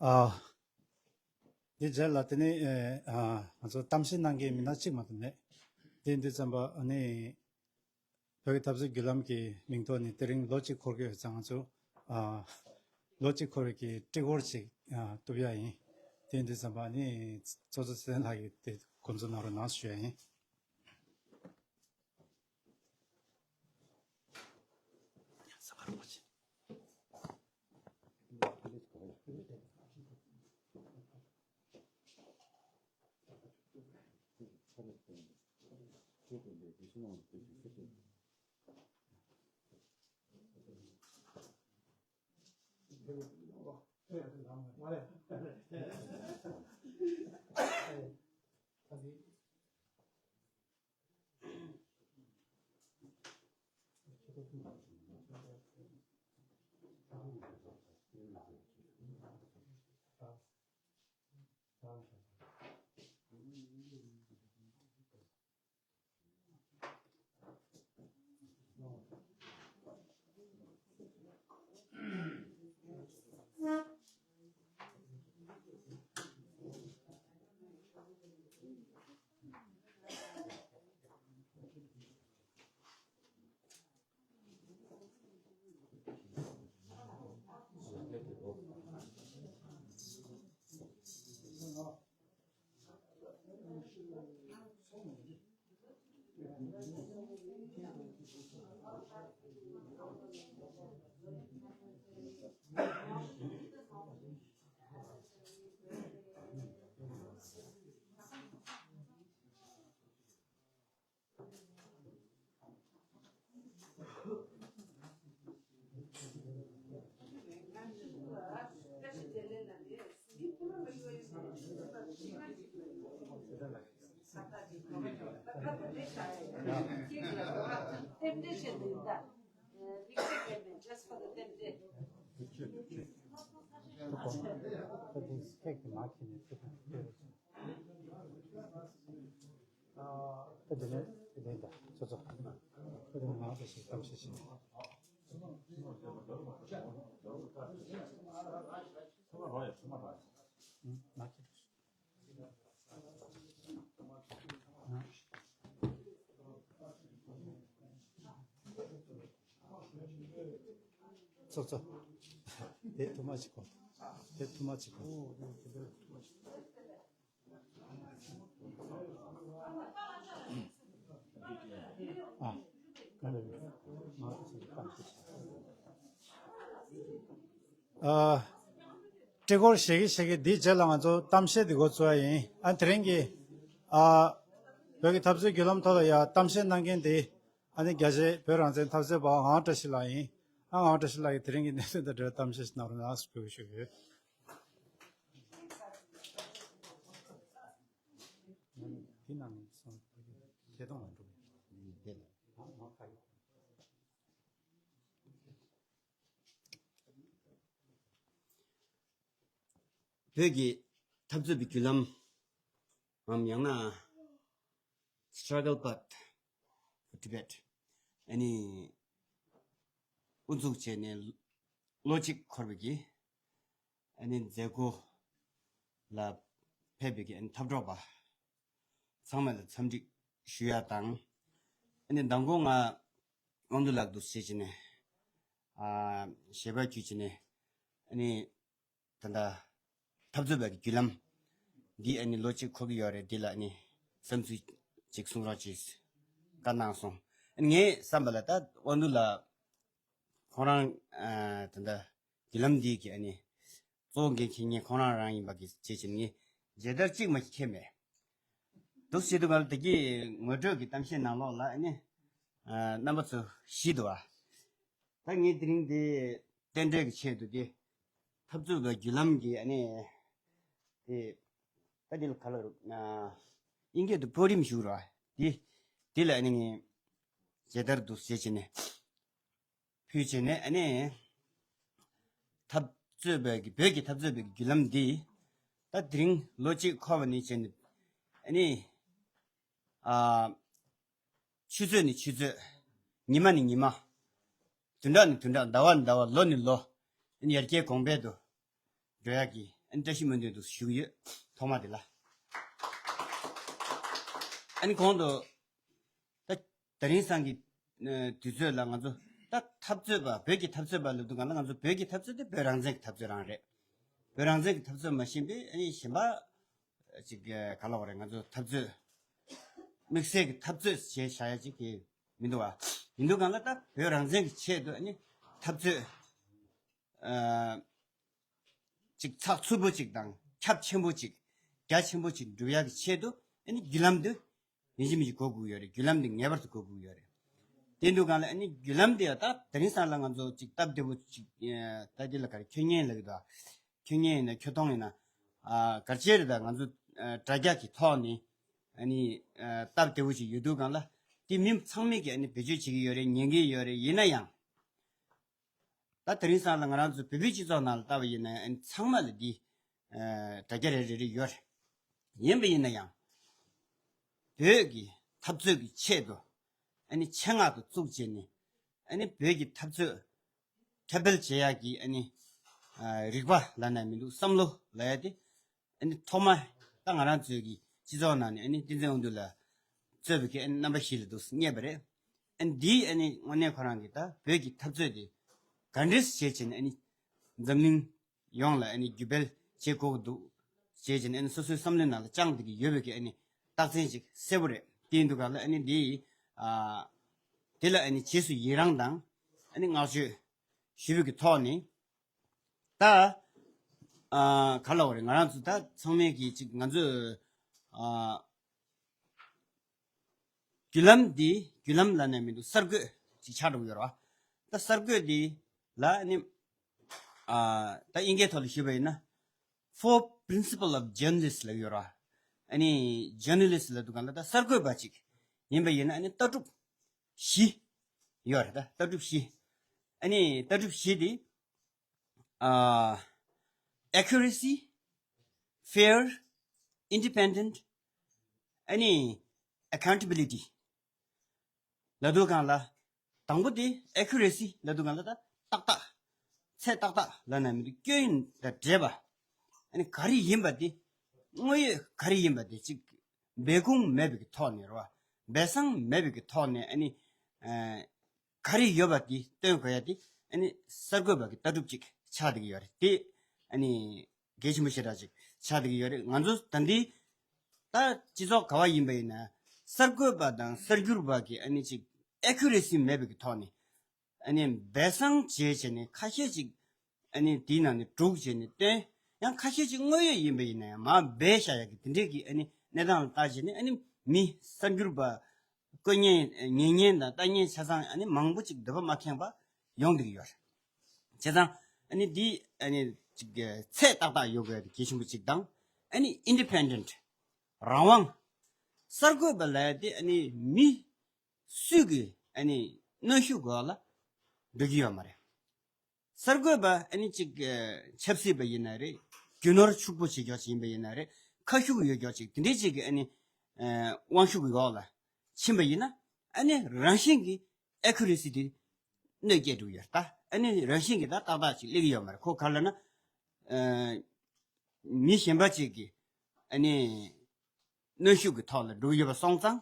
ཨ། འདི་རྗེས་ལ་དེ་ནས་ཨ་ང་ཚོ་གཏམ་བཤད་གནང་མཁན་མི་སྣ་གཅིག་མ་གཏོགས་མེད། དེ་འདི་ཙམ་པ་ཨ་ནི་བོད་ཀྱི་འཐབ་རྩོད་བརྒྱུད་ལམ་གྱི་མིང་ཐོག་ནས་དེ་རིང་ལོ་གཅིག་འཁོར་གྱི་ཡོད་ཙང་ང་ཚོ་ཨ་ལོ་གཅིག་འཁོར་བའི་གི་སྤྲི་གོར་ཅིག་ཨ་གཏུབ་ཡ་ཡིན། དེ་འདི་ཙམ་པ་ཨ་ནི་ཚོགས་གཙོ་ཚེ་བརྟན་ལགས་ཀྱིས་དེ་འགོ་འཛུགས་གནང་རོགས་གནང་ཞུ་ཡ་ཡིན། ད་དེ་ནས་དེ་ནས་ད་ཚོ་ཚོ་ད་དེ་ནས་ང་ཚོ་ཞིག་གཏམ་བཤད་བྱེད། ཚོ་ཚོ། དེ་ཐུ་མ་ཅིག་གོ། དེ་ཐུ་མ་ཅིག་གོ། ཨ། ཨ། སྤྲི་གོར་ཞིག་གི་ཞིག་གི་འདིའི་རྗེས་ལ་ང་ཚོ་གཏམ་བཤད་འདི་འགོ་བཙུགས་ཡ་ཡིན། ཨ་དེ་རིང་གི་ཨ་བོད་ཀྱི་འཐབ་རྩོད་བརྒྱུད་ལམ་ཐོག་ལ་ཡ་གཏམ་བཤད་གནང་མཁན་འདི་ཨ་ནི་རྒྱ་ཆེ་བོད་རང་བཙན་འཐབ་རྩོད་པ་ངག་དབང་བཀྲ་ཤིས་ལགས་ཡིན། ཨ་ངག་དབང་བཀྲ་ཤིས་ལགས་ཀྱིས་དེ་རིང་གི་གནད་དོན་དང་འབྲེལ་བའི་གཏམ་བཤད་ཞིག་གནང་རོགས་གནང་ཞེས་འབོད་སྐུལ་ཞུ་གི་ཡོད། དེ་ནང་ནས་སོང་། ཁྱེད་དང་ལ་འགྲོ་བའི་དེ་ལ། བོད་ཀྱི་འཐབ་རྩོད་པའི་བརྒྱུད་ལམ་ངམ་ཡང་ན་Struggle Path for Tibet ཨ་ནི་དབུ་འཛུགས་བྱས་ནས་ལོ་གཅིག་འཁོར་བའི་གི་ཨ་ནི་མཛད་སྒོ་ལ་ཕེབས་པའི་གི་ཨ་ནི་འཐབ་གྲོགས་པ་ཚང་མ་ལ་འཚམས་འདྲི་ཞུ་ཡ་དང་། ཨ་ནི་མདང་དགོང་ང་དབང་འདུས་ལགས་འདུག་བྱས་བྱས་ནས་ ཞལ་པར་བརྒྱུད་བྱས་ནས་ཨ་ནི་ད་ལྟ་འཐབ་རྩོད་པ་གི་བརྒྱུད་ལམ་འདི་ཨ་ནི་ལོ་གཅིག་འཁོར་གྱི་ཡོད་རེད། འདི་ལ་ཨ་ནི་བསམ་ཚུལ་ཅིག་གསུང་རོགས་ཅེས་བཀའ་གནང་སོང་། ཨ་ནི་ངའི་བསམ་པ་ལ་ད་དབང་འདུས་ལགས་ཁོང་རང་ཨ་ད་ལྟ་བརྒྱུད་ལམ་འདི་གི་ཨ་ནི་གཙོ་བོ་འགན་འཁྱེར་མཁན་ཁོང་རང་རང་ཡིན་པ་གི་བྱས་བྱས་ནས་ངས་མཇལ་དར་གཅིག་མ་ཞིག་འཁྱེར་མེད། འདུག་བྱེད་དུས་ག་ལ་དེ་གི་ངོ་སྤྲོད་ཀྱི་གཏམ་བཤད་ནང་ལོགས་ལ་ཨ་ནི་ཨ་རྣམ་པ་ཚོ་ཞུས་འདུག་བ། ད་ངས་དེ་རིང་འདི་རྟེན་འབྲེལ་གྱི་ཆེད་དུ་དེ་འཐབ་རྩོད་པའི་བརྒྱུད་ལམ་གྱི་ཨ་ནི་དེ་ད་དེ་ལ་ག་ལ་རུ་ཨ་དབྱིན་སྐད་དུ་པོ་ཨེམ་ཞུ་ར་དེ་དེ་ལ་ཨ་ནི་ངས་མཇལ་དར་འདུག་བྱས་བྱས་ནས་ཕུལ་བྱས་ནས་ཨ་ནི་འཐབ་རྩོད་པའི་གི་བོད་ཀྱི་འཐབ་རྩོད་པའི་གི་བརྒྱུད་ལམ་འདི་ད་དེ་རིང་ལོ་གཅིག་འཁོར་བ་ནས་བྱས་ནས་ཨ་ནི་ཨ་ཆུ་ཚོད་ནས་ཆུ་ཚོད། ཉི་མ་ནས་ཉི་མ། བདུན་ཕྲག་ནས་བདུན་ཕྲག། ཟླ་བ་ནས་ཟླ་བ། ལོ་ནས་ལོ། ཨ་ནི་ཡར་རྒྱས་གོང་འཕེལ་དུ་འགྲོ་ཡག་གི་ཨ་ནི་བཀྲ་ཤིས་སྨོན་འདུན་དུ་ཞུ་གི་ཡོད། ཐོག་མ་དེ་ལ་ཨ་ནི་གོང་དུ་ད་དེ་རིང་སང་གི་ཨ་དུས་ཚོད་ལ་ང་ཚོ་ད་འཐབ་རྩོད་པ། བོད་ཀྱི་འཐབ་རྩོད་པ་ལབ་དུས་ག་ལ་ང་ཚོ་བོད་ཀྱི་འཐབ་རྩོད་དེ་བོད་རང་བཙན་གྱི་འཐབ་རྩོད་རང་རེད། བོད་རང་བཙན་གྱི་འཐབ་རྩོད་མ་ཤེས་པའི་ཨ་ནི་གཞན་པ་ཅིག་ག་ལ་བ་རེད། ང་ཚོ་འཐབ་རྩོད་དམིགས་བསལ་གྱི་འཐབ་རྩོད་བྱས་བཞག་ཡ་ཅིག་གི་མི་འདུག་བ། ཡིན་དུས་གང་ལ་ད་བོད་རང་བཙན་གྱི་ཆེད་དུ་ཨ་ནི་འཐབ་རྩོད་ཨ་ཅིག་ཚགས་ཚུད་པོ་ཅིག་དང་ཁྱབ་ཆེན་པོ་ཅིག་རྒྱ་ཆེན་པོ་ཅིག་འགྲུབ་ཡ་གི་ཆེད་དུ་ཨ་ནི་བརྒྱུད་ལམ་དུ་ཡིན་གཅིག་མིན་གཅིག་དགོས་དགོས་ཡོད་རེད། བརྒྱུད་ལམ་དེ་ངེས་པར་དུ་དགོས་དགོས་ཡོད་རེད། དེ་འདུག་གང་ལ་ཨ་ནི་བརྒྱུད་ལམ་དེ་ད་དེ་རིང་སང་ལ་ང་ཚོ་ཅིག་སྟབས་བདེ་པོ་ཅིག་ད་དེ་ལ་ག་རེ་ཁྱོད་ཉན་ལབ་ཀྱི་འདུག་ཁྱོད་ཉན་ཡིན་ན་ཁྱོད་མཐོང་ཡིན་ན་ཨ་ག་རེ་བྱས་རེད། ད་ང་ཚོ་ཨ་དྲ་རྒྱ་གི་ཐོག་ནས་ཨ་ནི་ཨ་སྟབས་བདེ་པོ་ཅིག་ཡོད་དུས་གང་ལ་དེ་མི་ཚང་མས་ཀྱི་ཨ་ནི་བེད་སྤྱོད་བྱེད་ཀྱི་ཡོད་རེད། ཉན་གྱི་ཡོད་རེད། ཡིན་ན་ཡང་ད་དེ་རིང་སང་ལ་ང་རང་ཚོ་བོད་པའི་སྤྱི་ཚོགས་ནང་ལ་ལྟ་བ་ཡིན་ན་ཨ་ནི་ཚང་མ་ལ་འདི་ཨ་དྲ་རྒྱ་རེ་རེ་རེ་ཡོད་རེད། ཡིན་པ་ཡིན་ན་ཡང་བོད་ཀྱི་འཐབ་རྩོད་ཀྱི་ཆེད་དུ་ཨ་ནི་ཆེད་མངགས་ཏུ་བཙུགས་བྱས་ནས་ཨ་ནི་བོད་ཀྱི་འཐབ་རྩོད་ཁྱབ་སྤེལ་བྱེད་ཡག་གི་ཨ་ནི་ཨ་རིག་པ་ལབ་ན་མི་འདུག་བསམ་བློ་ལབ་ཡ་དེ་ཨ་ནི་ཐོག་མ་ད་ང་རང་ཚོའི་གི་སྤྱི་ཚོགས་ནང་ནས་ཨ་ནི་བསྟན་འཛིན་དབང་འདུས་ལགས་གཙོས་པའི་གི་ཨ་ནི་རྣམ་པ་བཞི་ལ་འདུག་སྙད་པ་རེད། ཨ་ནི་འདིའི་ཨ་ནི་དངོས་གནས་ཁོ་རང་གི་ད་བོད་ཀྱི་འཐབ་རྩོད་དེ་ག་འདྲས་བྱས་བྱས་ནས་ཨ་ནི་འཛམ་གླིང་ཡོངས་ལ་ཨ་ནི་བརྒྱུད་སྤེལ་བྱེད་དགོས་ཀྱི་འདུག་བྱས་བྱས་ནས་ཨ་ནི་སོ་སོའི་བསམ་བློའི་ནང་ལ་བཅངས་བསྡད་ཀྱི་ཡོད་པའི་གི་ཨ་ནི་རྟགས་མཚན་ཅིག་གསལ་པོ་རེད། དེ་ཡིན་དུས་ག་ལ་ཨ་ནི་འདི་ཨ་དེ་ལ་ཨ་ནི་རྗེས་སུ་ཡི་རང་དང་ཨ་ནི་བསྔགས་བརྗོད་ཞུ་བའི་གི་ཐོག་ནས་ད་ཨ་ག་ལ་བ་རེད། ང་རང་ཚོ་ད་ཚང་མས་གི་ཅིག་ང་ཚོས་ཨ་བརྒྱུད་ལམ་འདི་བརྒྱུད་ལམ་ལབ་ནས་མི་འདུག་གསར་འགོད་ཅིག་ཆགས་འགྲོ་གི་ཡོད་རེད་བ། ད་གསར་འགོད་འདི་ལ་ནི་ཨ་ད་དབྱིན་སྐད་ཐོག་ལ་ཞུས་པ་ཡིན་ན་Four Principle of Journalist ལབ་ཡོད་རེད་བ། ཨ་ནི་ཇར་ནལ་ལིསི་ལབ་དུས་གང་ལ་ད་གསར་འགོད་པ་ཅིག་ཡིན་པ་ཡིན་ན་ཨ་ནི་ལྟ་གྲུབ་བཞི་ཡོད་རེད། ད་ལྟ་གྲུབ་བཞི། ཨ་ནི་ལྟ་གྲུབ་བཞི་འདི་ཨ་accuracy, fair, independent ཨ་ནི་accountability ལབ་དུས་གང་ལ། དང་པོ་དེ་accuracy ལབ་དུས་གང་ལ་ད་ཏག་ཏག་ཚད་ཏག་ཏག་ལབ་ན་མི་འདུག་སྐྱོན་དང་བྲལ་བ། ཨ་ནི་ག་རེ་ཡིན་པ་དེ་དངོས་ཡོད་ག་རེ་ཡིན་པ་དེ་ཅིག་སྦས་སྐུང་མེད་པའི་གི་ཐོག་ནས་རེད་བ། སྦས་གསང་མེད་པའི་གི་ཐོག་ནས་ཨ་ནི་ཨ་ག་རེ་ཡོད་པ་དེ་སྟོན་དགོས་ཡ་དེ་ཨ་ནི་གསར་འགོད་པ་གི་ལྟ་གྲུབ་ཅིག་ཆགས་བསྡད་ཀྱི་ཡོད་རེད། དེ་ཨ་ནི་གལ་ཆེན་པོ་ཞེ་དྲག་ཅིག་ཆགས་བསྡད་ཀྱི་ཡོད་རེད། ང་ཚོ་ད་འདི་ད་སྤྱི་ཚོགས་ག་བ་ཡིན་པ་ཡིན་ན་གསར་འགོད་པ་དང་གསར་འགྱུར་པ་གི་ཨ་ནི་ཅིག་accuracy མེད་པའི་གི་ཐོག་ནས་ཨ་ནི་སྦས་གསང་བྱས་བྱས་ནས་ཁ་ཤས་ཅིག་ཨ་ནི་དེའི་ནང་ནས་སྒྲུག་བྱས་ནས་སྟོན། ཡང་ཁ་ཤས་ཅིག་དངོས་ཡོད་ཡིན་པ་ཡིན་ན་ཡང་མར་སྦས་བཞག་ཡ་གི་དེ་འདྲས་ཀྱི་ཨ་ནི་གནས་སྟངས་ལ་བལྟ་བྱས་ནས་ཨ་ནི་མི་གསར་འགྱུར་པ་བཀོད་མཁན་ཉན་མཁན་དང་ལྟ་མཁན་ཆ་ཚང་ཨ་ནི་མང་པོ་ཅིག་འདོད་པ་མ་ཁེངས་པ་ཡོང་བསྡད་ཀྱི་ཡོད་རེད། བྱས་ཙང་ཨ་ནི་འདི་ཨ་ནི་ཅིག་ཚད་ཏག་ཏག་ཡོད་དགོས་ཡ་དེ་གལ་ཆེན་པོ་ཅིག་དང་། ཨ་ནི་independent རང་དབང་། གསར་འགོད་པ་ལབ་ཡ་དེ་ཨ་ནི་མི་སུས་ཀྱི་ཨ་ནི་གནོན་ཤུགས་འོག་ལ་འགྲོ་གི་ཡོད་མ་རེད། གསར་འགོད་པ་ཨ་ནི་ཅིག་ཆབ་སྲིད་པ་ཡིན་ན་རེད། རྒྱུ་ནོར་ཕྱུག་པོ་བྱེད་ཀྱོག་ཅིག་ཡིན་པ་ཡིན་ན་རེད། ཁ་ཤུགས་ཡོད་ཀྱོག་ཅིག་དེ་འདྲའི་ཅིག་གི་ཨ་ནི་དབང་ཤུགས་ཀྱི་འོག་ལ་ཕྱིན་པ་ཡིན་ན་ཨ་ནི་རང་བཞིན་གྱི་accuracy དེ་གནོད་སྐྱེལ་འགྲོ་གི་ཡོད་རེད། ད་ཨ་ནི་རང་བཞིན་གྱི་ད་ཏག་ཏག་ཅིག་སླེབས་ཀྱི་ཡོད་མ་རེད། ཁོ་ག་རེ་ལབ་ན་མི་གཞན་པ་ཅིག་གི་ཨ་ནི་གནོན་ཤུགས་ཀྱི་ཐོག་ལ་འགྲོ་གི་ཡོད་པ་སོང་ཙང་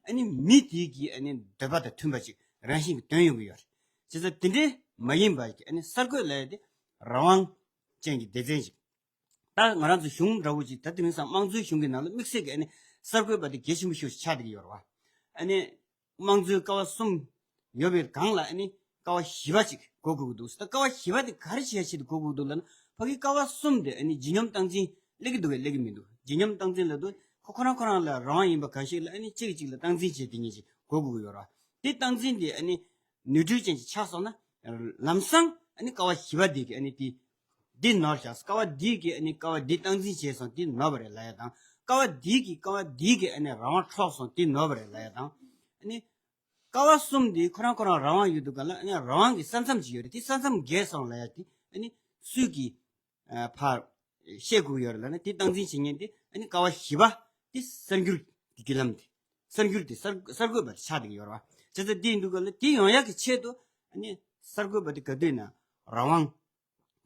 ཨ་ནི་མི་དེའི་གི་ཨ་ནི་འདོད་པ་དང་མཐུན་པ་ཅིག་རང་བཞིན་གྱི་ཐོན་ཡོང་གི་ཡོད་རེད། བྱས་ཙང་དེ་འདྲའི་ མ་ཡིན་པ་གི་ཨ་ནི་གསར་འགོད་ལབ་ཡ་དེ་རང་དབང་ཅན་གྱི་སྡེ་ཚན་ཞིག་ད་ང་རང་ཚོ་གཞུང་འདྲ་བོ་ཅིག་ད་དེ་རིང་སང་དམངས་གཙོའི་གཞུང་གི་ནང་ལ་དམིགས་བསལ་གྱི་ཨ་ནི་གསར་འགོད་པ་དེ་གལ་ཆེན་པོ་ཤོས་ཤིག་ཆགས་བསྡད་ཀྱི་ཡོད་རེད་བ། ཨ་ནི་དམངས་གཙོའི་ཀ་བ་གསུམ་ཡོད་པའི་སྒང་ལ་ཨ་ནི་ཀ་བ་བཞི་པ་ཅིག་དགོས་དགོས་ཀྱི་འདུག་ད་ཀ་བ་བཞི་པ་དེ་ག་རེ་བྱེད་ཆེད་དུ་དགོས་དགོས་ཀྱི་འདུག་ལབ་ན། ཕ་གི་ཀ་བ་གསུམ་དེ་ཨ་ནི་ལྗིད་སྙོམས་སྟངས་འཛིན་སླེབས་ཀྱི་འདུག་གས་སླེབས་ཀྱི་མི་འདུག་ལྗིད་སྙོམས་སྟངས་འཛིན་ལབ་དུས་ཁོ་ཁོ་རང་ཁོ་རང་ལ་རང་དབང་ཡིན་པ་གང་ཞིག་ལ་ཨ་ནི་གཅིག་གིས་གཅིག་ལ་སྟངས་འཛིན་བྱེད་དེ་ཉིད་ཅིག་དགོས་དགོས་ཀྱི་ཡོད་རེད་བ། དེ་སྟངས་འཛིན་དེ་ཨ་ནི་ནོར་འཁྲུལ་ཅན་ཅིག་ཆགས་སོང་ན། ལམ་སང་ཨ་ནི་ཀ་བ་བཞི་པ་དེ་གིས་ཨ་ནི་དེ་འདི་ནོར་བཞག་ཀ་བ་འདི་གིས་ཨ་ནི་ཀ་བ་འདི་སྟངས་འཛིན་བྱས་སོང་འདི་ནོར་བ་རེད་ལབ་ཡ་དང་། ཀ་བ་འདི་གིས་ཀ་བ་འདི་གིས་ཨ་ནི་རང་དབང་འཕྲོག་སོང་འདི་ནོར་བ་རེད་ལབ་ཡ་དང་། ཨ་ནི་ཀ་བ་གསུམ་འདི་ཁོ་རང་ཁོ་རང་རང་དབང་ཡོད་དུས་ག་ལ་ཨ་ནི་རང་དབང་གི་ས་མཚམས་ཅིག་ཡོད་རེད། དེ་ས་མཚམས་བརྒལ་སོང་ལབ་ཡ་དེ་ཨ་ནི་སུས་ཀྱིས་ཨ་ཕར་བཤད་དགོས་ཡོད་རེད་ལབ་ན། དེ་སྟངས་འཛིན་བྱེད་མཁན་དེ་ཨ་ནི་ཀ་བ་བཞི་པ་དེ་གསར་འགྱུར་གྱི་བརྒྱུད་ལམ་དེ། གསར་འགྱུར་དེ་གསར་གསར་འགོད་པ་དེ་ཆགས་བསྡད་ཀྱི་ཡོད་རེད་བ། བྱས་ཙང་དེ་ཡིན་དུས་ག་ལ་དེ་ཡོང་ཡག་གི་ཆེད་དུ་ཨ་ནི་གསར་འགོད་པ་དེ་ག་དུས་ན་རང་དབང་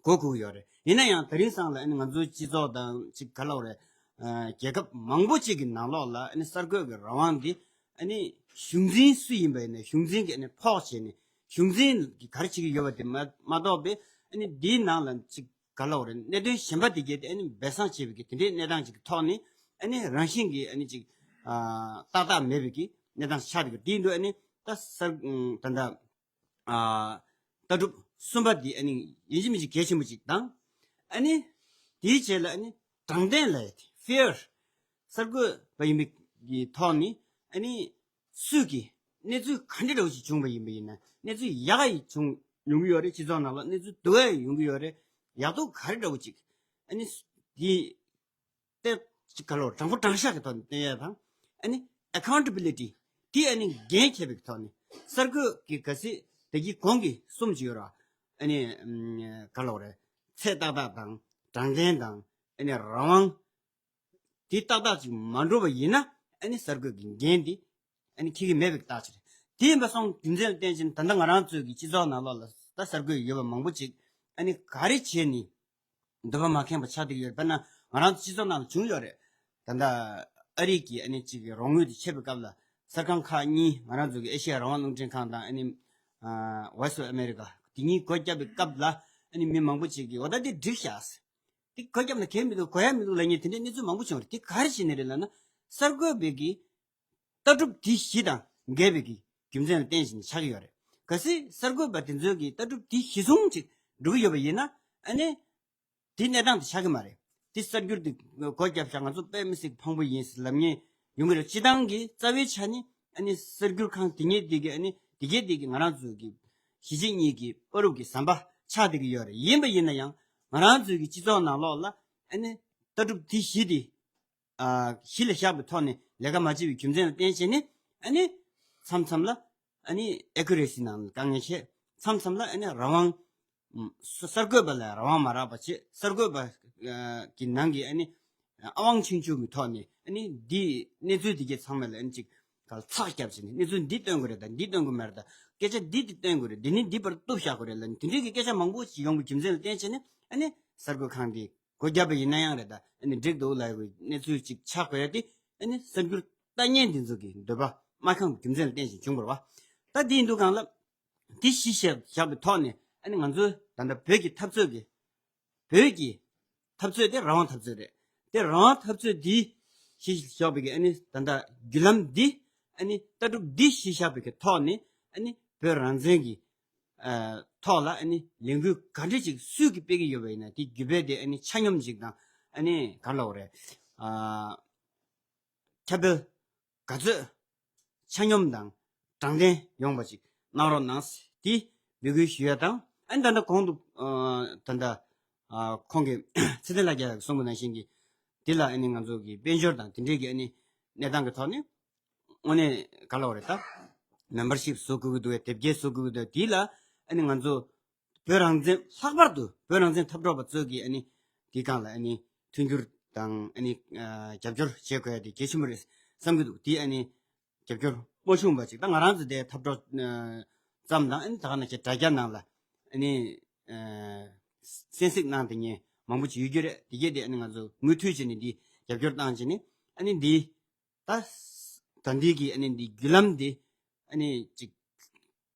དགོས་དགོས་ཀྱི་ཡོད་རེད། ཡིན་ན་ཡང་དེ་རིང་སང་ལ་ཨ་ནི་ང་ཚོའི་སྤྱི་ཚོགས་དང་ཅིག་ག་ལབ་རེད། ཨ་རྒྱལ་ཁབ་མང་པོ་ཅིག་གི་ནང་ལོགས་ལ་ཨ་ནི་གསར་འགོད་ཀྱི་རང་དབང་འདི་ཨ་ནི་གཞུང་འཛིན་སུ་ཡིན་པ་ཡིན་ན་གཞུང་འཛིན་གྱིས་ཨ་ནི་ཕོག་བྱས་ནས་གཞུང་འཛིན་གྱིས་ག་རེ་བྱེད་ཀྱི་ཡོད་པ་དེ་མ་མ་གཏོགས་པའི་ཨ་ནི་འདིའི་ནང་ལ་ཅིག་ག་ལབ་རེད། གནད་དོན་གཞན་པ་དེ་གས་དེ་ཨ་ནི་སྦས་གསང་བྱས་པའི་གི་དེ་འདྲའི་གནས་སྟངས་ཅིག་གི་ཐོག་ནས་ཨ་ནི་རང་བཞིན་གྱིས་ཨ་ནི་ཅིག་ཨ་ཏག་ཏག་མེད་པའི་གི་གནས་སྟངས་ཆགས་བསྡད་ཀྱི་དེ་ཡིན་དུས་ཨ་ནི་ད་གསར་ད་ལྟ་ཨ་ལྟ་གྲུབ་གསུམ་པ་འདི་ཨ་ནི་ཡིན་གཅིག་མིན་གཅིག་གལ་ཆེན་པོ་ཅིག་དང་། ཨ་ནི་དེའི་རྗེས་ལ་ཨ་ནི་དྲང་བདེན་ལབ་ཡ་དེ་ཕེར་གསར་འགོད་པ་ཡིན་པའི་གི་ཐོག་ནས་ཨ་ནི་སུས་ཀྱིས་གནས་ཚུལ་ག་འདྲ་འདྲ་བོ་ཞིག་བྱུང་བ་ཡིན་པ་ཡིན་ན། གནས་ཚུལ་ཡག་ག་ཡིན་བྱུང་ཡོང་གི་ཡོད་རེད། སྤྱི་ཚོགས་ནང་ལ་གནས་ཚུལ་སྡུག་ག་ཡིན་ཡོང་གི་ཡོད་རེད། ཡག་སྡུག་ག་རེ་འདྲ་བོ་ཅིག་ཨ་ནི་དེ་ཏེ་ཅིག་ག་ལོ་དྲང་པོ་དྲང་བཞག་གི་ཐོག་ནས་བསྟན་ཡ་དང་། ཨ་ནི་ཨེ་ཁའུན་ཊི་བི་ལི་ཊི་དེ་ཨ་ནི་འགན་འཁྱེར་བའི་ཐོག་ནས་གསར་འགོད་ཀྱི་གལ་སྲིད་དེ་གི་གོང་གི་གསུམ་ཅིག་ཡོད་ར། ཨ་ནི་ཨམ་ག་ལོ་རེད། ཚད་ཏག་ཏག་དང་དྲང་བདེན་དང་ཨ་ནི་རང་དབང་དེ་ཏག་ཏག་ཅིག་མ་འགྲུབ་པ་ཡིན་ན་ཨ་ནི་གསར་འགོད་ཀྱི་འགན་དེ་ཨ་ནི་འཁྱེར་གྱི་མེད་པའི་རྟགས་ཅིག་རེད། དེ་ཡིན་པ་སོང་རྒྱུ་མཚན་ལ་བརྟེན་བྱས་ནས་ད་ལྟ་ང་རང་ཚོའི་གི་སྤྱི་ཚོགས་ནང་ལོགས་ལ་ད་གསར་འགོད་ཡོད་པ་མང་པོ་ཅིག་ཨ་ནི་ག་རེ་བྱས་ནས་འདོད་པ་མ་ཁེངས་པ་ཆགས་བསྡད་ཡོད་པ་ན་ང་རང་ཚོ་སྤྱི་ཚོགས་ནང་ལ་བྱུང་ཡོད་རེད། ད་ལྟ་ཨ་རི་གི་ཨ་ནི་གཅིག་གི་རོགས་དངུལ་དེ་ཆད་པའི་སྐབས་ལ་གསར་ཁང་ཁག་གཉིས་ང་རང་ཚོ་གི་ཨེ་ཤི་ཡ་རང་དབང་རླུང་འཕྲིན་ཁང་དང་ཨ་ནི་Voice of America དེ་གཉིས་སྒོ་བརྒྱབ་པའི་སྐབས་ལ་ཨ་ནི་མི་མང་པོ་ཅིག་གིས་འོ་ད་དེ་འགྲིག་ཤག་ཟེར། དེ་སྒོ་བརྒྱབ་ན་གལ་མི་འདུག་གོ་ཡ་མི་འདུག་ལབ་མཁན་དེ་འདྲའི་གནས་ཚུལ་མང་པོ་བྱུང་རེད། དེ་ག་རེ་བྱས་ནས་རེད་ལབ་ན་གསར་འགོད་པའི་གི་ལྟ་གྲུབ་དེ་གཞི་དང་འགལ་བའི་གི་རྒྱུ་མཚན་ལ་བརྟེན་བྱས་ནས་ཆགས་ཀྱི་ཡོད་རེད། གལ་སྲིད་གསར་འགོད་པ་དེ་ཚོའི་གི་ལྟ་གྲུབ་དེ་གཞི་བཟུང་ཅིག་འགྲོ་གི་ཡོད་པ་ཡིན་ན་ཨ་ནི་དེ་གནས་སྟངས་དེ་ཆགས་ཀྱི་མ་རེད། དེ་གསར་འགྱུར་དེ་སྒོ་བརྒྱབ་ཤག་ང་ཚོ་དཔེ་མི་སྲིད་ཕངས་པོ་ཡིན་ཟེར་ལབ་མཁན་ཡོང་གི་རེད། སྤྱི་བཏང་གི་རྩ་བའི་ཆ་ནས་ཨ་ནི་གསར་འགྱུར་ཁང་དེ་གཉིས་དེ་གི་ཨ་ནི་དེ་གས་དེ་གི་ང་རང་ཚོའི་གི་གཞིས་བྱེས་གཉིས་ཀྱི་བར་དུ་གི་ཟམ་པ་ཆགས་བསྡད་ཀྱི་ཡོད་རེད། ཡིན་པ་ཡིན་ན་ཡང་ང་རང་ཚོའི་གི་སྤྱི་ཚོགས་ནང་ལོགས་ལ་ཨ་ནི་ལྟ་གྲུབ་དེ་གཞི་དེ་ཨ་གཞི་ལ་བཞག་པའི་ཐོག་ནས་ལས་ཀ་མ་བྱེད་པའི་རྒྱུ་མཚན་ལ་བརྟེན་བྱས་ནས་ཨ་ནི་མཚམས་མཚམས་ལ་ཨ་ནི་ཨེ་ཀུ་རེ་སི་ནང་དཀའ་ངལ་འཕྲད། མཚམས་མཚམས་ལ་ཨ་ནི་རང་དབང་ཨམ་གསར་གསར་འགོད་པ་ལ་རང་དབང་མ་རག་པ་བྱེད། གསར་འགོད་པ་ཨ་གི་ནང་གི་ཨ་ནི་ཨ་དབང་ཆུང་ཆུང་གི་ཐོག་ནས་ཨ་ནི་འདི་གནས་ཚུལ་འདི་གས་ཚང་མ་ལ་ཨ་ནི་ཅིག་ག་ལ་ཚགས་བརྒྱབ་བྱས་ནས་གནས་ཚུལ་འདི་སྟོན་དགོས་རེད་ད། འདི་སྟོན་དགོས་མ་རེད་ད། སྐད་ཆ་འདི་འདི་སྟོན་དགོས་རེད། འདི་ནི་འདི་བར་གཏུབ་བཞག་དགོས་རེད་ལབ་ནས་དེ་འདྲའི་གི་སྐད་ཆ་མང་པོ་ཞིག་ཡོང་བའི་རྒྱུ་མཚན་ལ་བརྟེན་བྱས་ནས་ཨ་ནི་གསར་འགོད་ཁང་འདི་སྒོ་བརྒྱབ་པ་ཡིན་ན་ཡང་རེད་ད། ཨ་ནི་འགྲིག་འདུག་ལབ་དགོས་གནས་ཚུལ་ཅིག་ཆགས་དགོས་ཡ་དེ་ཨ་ནི་གསར་འགྱུར་ལྟ་མཁན་འདི་ཚོ་གི་འདོད་པ་མ་ཁེངས་པའི་རྒྱུ་མཚན་ལ་བརྟེན་བྱས་བྱུང་བ་རེད་བ། ད་འདི་ཡིན་དུས་གང་ལ་འདི་གཞི་བཞག་བཞག་པའི་ཐོག་ནས་ཨ་ནི་ང་ཚོའི་ད་ལྟ་བོད་ཀྱི་འཐབ་རྩོད་ཀྱི་བོད་ཀྱི་འཐབ་རྩོད་དེ་རང་དབང་འཐབ་རྩོད་རེད། དེ་རང་དབང་འཐབ་རྩོད་འདི་གཞི་བཞག་པའི་གི་ཨ་ནི་ད་ལྟ་བརྒྱུད་ལམ་འདི་ཨ་ནི་ལྟ་གྲུབ་འདི་གཞི་བཞག་པའི་གི་ཐོག་ནས་ཨ་ནི་བོད་རང་བཙན་གྱི་ཨ་ཐོག་ལ་ཨ་ནི་ལས་འགུལ་ག་འདྲ་ཅིག་སུས་ཀྱིས་སྤེལ་གི་ཡོད་པ་ཡིན་ན་དེ་བརྒྱུད་སྤེལ་དེ་ཨ་ནི་ཆ་སྙོམས་ཅིག་དང་ཨ་ནི་ག་ལབ་དགོས་རེད། ཨ་ཁྱབ་སྤེལ་ག་ཚོད་ཆ་སྙོམས་དང་དྲང་བདེན་ཡོང་བ་ཅིག་གནང་རོགས་གནང་ཟེར་དེ་འབོད་སྐུལ་ཞུ་ཡ་དང་། ཨ་ནི་ད་ལྟ་གོང་དུ་ཨ་ད་ལྟ་ཨ་ཁོང་གིས་ཚེ་བརྟན་ལྷ་རྒྱལ་ལགས་ཀྱིས་གསུངས་པ་ནང་བཞིན་གྱི་དེ་ལ་ཨ་ནི་ང་ཚོ་གི་དཔལ་འབྱོར་དང་དེ་འབྲེལ་གྱི་ཨ་ནི་གནས་སྟངས་ཀྱི་ཐོག་ནས་དངོས་གནས་ག་ལབ་དགོས་རེད་ད། མེམ་བར་ཤིབ་བཟོ་དགོས་ཀྱི་འདུག་གས། དེབ་སྐྱེལ་བཟོ་དགོས་ཀྱི་འདུག་དེ་ལ་ཨ་ནི་ང་ཚོ་བོད་རང་བཙན་ལྷག་པར་དུ་བོད་རང་བཙན་འཐབ་གྲོགས་པ་ཚོས་ཀྱིས་ཨ་ནི་དེའི་སྒང་ལ་ཨ་ནི་མཐུན་འགྱུར་དང་ཨ་ནི་ཨ་རྒྱབ་སྐྱོར་བྱེད་དགོས་ཡ་དེ་གལ་ཆེན་པོ་རེད་བསམ་གྱི་འདུག་དེ་ཨ་ནི་རྒྱབ་སྐྱོར་མ་བྱུང་བ་ཅིག་ད་ང་རང་ཚོ་དེ་འཐབ་གྲོགས་ཨ་ཙམ་དང་ཨ་ནི་ད་ག་ནང་བཞིན་དྲ་རྒྱ་ནང་ལ་ཨ་ནི་ཨ་གསན་གཟིགས་གནང་བསྡད་མཁན་མང་པོ་ཅིག་ཡོད་རྒྱུ་རེད། དེ་གས་དེ་ཨ་ནི་ང་ཚོ་མུ་མཐུད་བྱས་ནས་འདི་རྒྱབ་སྐྱོར་བཏང་བྱས་ནས་ཨ་ནི་འདི་ད་ད་འདི་གི་ཨ་ནི་འདི་བརྒྱུད་ལམ་འདི་ཨ་ནི་ཅིག་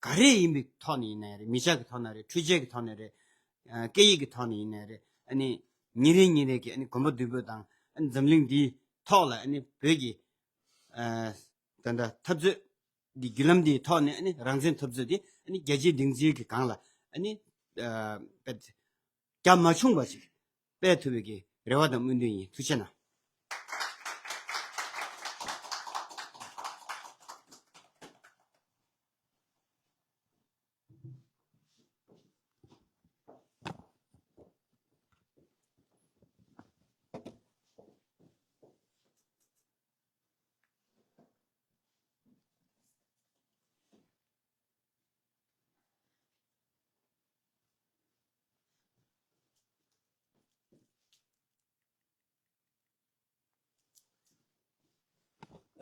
ག་རེ་ཡིན་པའི་ཐོག་ནས་ཡིན་ནའི་རེད། མི་ཆགས་ཀྱི་ཐོག་ནས་རེད། འཕྲུལ་ཆས་ཀྱི་ཐོག་ནས་རེད། ཨ་སྐད་ཡིག་གི་ཐོག་ནས་ཡིན་ནའི་རེད། ཨ་ནི་ཉིན་རེ་ཉིན་རེ་གི་ཨ་ནི་གོམ་པ་མདུན་སྤོས་དང་། ཨ་ནི་འཛམ་གླིང་འདིའི་ཐོག་ལ་ཨ་ནི་བོད་ཀྱི་ཨ་ད་ལྟ་འཐབ་རྩོད་ཀྱི་བརྒྱུད་ལམ་འདིའི་ཐོག་ནས་ཨ་ནི་རང་བཙན་འཐབ་རྩོད་འདི་ཨ་ནི་རྒྱལ་སྤྱིའི་སྡིངས་ཆའི་གི་སྒང་ལ་ཨ་ནི་ཨ་རྒྱ་མ་ཆུང་བ་ཞིག་སྤེལ་ཐུབ་པའི་གི་རེ་བ་དང་སྨོན་འདུན་ཡིན། ཐུགས་རྗེ་གནང་།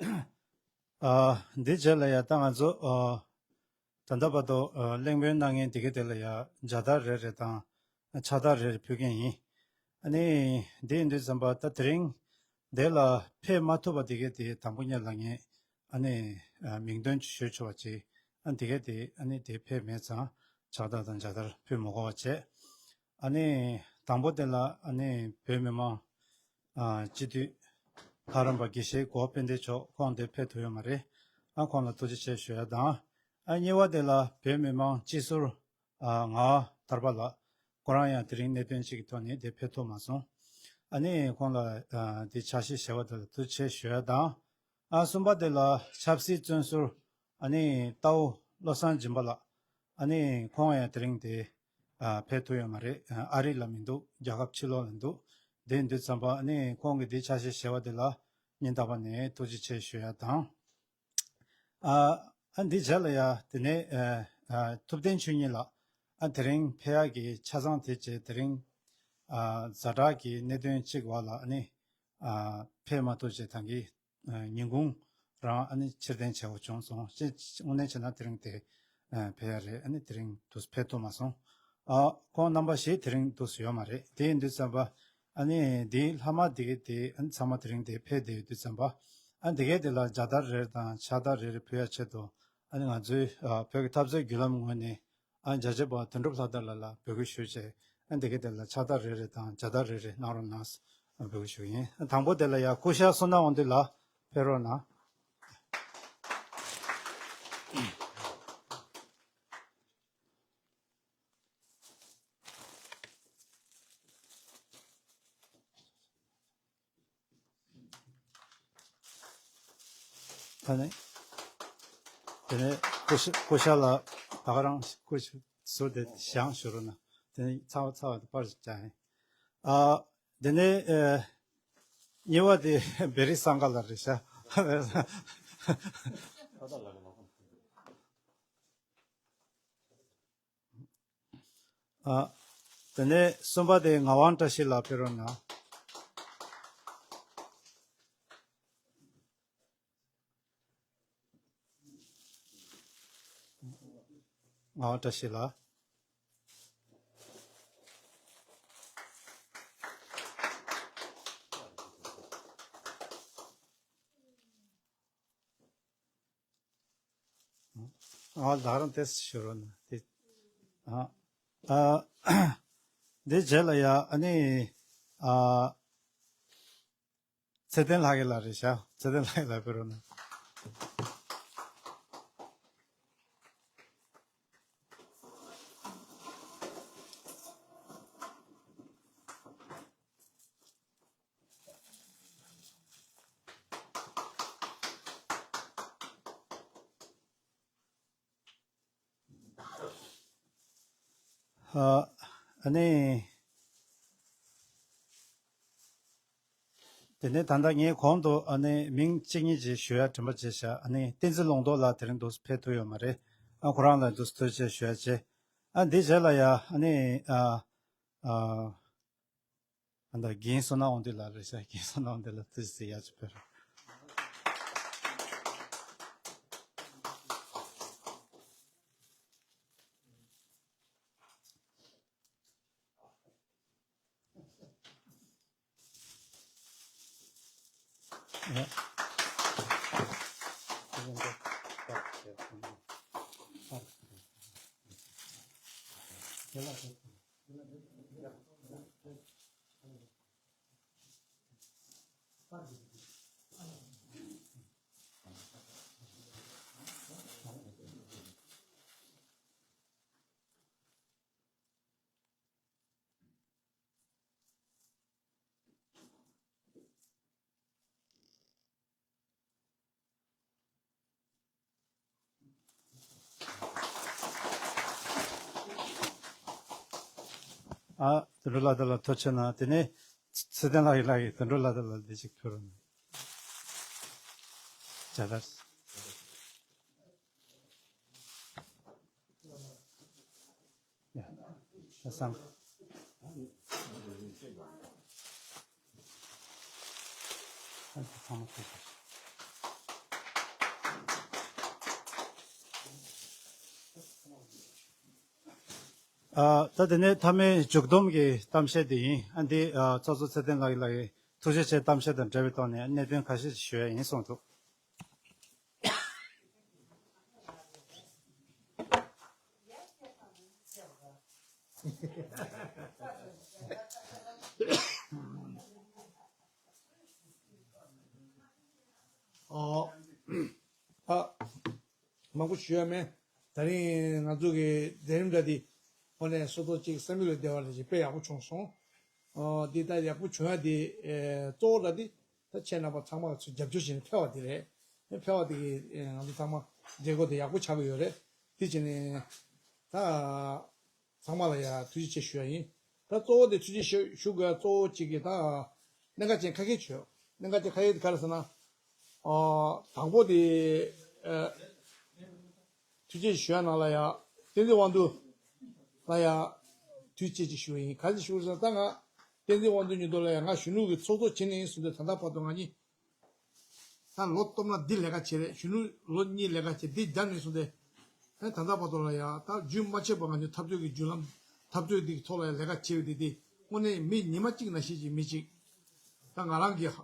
ཨ། འདི་རྗེས་ལ་ཡ་ད་ང་ཚོ་ཨ་ད་ལྟ་བར་དུ་ཨ་གླེང་མོལ་གནང་མཁན་དེ་ག་དེ་ལ་ཡ་མཇལ་དར་རེ་རེ་དང་ཕྱག་དར་རེ་རེ་ཕུལ་མཁན་ཡིན། ཨ་ནི་འདི་ཡིན་དུས་ཙམ་པ་ད་དེ་རིང་འདི་ལ་ཕེབས་མ་ཐུབ་པ་དེ་ག་དེ་དང་པོ་ཉིད་ལ་ངས་ཨ་ནི་ཨ་མིང་འདོན་ཞུས་ཆོག་པ་ཅིག་ཨ་དེ་ག་དེ་ཨ་ནི་དེ་ཕེབས་མེད་ཙང་ཕྱག་དར་དང་མཇལ་དར་ཕུལ་མ་དགོས་པ་བྱས། ཨ་ནི་དང་པོ་དེ་ལ་ཨ་ནི་བོད་མི་མང་ཨ་སྤྱི་འཐུས་ལྷ་རམས་པ་དགེ་བཤེས་གོ་བོ་དཔལ་ལྡན་མཆོག་ཁོང་དེ་ཕེབས་ཐུབ་ཡོད་མ་རེད། ཨ་ཁོང་ལ་ཐུགས་རྗེ་ཆེ་ཞུ་ཡ་དང་། ཨ་གཉིས་པ་དེ་ལ་བོད་མི་མང་སྤྱི་ཟུར་ཨ་ངག་དབང་དར་པ་ལགས་ཁོ་རང་ཡང་དེ་རིང་གནད་དོན་གཅིག་གི་ཐོག་ནས་དེ་ཕེབས་ཐུབ་མ་སོང་། ཨ་ནི་ཁོང་ལ་ཨ་དེ་ཕྱག་བཞེས་བྱས་པ་དེ་ལ་ཐུགས་རྗེ་ཆེ་ཞུ་ཡ་དང་། ཨ་གསུམ་པ་དེ་ལ་ཆབ་སྲིད་བཙོན་ཟུར་ཨ་ནི་རྟའུ་བློ་བཟང་སྦྱིན་པ་ལགས། ཨ་ནི་ཁོང་ཡང་དེ་རིང་དེ་ཨ་ཕེབས་ཐུབ་ཡོད་མ་རེད། ཨ་རི་ལ་མི་འདུག་རྒྱལ་ཁབ་ཕྱི་ལོགས་ལ་འདུག་དེ་ཡིན་དུས་ཙམ་པ་ཨ་ནི་ཁོང་གིས་དེ་ཕྱག་བཞེས་བྱས་པ་དེ་ལ་སྙིང་ཐག་པ་ནས་ཐུགས་རྗེ་ཆེ་ཞུ་ཡ་དང་། ཨ་ཨ་འདི་རྗེས་ལ་ཡ་དེ་ནས་ཨ་ཨ་ཐུབ་བསྟན་ཆོས་ཉིད་ལགས། ཨ་དེ་རིང་ཕེབས་ཡག་གི་ཆ་ཚང་དེ་བྱས་དེ་རིང་ཨ་ཛ་དྲག་གི་གནད་དོན་གཅིག་བར་ལ་ཨ་ནི་ཨ་ཕེབས་མ་ཐུབ་བྱས་ད་གི་ཨ་ཉིན་གུང་རང་ཨ་ནི་ཕྱིར་འཐེན་བྱས་པ་བྱུང་སོང་། ཅེས་དངོས་གནས་བྱས་ན་དེ་རིང་དེ་ཨ་ཕེབས་ཡ་རེད། ཨ་ནི་དེ་རིང་དུ་ཕེབས་ཐུབ་མ་སོང་། ཨ་ཁོང་རྣམ་པ་ཞིག་དེ་རིང་དུ་ཡོད་མ་རེད། དེ་ཡིན་དུས་ཙམ་པ་ཨ་ནི་དེའི་ལྷག་མ་དེ་གའི་དེ་ཨ་ནི་ཚང་མ་དེ་རིང་དེ་ཕེབས་བསྡད་ཡོད་དུས་ཙམ་པ་ཨ་ནི་དེ་གའི་དེ་ལ་མཇལ་དར་རེ་རེ་དང་ཕྱག་དར་རེ་རེ་ཕུལ་ཡ་ཆེད་དུ་ཨ་ནི་ང་ཚོའི་ཨ་བོད་ཀྱི་འཐབ་རྩོད་བརྒྱུད་ལམ་ངོས་ནས་ཨ་མཇལ་བྱེད་པ་དོན་གྲུབ་ལྷ་དར་ལགས་ལ་འབོད་སྐུལ་ཞུས་བྱས། ཨ་འདི་གའི་དེ་ལ་ཕྱག་དར་རེ་རེ་དང་མཇལ་དར་རེ་རེ་གནང་རོགས་གནང་ཟེར་འབོད་སྐུལ་ཞུ་གི་ཡིན། ཨ་དང་པོ་དེ་ལ་ཡ་སྐུ་ཞབས་བསོད་ནམས་དབང་འདུས་ལགས་ཕེབས་རོགས་གནང་། ད་ནི། དེ་ནས་སྐུ་ཞབས་སྐུ་ཞབས་ལགས་ད་ག་རང་སྐུ་ཞབས་ཟུར་དེ་བཞེངས་ཞུ་རོགས་གནང་། དེ་ནས་ཚ་བ་ཚ་བ་དེ་པར་ཞིག་བྱ་ཡིན། ཨ། དེ་ནས་ཨེ། གཉིས་པ་དེ་བེ་རི་སང་ག་ལ་རེད་ཤག་ཨ། དེ་ནས་གསུམ་པ་དེ་ངག་དབང་བཀྲ་ཤིས་ལགས་ཕེབས་རོགས་གནང་། ངག་དབང་བཀྲ་ཤིས་ལགས། ཨ་ལགས་རང་དེ་ཞུ་རོགས་གནང་། དེ་ཨ་ཨ་འདི་རྗེས་ལ་ཡ་ཨ་ནི་ཨ་ཚེ་བརྟན་ལྷ་རྒྱལ་ལགས་རེད་ཤག་ཚེ་བརྟན་ལྷ་རྒྱལ་ལགས་ཕེབས་རོགས་གནང་། ཨ་ནི། དེ་ནས་ད་ལྟ་ངས་གོང་དུ་ཨ་ནི་མིང་གཅིག་གཉིས་ཅིག་ཞུ་ཡ་དྲན་པ་བརྗེད་བཞག་ཨ་ནི་བསྟན་འཛིན་ལུང་རྟོགས་ལགས་དེ་རིང་འདུག་ཕེབས་ཐུབ་ཡོད་མ་རེད། ཨ་ཁོ་རང་ལ་འདུག་ཐུགས་རྗེ་ཆེ་ཞུ་ཡ་བྱས། ཨ་འདི་རྗེས་ལ་ཡ་ཨ་ནི་ཨ་ཨ་ཨ་ད་རྒན་བསོད་ནམས་དབང་འདུས་ལགས་རེད་ཤག་རྒན་བསོད་ནམས་དབང་འདུས་ལགས་ཐུགས་རྗེ་ཆེ་ཡ་ཅིག་ཕེབས་རོགས། ཨ། དོན་གྲུབ་ལགས་དེ་ལ་ཐུགས་རྗེ་གནང་། དེ་ནས་ཚེ་བརྟན་ལགས་ཡིན་ལགས་ཀྱིས་དོན་གྲུབ་ལགས་དེ་ལ་ལས་ཅིག་ཕུལ་རོགས་གནང་། ཇ་དར། ཡ། ད་སང་། ཨ། ཚང་མ་ཐུགས་རྗེ་ཆེ། ཨ། ད་དེ་ནས་མཐའ་མའི་མཇུག་སྡོམ་གྱི་གཏམ་བཤད་དེ་ཡིན། ཨ། འདི། ཨ། ཚོགས་གཙོ་ཚེ་བརྟན་ལགས་ལགས་ཀྱིས་ཐུགས་རྗེ་ཆེ་གཏམ་བཤད་དང་འབྲེལ་བའི་ཐོག་ནས་གནད་དོན་ཁ་ཤས་ཤིག་ཞུ་ཡ་ཡིན་གསུངས་འདུག། ཨོ། ཨ། མང་པོ་ཞུ་ཡ་མེད། ད་རིང་ང་ཚོ་གི་མཛད་རིམ་འདྲ་འདི་དངོས་གནས་སོ་སོ་གཅིག་བསམ་ཡུལ་ལས་འདས་པ་ལས་ཀྱི་དཔེ་ཡག་པོ་བྱུང་སོང་། ཨོ། འདི་ལྟར་ཡག་པོ་བྱུང་ཡ་འདི། ཨེ། གཙོ་བོ་འདྲ་འདི་ད་ཁྱེད་རྣམ་པ་ཚང་མ་ཚོས་རྒྱབ་སྐྱོར་བྱས་ནས་ཕེབས་པ་འདི་རེད། ཕེབས་པ་འདི་གིས། ཨེ། ང་ཚོ་ཚང་མ་མཛད་སྒོ་འདི་ཡག་པོ་ཆགས་ཀྱི་ཡོད་རེད། འདི་བྱས་ནས་ད། ཚང་མ་ལ་ཡང་ཐུགས་རྗེ་ཆེ་ཞུ་ཡ་ཡིན། ད་གཙོ་བོ་དེ་ཐུགས་རྗེ་ཆེ་ཞུ་དགོས་ཡ་གཙོ་བོ་གཅིག་གི་ད་གནད་འགག་ཅན་ཁ་ཤས་ཡོད། གནད་འགག་ཅན་ཁ་ཤས་དེ་ག་རེ་ཟེར་ན། ཨ། དང་པོ་དེ། ཨ། ཐུགས་རྗེ་ཆེ་ཞུ་ཡ་ནང་ལ་ཡ་བསྟན་འཛིན་དབང་འདུས་ལ་ཡ་ཐུགས་རྗེ་ཆེ་ཞུ་ཡ་ཡིན། ག་རེ་ཞུ་ཟེར་ན། ད་ང་བསྟན་འཛིན་དབང་འདུས་མཉམ་དུ་ལ་ཡ་ང་གཞོན་ནུ་གི་ཚོགས་གཙོ་བྱས་ནས་ཡིན་ཟེར་དུས་ད་ལྟ་བར་དུ་ང་གཉིས། ད་ལོ་སྟོང་ལ་འདི་ལས་ཀ་བྱས་རེད། གཞོན་ནུ་ལོ་གཉིས་ལས་ཀ་བྱས། འདི་རྒྱབ་ནས་སོང་སྟེ། ཨེ། ད་ལྟ་བར་དུ་ལ་ཡ་ད་རྒྱུན་མ་ཆད་པར་ང་ཚོའི་འཐབ་རྩོད་ཀྱི་བརྒྱུད་ལམ། འཐབ་རྩོད་འདི་གི་ཐོག་ལ་ཡ་ལས་ཀ་བྱས་པ་འདི་དེ་དངོས་གནས་མི་ཉི་མ་གཅིག་ནང་བཞིན་གྱི་མི་གཅིག། ད་ང་རང་གི་ཧ།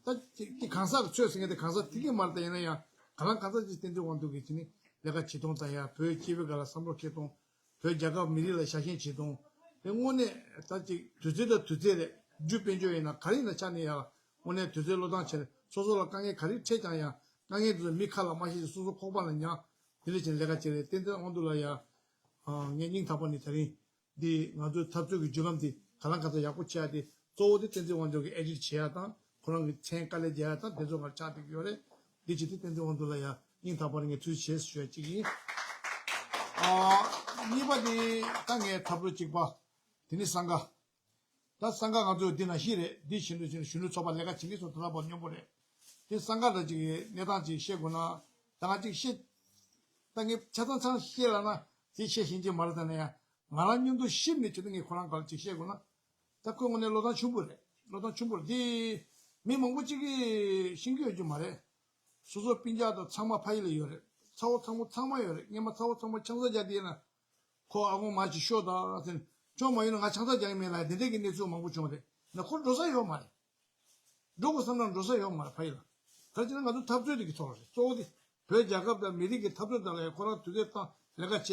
ད་ཅིག་ཅིག་གང་ཟག་གི་ཚོད་ཟེར་མཁན་དེ་གང་ཟག་དེ་གི་མ་རེད། ད་ཡིན་ན་ཡང་གང་ལ་གང་ཟག་ཅིག་བསྟན་འཛིན་དབང་འདུས་ཀྱི་བྱས་ནས་ལས་ཀ་བྱེད་སྟངས་དང་ཡ། བོད་སྤྱི་པའི་སྒང་ལ་བསམ་བློ་འཁྱེར་སྟངས། བོད་རྒྱལ་ཁབ་མི་རིགས་ལ་ཞབས་ཞུ་བྱེད་སྟངས། དེ་དངོས་གནས་ད་ཅིག་དུས་ཚོད་དང་དུས་ཚོད་རེད། རྒྱུ་དཔལ་འབྱོར་ཡིན་ན་ག་རེ་ཡིན་ན་ཆ་ནས་ཡ། དངོས་གནས་དུས་ཚོད་བློས་བཏང་བྱས། སོ་སོ་ལ་དཀའ་ངལ་ག་རེ་འཕྲད་ཀྱང་ཡང་དཀའ་ངལ་དེ་ཚོ་མི་ཁ་ལ་མ་བཤད་ཅིག་སོ་སོ་ཁོག་པ་ལ་ཉར། དེ་འདྲ་བྱས་ནས་ལས་ཀ་བྱས་རེད། བསྟན་འཛིན་དབང་འདུས་ལགས་ཡ། ཨ། ངས་སྙིང་ཐག་པ་ནས་དེ་རིང་འདི་ང་ཚོའི་འཐབ་རྩོད་ཀྱི་བརྒྱུད་ལམ་འདི་གང་ལ་གང་འཚམ་ཡག་པོ་བྱས་ཏེ། གཙོ་བོ་དེ་བསྟན་འཛིན་དབང་འདུས་ཀྱིས་ཨེ་ཌིཊ་བྱེད་ཡ་དང་། ཁོ་རང་གི་མཚན་དཀའ་ལས་རྒྱག་ཡ་དང་། དེ་ཚོ་ང་ཆགས་བསྡད་ཀྱི་ཡོད་རེད། འདི་བྱས་ཏེ་བསྟན་འཛིན་དབང་འདུས་ལགས་ཡ་སྙིང་ཐག་པ་ནས་ངས་ཐུགས་རྗེ་ཆེ་ཞུ་ཡ་གཅིག་ཡིན། ཨ། གཉིས་པ་དེ་ད་ངའི་འཐབ་རྩོད་གཅིག་པ། དེ་ནི་སང་ག་ད་སང་ག་ང་ཚོ་འདི་ནང་བཞིན་རེད། འདི་བཞིན་དུ་བཞིན་གཞོན་ནུ་ཚོགས་པ་ལས་ཀ་བྱེད་མཁན་ཚོ་ད་ལྟ་བར་སྙོམས་པོ་རེད། དེ་སང་ག་འདྲ་ཅིག་གི་གནས་སྟངས་ཅིག་བཤད་དགོས་ན། ད་ང་ཅིག་བཤད། ད་ངས་ཆ་ཚང་ཚང་བཤད་ལབ་ན་དེ་བཤད་ཤེས་ཀྱི་མ་རེད། ད་ནས་ཡང་ང་རང་མཉམ་དུ་གཤིབ་ནས་བྱས་ཏེ་ངས་ཁོ་རང་སྒང་ལ་ཅིག་བཤད་དགོས་ན། ད་ཁོ་དངོས་གནས་བློ་ཐང་ཆུང་པོ་རེད། བློ་ཐང་ཆུང་པོ་རེད། དེ་མི་མང་པོ་ཅིག་གིས་ཤེས་ཀྱི་ཡོད་རྒྱུ་མ་རེད། སོ་སོ་སྤུན་ཀྱག་དང་ཚང་མ་ཕ་ཡུལ་ལ་ཡོད་རེད། ཚ་བོ་ཚ་མོ་ཚང་མ་ཡོད་རེད། སྔོན་མ་ཚ་བོ་ཚ་མོ་ཆང་ས་རྒྱག་དེ་ཡིན་ན། ཁོ་ཨ་ཁུ་མ་ཅིག་ཤོག་དང་ཟེར། ཁྱོད་མ་ཡོང་ན་ང་ཆང་ས་རྒྱག་གི་མེད་ལབ། དེ་འདྲའི་གི་གནས་ཚུལ་མང་པོ་བྱུང་བ་རེད། ན་ཁོ་འགྲོ་ས་ཡོད་མ་རེད། འགྲོ་དགོས་བསམ་ན་འགྲོ་ས་ཡོད་མ་རེད། ཕ་ཡུལ་ལ། ག་རེ་བྱས་ན་ང་ཚོ་འཐབ་རྩོད་དེ་གི་ཐོག་རེད། གཙོ་བོ་དེ་བོད་རྒྱལ་ཁབ་དང་མི་རིགས་ཀྱི་འཐབ་རྩོད་དང་ལ་ཡ་ཁོ་རང་དུས་ཚོད་བཏང་ལས་ཀ་བྱས།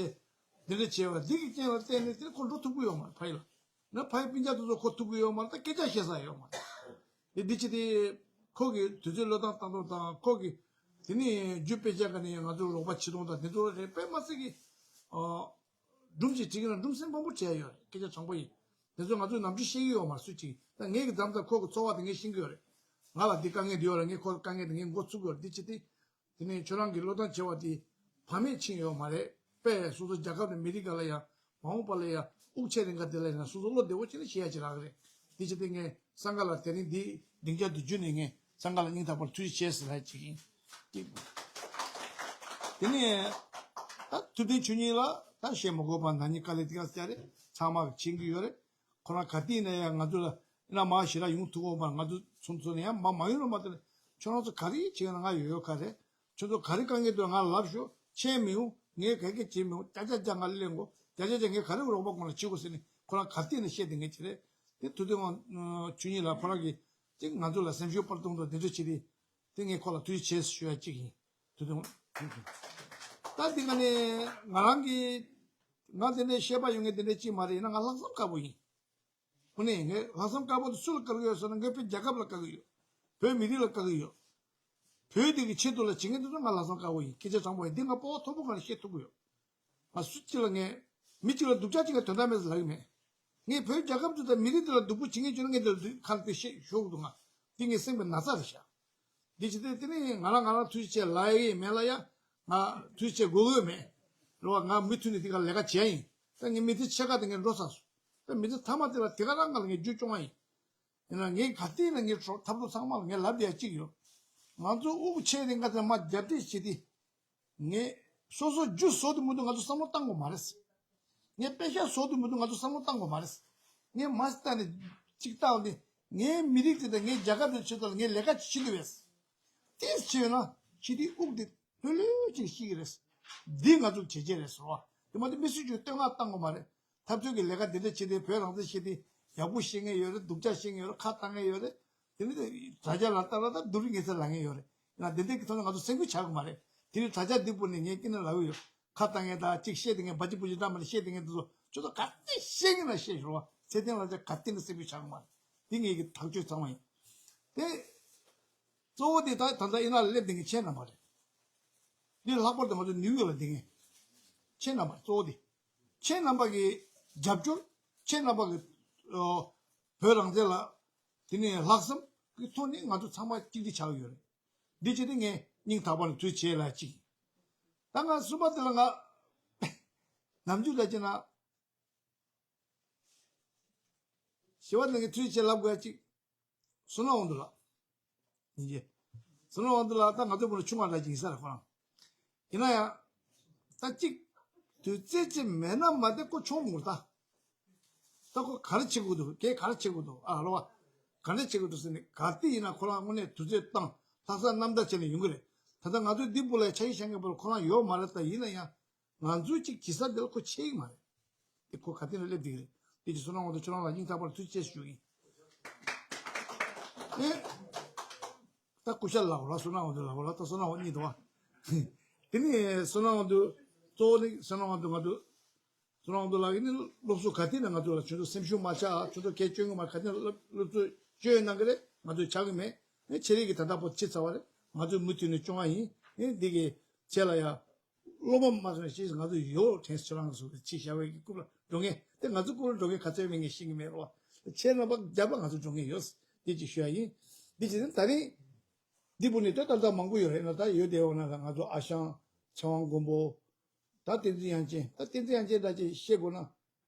འདི་འདྲ་བྱས་པ་འདི་གི་རྐྱེན་ལ་བརྟེན་ནས་དེ་ཁོ་འགྲོ་ཐུབ་ཀྱི་ཡོད་མ་རེད། ཕ་ཡུལ་ལ། ན་ཕ་ཡུལ་སྤུན་ཀྱག་དེ་ཚོ་ཁོ་ཐུག་གི་ཡོད་མ་རེད། ད་སྐད་ཆ་བཤད་ས་ཡོད་མ་རེད། དེ་འདི་ཅི་དེ་ཁོ་གི་དུས་ཚོད་བློས་བཏང་བཏང་སྟངས་དང་། ཁོ་གི་དེ་ནས་རྒྱུ་དཔེ་ཆ་ག་ནས་ང་ཚོར་རོགས་པ་བྱེད་སྟངས་དང་། དེ་ཚོ་རེད། དཔེ་མ་སྲིད་ཀྱི། ཨ། སྒྲུང་ཅིག་བྲིས་ཀྱི་ན་སྒྲུང་སེམས་མང་པོ་བྲིས་ཡ་ཡོད་རེད། སྐད་ཆ་དྲང་པོ་ཡིན། དེ་ཚོ་ང་ཚོས་ནམ་རྒྱུན་ཤེས་ཀྱི་ཡོད་མ་རེད། སུ་གཅིག་ད་ངེད་ཀྱི་མཚམས་ད་ཁོ་གི་ཚོར་བ་དེ་ངས་ཤེས་ཀྱི་ཡོད་རེད། ང་ལ་འདི་དཀའ་ངལ་འདི་ཡོད་རེད། ངས་ཁོ་ལ་དཀའ་ངལ་དེ་ངས་འགོ་ཚུགས་ཀྱི་ཡོད་རེད། འདི་ཅི་སྟེ། དེ་ནས་ཁྱོད་རང་གི་བློས་བཏང་བྱས་པ་དེ་བག་མེད་ཕྱིན་ཡོད་མ་རེད། དཔེ་སོ་སོ་རྒྱལ་ཁབ་དང་མི་རིགས་སྒང་ལ་ཡང་མ་འོངས་པ་ལ་ཡང་དབུགས་ཆད་རན་ག་དེ་ལ་ཡང་སོ་སོ་བློ་བདེ་བོ་བྱས་ནས་བཤད་ཡ་ཅིག་རག་གི་རེད། དེ་ཅི་སྟེ་ངས་སང་ག་ལ་དེ་རིང་འདི་སྡིངས་ཆ་འདི་བརྒྱུད་ནས་ངས་སང་ག་ལ་སྙིང་ཐག་པར་ཐུགས་རྗེ་ཆེ་ཟེར་ལབ་ཅིག་ཡིན། དེ་ནས་ད་ཐུབ་བསྟན་ཆོས་ཉིད་ལགས་ད་བཤད་མ་དགོས་པ་ན་ནིང་དཀའ་ལས་དེ་ག་ཟེར་རེད། ཚང་མ་གིས་མཁྱེན་གྱི་ཡོད་རེད། ཁོ་རང་ག་དུས་ནས་ཡང་ང་ཚོ་ལ་ཨེ་ན་མ་ཞེ་དྲག་ཡོང་ཐུབ་ཀྱི་ཡོད་མ་རེད། ང་ཚོ་ཚོ་ཚོ་ནས་ཡང་མ་མ་ཡོང་རོགས་མ་གཏོགས། ཁྱོད་རང་ཚོ་ག་རེ་བྱེད་ན་ང་ཡོད་ཡོད་ག་རེད། ཁྱོད་ཚོ་ག་རེ་དཀའ་ངལ་འདུག་ང་ལ་ལབ་ཤོག་མཁྱེན་མི་ཡོང་། ངས་ག་གེ་བྱེད་མི་ཡོང་། ཅག་ཅག་ཅག་ང་ལ་གླེང་དགོས། ཅག་ཅག་ཅག་ངས་ག་རེ་རོགས་པ་ཁོང་ལ་བྱེད་དགོས་ཟེར་ནས་ཁོ་རང་ག་དུས་ནས་བཤད་བསྡད་མཁན་ཅིག་རེད། དེ་ཐུབ་བསྟན་དབང་ཆོས་ཉིད་ལགས་ཁོ་རང་གིས་ཅིག་ང་ཚོ་ལ་སེམས་ཤུགས་སྤར་གཏོང་དང་དེ་ཚོ་བྱེད་དེ། དེ་ངས་ཁོ་ལ་ཐུགས་རྗེ་ཆེ་ཞུ་ཡ་གཅིག་ཡིན། ཐུབ་བསྟན་དབང་། ད་འདི་ག་ནས་ང་རང་གི་ ང་དེ་འདྲའི་ཤེས་པ་ཡོད་མཁན་དེ་འདྲའི་ཅིག་མ་རེད། ཡིན་ན་ང་ལྷག་བསམ་དཀར་པོ་ཡིན། དངོས་གནས་ངས་ལྷག་བསམ་དཀར་པོ་དེ་སུ་ལ་དཀར་གི་ཡོད་ཟེར་ན། ངས་བོད་རྒྱལ་ཁབ་ལ་དཀར་གི་ཡོད། བོད་མི་རིགས་ལ་དཀར་གི་ཡོད། བོད་འདི་གི་ཆེད་དུ་ལ་བྱེད་མཁན་དེ་ཚོ་ང་ལྷག་བསམ་དཀར་པོ་ཡིན། སྐད་ཆ་དྲང་པོ་ཡིན། འདི་ང་སྤོབས་པ་མཐོན་པོ་ངང་ནས་བཤད་ཐུབ་གི་ཡོད། ང་སུ་གཅིག་ལ་ངས་མི་གཅིག་ལ་སྡུག་ཅག་གཅིག་ལ་དོན་དག་མེད་ཟེར་ལབ་གི་མེད། ངས་བོད་རྒྱལ་ཁབ་ཚོ་དང་མི་རིགས་འདི་ལ་སྡུག་པོ་བྱེད་མཁན་བྱུང་ན་ངས་འདི་ལ་ཁ་ལ་དེ་བཤད་ཞོག་འདུག་ང་འདི་ངའི་སེམས་པའི་ན་ཚ་རེད་ཤག་འདི་བྱེད་དུས་དེ་ནི་ང་རང་ང་རང་ཐུགས་རྗེ་ཆེ་ལབ་ཡ་མེད་ལ། ཡ་ང་ཐུགས་རྗེ་ཆེ་དགོས་ཀྱི་མེད་རེད་བ། ང་མུ་མཐུད་ནས་འདི་ག་ལས་ཀ་བྱས་ཡིན། ད་ངས་མི་ཚེ་ཕྱེད་ཀ་དེ་ངས་འགྲོ་ཚར་སོང་། ད་མི་ཚེ་མཐའ་མ་དེ་ལ་དེ་ག་རང་ང་ལ་ངས་རྒྱུ་སྐྱོང་བ་ཡིན། ཡིན་ན་ངས་ག་དུས་ན་ངས་གྲོགས་འཐབ་གྲོགས་ཚང་མ་ལ་ངས་ལབ་བསྡད་ཡ་གཅིག་ཡོད། ང་ཚོ་དབུགས་ཆད་ནས་ང་ཚོ་མ་རྒྱབ་འདེགས་བྱེད་དུས། ངས་སོ་སོ་རྒྱུ་བཟོ་དུ་མི་འདུག་ང་ཚོ་བསམ་བློ་བཏང་དགོས་མ་རེད། ངས་པེ་ཤག་བཟོ་དུ་མི་འདུག་ང་ཚོ་བསམ་བློ་བཏང་དགོས་མ་རེད། ངས་མ་ཤི་ལྟ་ནས་གཅིག་བལྟ་བ་ནི། ངའི་མི་རིགས་དེ་དང་ངའི་རྒྱལ་ཁབ་དེ་ཆེད་དུ་ངས་ལས་ཀ་ཅིག་བྱེད་དགོས་པས། དེ་བྱས་ན་ཕྱི་དེའི་དབུགས་དེ་ལྷོད་ལྷོད་ཅིག་ཤི་གི་རེད། འདི་ང་ཚོ་བྱེད་ཅེས་རེད་ཟེར་བ། དེ་མ་གཏོགས་མི་སུ་ཞིག་བསྟོད་བསྔགས་བཏང་དགོས་མ་རེད། འཐབ་རྩོད་ཀྱི་ལས་ཀ་འདི་འདྲ་བྱེད་དུས་བོད་རང་བཙན་བཤད་དུས་ཡག་པོ་བཤད་མཁན་ཡོད་རེད། སྡུག་ཅག་བཤད་མཁན་ཡོད་རེད། ཁ་བཏང་མཁན་ཡོད་རེད། དེ་ནི་དྲ་རྒྱ་ལ་ལྟ་ལ་ད་སྡུག་རུས་ངན་ཚད་ལབ་མཁན་ཡོད་རེད། ཡིན་ན་དེ་འདྲ་གི་ཐོག་ནས་ང་ཚོ་སེམས་ཁུར་བྱ་དགོས་མ་རེད། དེ་རིང་དྲ་རྒྱ་འདི་བར་ནས་ངས་སྐྱིད་ན་ལབ་ཡོད། ཁ་བཏང་མཁན་དང་གཅིག་བཤད་དེ་མཁན་བ་ཅི་བུ་ཅི་འདྲ་མ་རེད། བཤད་དེ་མཁན་དེ་ཚོ་ཁྱོད་ཚོ་ག་དེ་བཤད་མཁན་ལ་བཤད་ཤོག་བ། ཚེ་བརྟན་ལ་ཅག་ག་དེ་ནི་སེམས་ཁུར་བྱ་དགོས་མ་རེད། དེ་ངེད་ཀྱི་ཐག་གཅོད་ཚང་མ་ཡིན། དེ་གཙོ་བོ་དེ་ད་ད་ལྟ་ཡིན་ན་སླེབས་དེ་ངས་ཁྱེད་རྣམ་པ་རེད། འདི་ལྷག་པར་དུ་ང་ཚོ་ནིའུ་ཡོག་ལ་བསྡད་མཁན་ཁྱེད་རྣམ་པ་གཙོ་བོ་དེ། ཁྱེད་རྣམ་པ་གི་རྒྱབ་སྐྱོར། ཁྱེད་རྣམ་པ་གི་ཨོ་བོད་རང་བཙན་ལ་དེ་ནས་ལྷག་བསམ་གི་ཐོག་ནས་ང་ཚོ་ཚང་མ་གཅིག་སྒྲིལ་ཆགས་ཡོད་རེད། འདི་བྱས་ཏེ་ངས་སྙིང་ཐག་པ་ནས་ཐུགས་རྗེ་ཆེ་ལབ་ཅིག་ད་ང་གསུམ་པ་དེ་ལ་ང་ནམ་རྒྱུན་ལ་བྱས་ན། ཞི་བ་ལྷུན་གྱིས་ཐུགས་རྗེ་ཆེ་ལབ་དགོས་ཡ་གཅིག་བསོད་ནམས་དབང་འདུས་ལགས། ཡིན་གྱི། བསོད་ནམས་དབང་འདུས་ལགས་ད་ང་ཚོའི་བུ་ལ་ཆུང་བ་འདྲ་ཅིག་ཡིན་ས་རེད་ཁོ་རང་། ཡིན་ན་ཡང་། ད་གཅིག་དུས་ཚོད་ཅིག་མེད་ན་མ་བསྡད་ཁོ་ཆུང་ངུར་ད། ད་ཁོ་ག་རེ་བྱེད་དགོས་འདུག་གས་ག་རེ་བྱེད་དགོས་འདུག་ཨ་རོ་བ། ག་འདྲ་བྱེད་དགོས་འདུག་ཟེར་ནས་ག་དུས་ཡིན་ན་ཁོ་རང་དངོས་གནས་དུས་ཚོད་བཏང་ལྷག་བསམ་རྣམ་དག་བྱས་ནས་ཡོང་གི་རེད། ད་ལྟ་ང་ཚོའི་འདི་བུ་ལ་ཆ་ཤས་བཞག་མཁན་བུ་ལ་ཁོ་རང་ཡོད་མ་རེད། ད་ཡིན་ན་ཡང་། ང་ཚོའི་གཅིག་བྱེད་ས་འདི་ལ་ཁོ་ཆེ་གི་མ་རེད། དེ་ཁོ་ག་དེ་ལ་སླེབས་བསྡད་ཀྱི་རེད། དེ་ཀྱི་བསོད་ནམས་དབང་འདུས་ཁྱོད་རང་ལ་སྙིང་ཐག་པར་ཐུགས་རྗེ་ཆེ་ཞུ་གི་ཡིན། ཨེ། ད་སྐུ་ཞབས་ལགས་ལ་བསོད་ནམས་དབང་འདུས་ལགས་ལ་ད་བསོད་ནམས་དབང་གཉིས་འདུག་བ། དེ་ནས་བསོད་ནམས་དབང་འདུས་གཙོ་བོ་ནི་བསོད་ནམས་དབང་འདུས་ང་ཚོ། བསོད་ནམས་དབང་འདུས་ལགས་ཀྱིས་ནི་སློབ་གསོ་ག་དེ་ནས་ང་ཚོ་ལ་ཁྱོད་ཚོ་སེམས་ཤུགས་མ་ཆག་ཁྱོད་ཚོ་སྐད་སྐྱོན་གི་མ་ག་དེ་ནས་སློབ་སློབ་གསོ་སྐྱོན་གནང་གི་རེད། ང་ཚོ་ཆག་གི་མེད། ཨེ་ཆེད་ལས་ཀྱི་ད་ལྟ་བོ་ཕྱི་ཚར་བ་རེད། ང་ཚོ་མུ་མཐུད་ནས་སྐྱོང་བ་ཡིན། ཨེ་འདི་གི་ཆེད་ལ་ཡ། སློབ་མ་མ་སོང་ཞེས་ང་ཚོ་ཡོད་དྲན་ཆོས་རང་གི་སུ་ཕྱི་བྱ་བའི་གི་རྐུབ་ལ་འགྲོ་ངེས་དེ་ང་ཚོ་རྐུབ་ལ་འགྲོ་ངེས་ག་ཚོད་མིན་ངས་ཤེས་ཀྱི་མེད་རོ། ཆེད་ལ་བག་རྒྱབ་པ་ང་ཚོ་འགྲོ་ངེས་ཡོད། འདི་ཅིག་ཞུ་ཡ་ཡིན། འདི་ཅིག་ནི་ད་རིང་། འདི་བུ་ནི་ད་ལྟ་ད་མང་པོ་ཡོད་རེད་ན་ད་ཡོད་དེ་འོ་ན་ད་ང་ཚོ་ཨ་ཞང་ཚེ་དབང་མགོན་པོ། ད་བསྟན་འཛིན་དབྱངས་ཅན་ད་བསྟན་འཛིན་དབྱངས་ཅན་འདྲ་ཅིག་བཤད་དགོས་ན།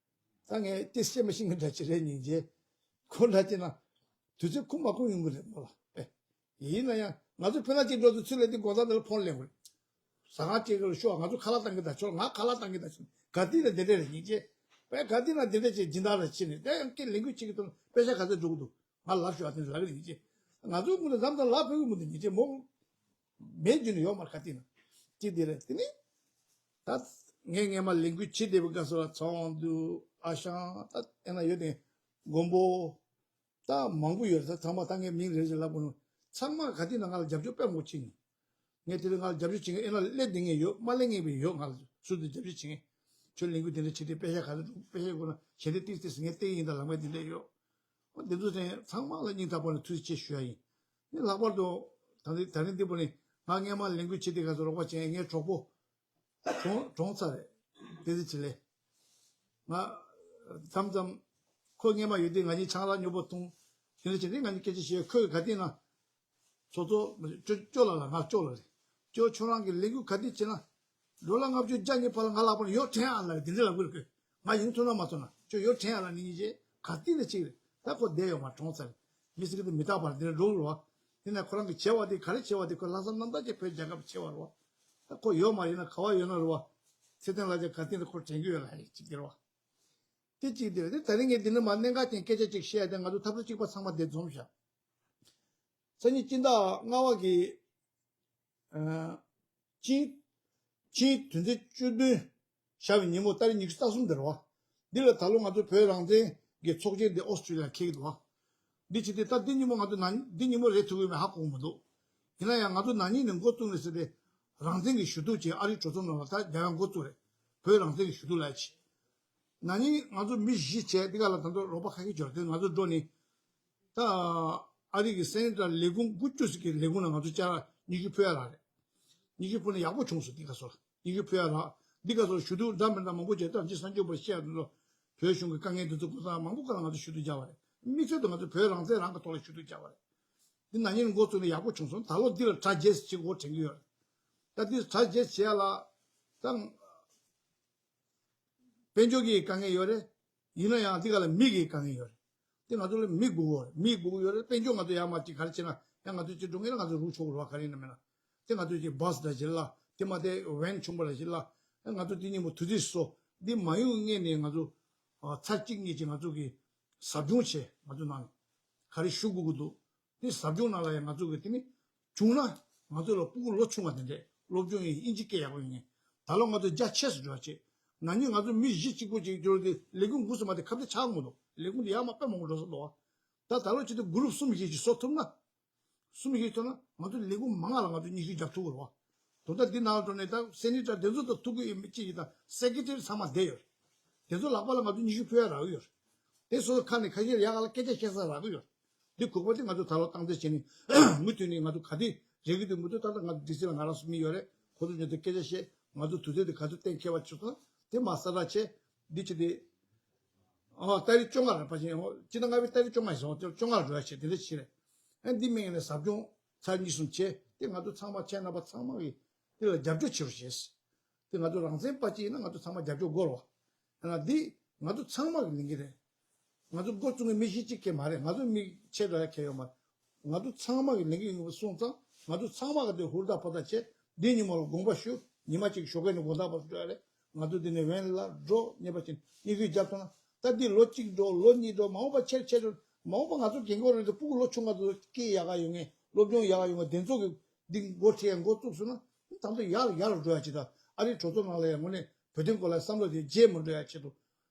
ད་ངས་ཏི་སེ་མ་ཤིང་གི་འདྲ་ཅིག་རེད་སྙིང་རྗེ། ཁོ་འདྲ་ཅིག་ན། དུས་ཚོད་ཁུངས་མ་ཁུངས་ཡོང་གི་རེད་མོ་ལ། ཨེ། ཡིན་ན་ཡང་ང་ཚོ་ཕན་ལ་ཅིག་འགྲོ་དུས་ཚུར་ལས་དེ་དགོང་དག་འདི་ལ་ཕོན་ལེན་དགོས་རེད། ཟ་ཁང་ཅིག་ལ་ཤོག་ང་ཚོ་ཁ་ལག་བཏང་གི་ད་ཆོག་ང་ཁ་ལག་བཏང་གི་ད་ཆོག་ག་དུས་ལ་འདི་འདྲ་རེད་སྙིང་རྗེ། པས་ག་དུས་ན་འདི་འདྲ་ཅིག་སྦྱིན་བདག་ལ་ཕྱིན་ནས་དེ་ཡང་ཀི་ལས་འགུལ་ཅིག་གི་དོན་པེ་ཤ་ག་ཚོད་འགྲོ་གི་འདུག་ང་ལབ་ཤོག་ཨ་དེ་ལབ་གི་རེད་སྙིང་རྗེ། ང་ཚོ་ཀུན་ཏུ་ལམ་དང་ལབ་ཕེབས་གི་མི་འདུག་སྙིང་རྗེ་མོ། མེད་རྒྱུ་ནི་ཡོད་མ་རེད་ག་དུས་ན། ཅི་དེ་རེད་དེ་ནི། ད་ངས་སྔས་མ་ལས་འགུལ་བྱེད་བསྡད་པའི་སྐབས་སུ་ལ་ཚེ་དབང་འདུས་ཨ་ཞང་ད་ཨེ་ན་ཡོད་དེ། མགོན་པོ། ད་མང་པོ་ཡོད་རེད་ད་ཚང་མ་ད་ངས་མིང་རེ་རེ་ལབ་དགོས་ནོ། ཚང་མ་ག་དུས་ན་ང་ལ་རྒྱབ་སྐྱོར་དཔེ་མང་པོ་བྱེད་ཡིན། ངས་དེ་རིང་ང་ལ་རྒྱབ་སྐྱོར་བྱེད་མཁན་ཨེ་ན་སླེབས་བསྡད་མཁན་ཡོད་མ་སླེབས་མཁན་བས་ཡོད་ང་ལ་ཟུར་དུ་རྒྱབ་སྐྱོར་བྱེད་མཁན། ཁྱོད་ལས་འགུལ་དེ་འདྲ་བྱེད་དུས་པེ་ཤ་ག་རེ་འདུག་པེ་ཤ་དགོས་ན་ཞལ་འདེབས་ཏིག་ཏིག་ཟེར་ངས་བལྟས་ཡིན་ད་ལབ་མཁན་དེ་འདྲ་ཡོད། འོ་དེ་ཚོ་ཚང་མ་ལ་སྙིང་ཐག་པ་ནས་ཐུགས་རྗེ་ཆེ་ཞུ་ཡ་ཡིན། ངས་ལྷག་པར་དུ་ད་རིང་ད་རིང་འདི་པོ་ནི་ང་སྔས་མ་ལས་འགུལ་བྱེད་དེ་ག་ཚོད་རོགས་པ་བྱས་ངའི་གྲོགས་པོ། གྲོངས་གྲོངས་ཚར་རེད། བསྟན་འཛིན་འཕྲིན་ལས། ང་། མཚམས་མཚམས། ཁོ་སྔས་མ་ཡོད་དུས་ང་གཉིས་ཆང་རག་ཉོ་པོ་འཐུང་། དེ་འདྲ་བྱས་ཏེ་ང་གཉིས་སྐད་ཆ་བཤད་ཁོས་ག་དུས་ན། ཚོ་ཚོ། ཅོ་ཅོ་ལགས་ལ་ང་ཅོ་ལགས་རེད། ཅོ་ཁྱོད་རང་གི་ལས་འགུལ་ག་དུས་བྱེད་ན། ཌོ་ལར་ལྔ་བཅུ་བརྒྱ་གཉིས་བར་ལ་ང་ལག་པར་ཡོད་དྲན་ཨ་ལ་དེ་འདྲ་ལབ་དགོས་རེད་ཁོས། ང་ཡོང་ཐུབ་ན་མ་ཐུབ་ན་ཅོ་ཡོད་དྲན་ཨ་ལ་ནི་གཉིས་བྱས་ག་དུས་ན་གཅིག་རེད་ད་ཁོ་བསྡད་ཡོད་མ་གྲོངས་ཚར་རེད། མི་སྲིད་ཀྱི་དེ་མི་རྟག་པར་དེ་འདྲ་འགྲོ་གི་རེད་བ། དེ་ན་ཁོ་རང་གིས་བྱས་པ་དེ་ག་རེ་བྱས་པ་དེ་ཁོས་ལྷག་བསམ་རྣམ་དག་ཅིག་བོད་རྒྱལ་ཁབ་བྱས་པ་རེད་བ། ད་ཁོ་ཡོད་མ་ཡིན་ན་ག་བ་ཡོད་ན་རེད་བ། ཚེ་བརྟན་ལགས་ཀྱིས་ག་དུས་ན་ཁོ་དྲན་གྱི་ཡོད་ལ་ཡ་གཅིག་དེ་རེད་བ། དེ་གཅིག་དེ་རེད་དེ་ད་རིང་ངས་འདི་ནི་མ་གནད་འགག་ཅན་སྐད་ཆ་གཅིག་བཤད་ཡ་དེ་ང་ཚོ་འཐབ་རྩོད་གཅིག་པ་ཚང་མ་དེ་འཛོམས་ཤག་སང་ཉིན་སྤྱི་ཟླ་ལྔ་པ་གི། ཨ། ཕྱི། ཕྱི་དོན་ཚན་བཅུ་བདུན་བཞག་པའི་ཉིན་མོ་ཏ་རིག་ཉི་ཤུ་རྩ་གསུམ་དེ་རེད་བ། འདི་ལ་ད་ལོ་ང་ཚོ་བོད་རང་བཙན་གྱི་ཚོགས་ཆེན་འདི་ཨོ་སི་ཀྲི་ལི་ཡར་འཁེལ་གྱི་འདུག་བ། འདི་བྱེད་དུས་ད་འདི་ཉིན་མོ་ང་ཚོ་ན་འདི་ཉིན་མོ་རེད་ཐུབ་ཀྱི་མེད་ཧ་གོ་གི་མི་འདུག་ཡིན་ན་ཡང་ང་ཚོ་ན་ནིང་ནས་འགོ་བཙུགས་ནས་ཟེར་ཏེ། རང་བཙན་གྱི་ཞུ་གཏུག་ཅིག་ཨ་རིའི་གྲོས་ཚོགས་ནང་ལ་ད་རྒྱ་ཡང་འགོ་བཙུགས་རེད། བོད་རང་བཙན་གྱི་ཞུ་གཏུག་ལ་ཅིག་ན་ནིང་ང་ཚོ་མི་བཞི་བྱས་འདི་ག་ལ་ད་དུང་རོགས་པ་ཁ་ཤས་འབྱོར་ཏེ་ང་ཚོ་འགྲོ་ནི། ད་ཨ་རི་གི་སེ་ནེ་ཊར་ལས་ཁུངས་དགུ་བཅུ་ཟིག་གི་ལས་ཁུངས་ལ་ང་ཚོ་བཅར་སྙན་ཞུ་ཕུལ་ཡ་རག་རེད། སྙན་ཞུ་ཕུལ་ནས་ཡག་པོ་བྱུང་སོང་འདི་ག་སོ་ལ། སྙན་ཞུ་ཕུལ་ཡ་རག་འདི་ག་སོ་ཞུ་གཏུག་འདྲ་མི་འདྲ་མང་པོ་བྱས་ད་ཅི་གསར་འགྱུར་པར་བཤད་ཡ་འདི་ཚོ་བོད་གཞུང་གི་དཀའ་ངལ་འདི་ཚོ་གོ་ས་མང་པོ་ག་ལ་ང་ཚོ་ཞུ་གཏུག་བརྒྱབ་པ་རེད། དམིགས་བསལ་དུ་ང་ཚོ་བོད་རང་བཙན་རང་གི་ཐོག་ལ་ཞུ་གཏུག་བརྒྱབ་པ་རེད། འདི་ན་ནིང་འགོ་བཙུགས་ནས་ཡག་པོ་བྱུང་སོང་། ད་ལོ་འདི་ལ་གྲ་རྒྱས་སུ་ཅིག་འགོ་དྲན་གྱི་ཡོད་རེད། ད་འདི་གྲ་རྒྱས་བྱས་ལ་ད་དཔལ་འབྱོར་གྱི་དཀའ་ངལ་ཡོད་རེད། ཡིན་ན་ཡང་འདི་ག་ལ་མི་གི་དཀའ་ངལ་ཡོད་རེད། དེ་ང་ཚོ་ལ་མི་དགོས་ཀྱི་ཡོད་རེད། མི་དགོས་ཀྱི་ཡོད་རེད། དཔལ་འབྱོར་ང་ཚོ་ཡར་མར་ཅིག་ག་རེ་བྱས་ན་ཡང་ང་ཚོ་ཅིག་འགྲོ་མཁན་ལ་ང་ཚོ་རུག་ཆོག་གི་རེད་བ། ག་རེ་ཡིན་ན་མིན་ན་དེ་ང་ཚོ་ཅིག་བྷ་སི་འདྲ་ཞིག་ལ་དེ་མ་དེ་ཝེན་ཆུང་བ་འདྲ་ཞིག་ལ་ང་ཚོ་དེ་གཉིས་པོ་དུས་ཚོད་སོ་འདི་མ་ཡོང་སྔོན་ནས་ང་ཚོ་ཨ་ཚར་གཅིག་གཉིས་ཀྱི་ང་ཚོ་གི་ཟབ་སྦྱོང་བྱས། ང་ཚོ་ནང་ག་རེ་ཞུ་དགོས་ཀྱི་འདུག་དེ་ཟབ་སྦྱོང་ནང་ལ་ཡང་ང་ཚོ་གི་དེ་ནི་བྱུང་ན་ང་ཚོ་ལ་སྤུ་གུ་ལོ་ཆུང་བ་དེ་འདྲས་སློབ་སྦྱོང་ཡིན་ཨིན་ཇི་སྐད་ཡག་པོ་ཡོད་མཁན། ད་ལོ་ང་ཚོ་རྒྱ་ཆེ་སུ་འགྲོ་བ་བྱེད། ན་ནིང་ང་ཚོ་མི་བཞི་གཅིག་པོ་གཅིག་འགྲོ་དེ་ལས་ཁུངས་དགུ་གསུམ་མ་དེ་ཁ་གཏད་ཆགས་མི་འདུག་ལས་ཁུངས་དེ་ཡར་མར་དཔེ་མང་པོ་འགྲོ་ས་འདུག་བ། ད་ད་ལོ་ཆེད་དུ་གུ་རུབ་གསུམ་བཞི་ཅིག་བཟོ་ཐུབ་ན། གསུམ་བཞི་ཐོན་ན་ང་ཚོ་ལས་ཁུངས་མང་ང་ལ་ང་ཚོ་སྙན་ཞུ་རྒྱབ་ཐུབ་ཀྱི་རེད་བ། དོན་དག་འདི་ནང་ལ་འགྲོ་ནས་ད་སེ་ནེ་ཊར་དེ་ཚོ་དང་ཐུག་གི་ཡོད་མེད་ཅི་ཡིན་ད་སེ་ཀེ་ཊ་རི་ཚང་མ་བསྡད་ཡོད་རེད། དེ་ཚོ་ལག་པ་ལ་ང་ཚོ་སྙན་ཞུ་ཕུལ་ཡ་རག་གི་ཡོད་རེད། དེ་སོ་སོ་ཁ་ནས་ཁ་ཤས་ཡག་ག་ལ་སྐད་ཆ་བཤད་ས་རག་གི་ཡོད་རེད། འདི་གོ་སྐབས་དེ་ང་ཚོ་ད་ལོ་སྟངས་འཛིན་བྱས་ནས་མུ་མཐུད་ནས་ང་ཚོ་ག་དེ་རེག་གི་འདུག་མི་འདུག་ད་ལྟ་ང་ཚོ་ཌི་སི་ལ་ང་རང་ཚོ་མི་ཡོད་རེད། ཁོ་ཚོ་མཉམ་དུ་སྐད་ཆ་བཤད། ང་ཚོ་དུས་ཚོད་དེ་ག་ཚོད་གཏན་འཁེལ་བ་བྱུང་སོང་དེ་མ་གསལ་བརྡ་བྱས། འདི་ཅི་སྟེ། ཨོ་ཏ་རིག་བཅོ་ལྔ་རེད་པ་ཅིན་ཨོ་སྤྱི་ཟླ་ལྔ་པའི་ཏ་རིག་བཅོ་ལྔ་ཡིན་སོང་བཅོ་ལྔ་རུ་འགྲོ་ཡ་བྱས་དེ་འདྲ་བྱས་རེད། ཨ་འདི་མིན་ནས་ཟབ་སྦྱོང་ཚར་གཉིས་གསུམ་བྱས་དེ་ང་ཚོ་ཚང་མ་ཁྱེད་རྣམ་པ་ཚང་མ་གིས་དེ་ལ་རྒྱབ་སྐྱོར་བྱེད་རོགས་བྱས། དེ་ང་ཚོ་རང་བཙན་པ་ཅིག་ཡིན་ན་ང་ཚོ་ཚང་མ་རྒྱབ་སྐྱོར་དགོས་རེད་བ། ཡང་ན་འདི་ང་ཚོ་ཚང་མ་གི་ལས་འགན་རེད། ང་ཚོ་འགོ་བཙུགས་མཁན་མི་གཞི་གཅིག་གི་མ་རེད། ང་ཚོ་མི་ཆེ་འགྲོ་ཡ་གལ་ཡོད་མ་རེད། ང་ཚོ་ཚང་མ་གི་ལས་འགན་ཡིན་པ་སོང་ཙང་ང་ཚོ་ཚང་མ་གི་དེ་ཧུར་ཐག་ཕར་ཐག་བྱས། འདི་ཉིན་མོ་ལ་དགོངས་པ་ཞུ། ཉི་མ་གཅིག་ཞོགས་ཀས་ནས་དགོང་དག་བར་འགྲོ་ཡ་རེད། ང་ཚོ་འདི་ནས་ཝེན་ལ་འགྲོ་ཉེས་པ་ཅན་སྙན་ཞུ་བརྒྱབ་ཐུབ་ན། ད་འདི་ལོ་གཅིག་འགྲོ་ལོ་གཉིས་འགྲོ་མ་འོངས་པ་ཆེར་ཆེར་འགྲོ་མ་འོངས་པ་ང་ཚོ་རྒན་གོག་རེད་དུ་སྤུ་གུ་ལོ་ཆུང་བ་ཚོ་སྐད་ཡག་ག་ཡོད་མཁན་སློབ་སྦྱོང་ཡག་ག་ཡོད་མཁན་དེ་ཚོ་གི་འདི་འགོ་ཁྲིད་ཡ་འགོ་བཙུགས་སོང་ན་ད་ལྟ་ཡར་ཡར་འགྲོ་ཡ་ཅིག་དང་ཨ་རིའི་གྲོས་ཚོགས་ནང་ལ་ཡང་དངོས་གནས་བོད་དོན་སྐོར་ལ་བསམ་བློ་དེ་བརྗེད་མི་འགྲོ་ཡ་ཆེད་དུ།